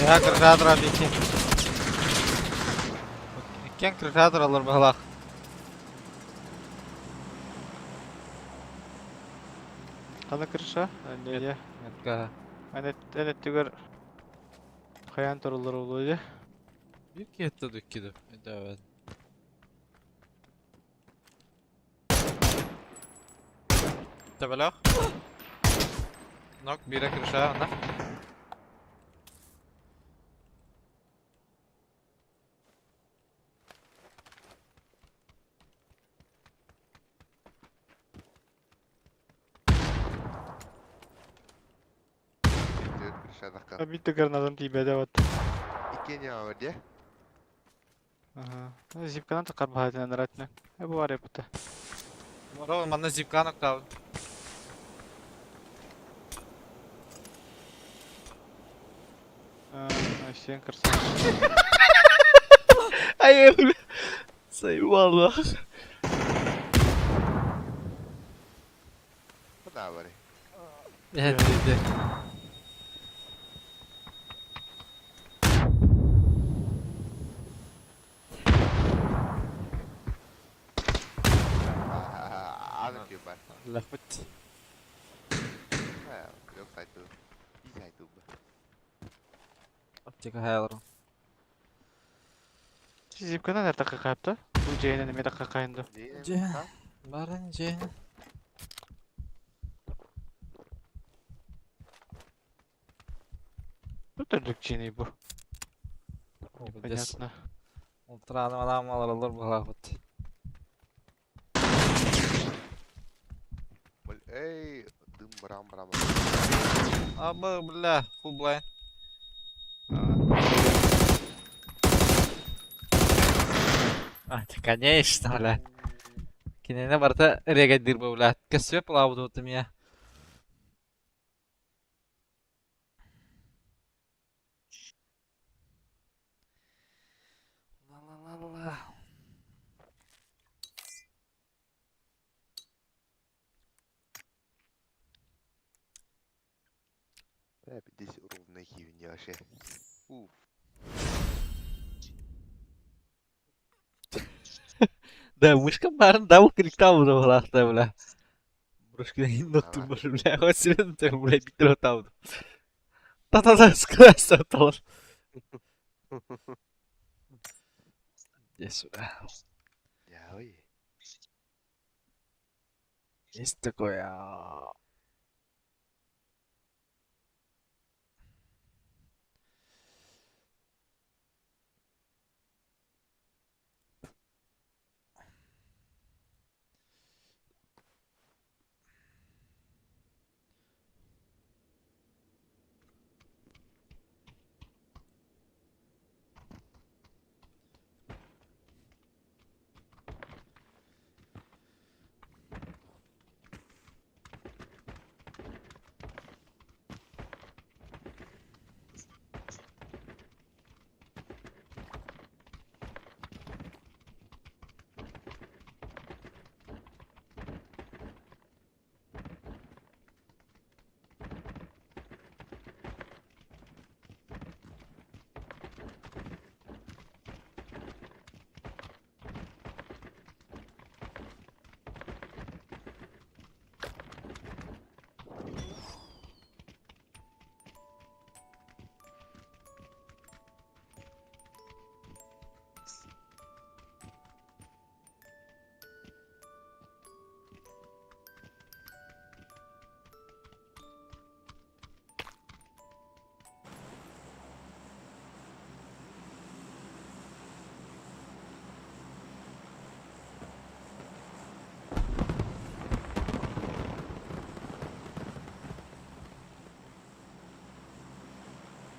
Я крышатра бики. Кен крышатра алар балах. Аны крыша? Не, Метка. Аны түгөр хаян турулар олуйда. Bir кетті дүккеді. Evet. Төбөлөөх. Нок бире крыша ана. Шадаққа. Мин гранатам тиийбэтэ вот. Иккиэн яҕа дии. Аха. Зипканан таххар баһаатынан ыратына. Э бу бар эппитэ. Морол манна зипкан октаабыт. Сен красавчик. Ай, бля. Заебал, Куда бары? Нет, нет. Аны бар. Лахпыт. Аптека хаялар. Зипканан эртакка кайыпты. Бу жэйинен эме такка кайынды. Же. Барын же. Бу түрдүк жини бу. Понятно. Ултыраны адам алар булахпыт. Эй, дым барам барам. Абы, бля, фу, бля. А, конечно, бля. Кинене барта регадир бу, бля. Кесеп лабуду меня. Ла-ла-ла-ла. Бля, здесь ровная хивня вообще. Уф. Да, мышка барын дабл кликтал бу бля. Брошкина инноттум бар, бля. Вот серьезно, бля, биттер отабыд. Та-та-та, скорость оталар. Иди сюда. Я ой. Есть такое. А.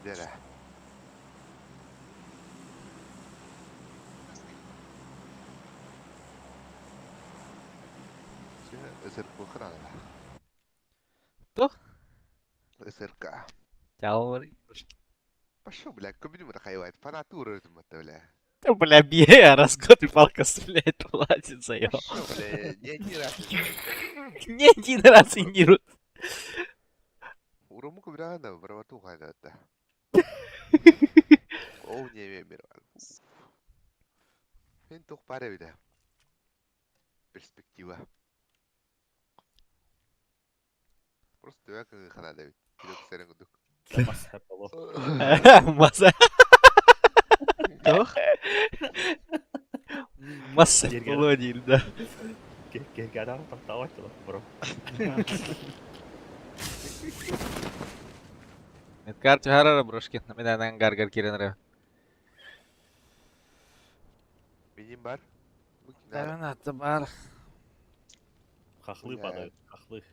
Дere. СРК храна. Что? СРК. Чао. Пошел, бля, кабину хайвайт, фанатура это, бля. Да, бля, бе, раз в год и палка стреляет, платится, ё. Пошел, бля, не один раз. Не один раз и не Урумуку бля, бравату хайда. О, не, не, Мен тух пара бля. Перспектива. Просто я как хана Давид. Килок сэрэн кудук. Маса боло. Маса. Toch? Масса Дергер. боло да. Кергәдән тактап айтты бро. Медкар чахарара брошки. Мен гаргар киренре. Менин бар. Даран аты бар. Хахлы Бля. падают, хахлы.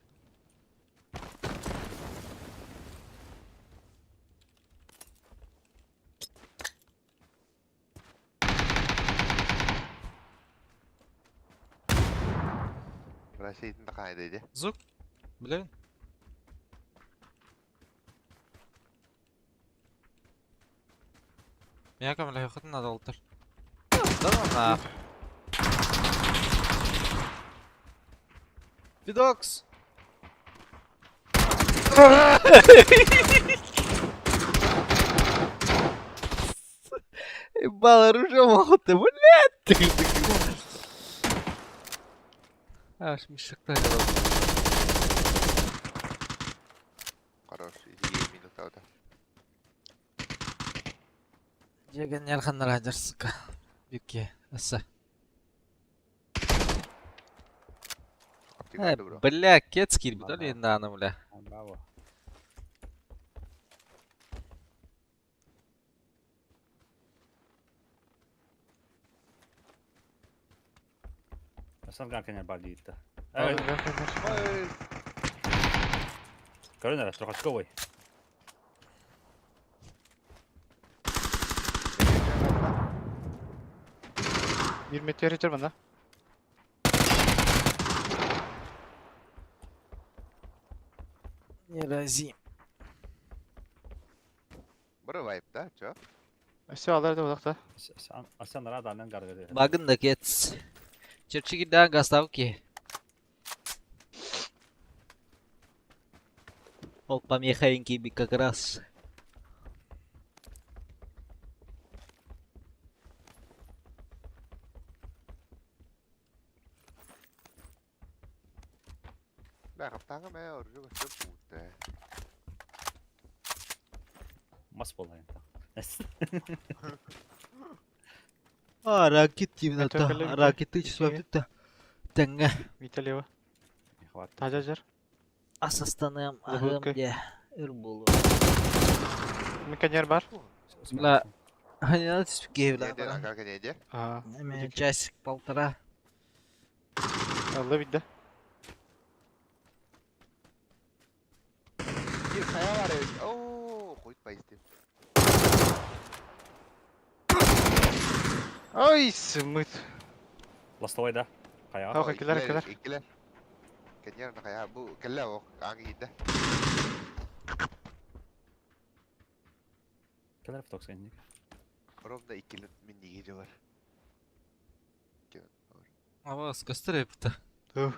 Россиятын да хаайда иди. Звук? Блин. Меня көмөлөһүөххүтүн наада олтор. Да на. Фидокс! Ебал оружие могут, блядь! Аж мешок Хорош, иди минутада. Дьиэгэн ярханнар дьарсыка. Бикки, асса. Аптека добро. Бля, кец кирбит, ол иннааны, бля. Браво. Асалгар кенер бар диитта. Ой, Көрөн эрэ, трохочковый. Bir meteor yeter bana. Не рази. Бары вайп, да? Чё? Все алар да улакта. Асан раданан гаргады. Багын да кец. Черчигиден гаставки. Ол помехаенький би как раз. Бля, хаптаҥа мэ оружие көстөр пуутта. Мас болайын. А, ракет именно Это та. коллеги, Ракеты ничего. число Тенге. Витя лево. Хват. Таза жар. Асастаным Забылка. агым де. Ир болу. Меканер бар. Бля. Они надо спики, бля. Неде, ангарга неде? Аа. Эме часик полтора. Алла видда. Бир хая бар эбит. Оо, хуйт байстым. Ой, сымыт. Ластовой да. Кая. Ох, экилер, экилер. Иккилер. Кенер на хая бу келле ох, аңы кийдэ. Келер фтокс энник. Ровно иккилер мин неге бар. Авас, костер эпта. Туh.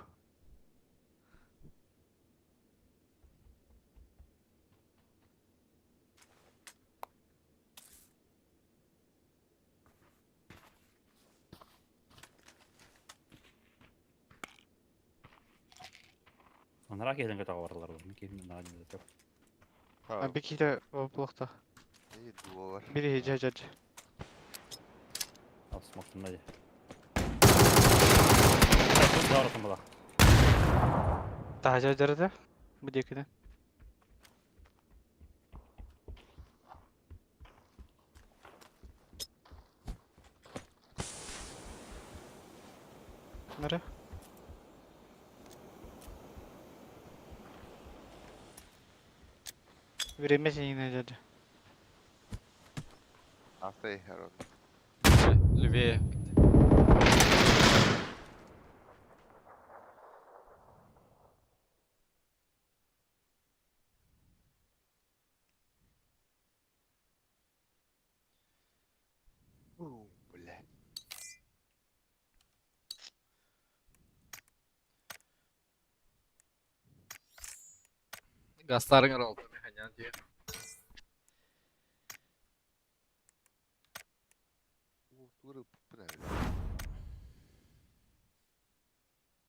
Онара келен көтө баралар бар. Мен келин наа деп. Ха, Беките облакта. не дуо бар. Бири жа жа. Ал смоктун да. Тут була. Таза жарда. Бу декине. Nere? Время синее дядя. Астай ровно. Левее. У, бля. Гастарың рол. О, туры пупына, бля.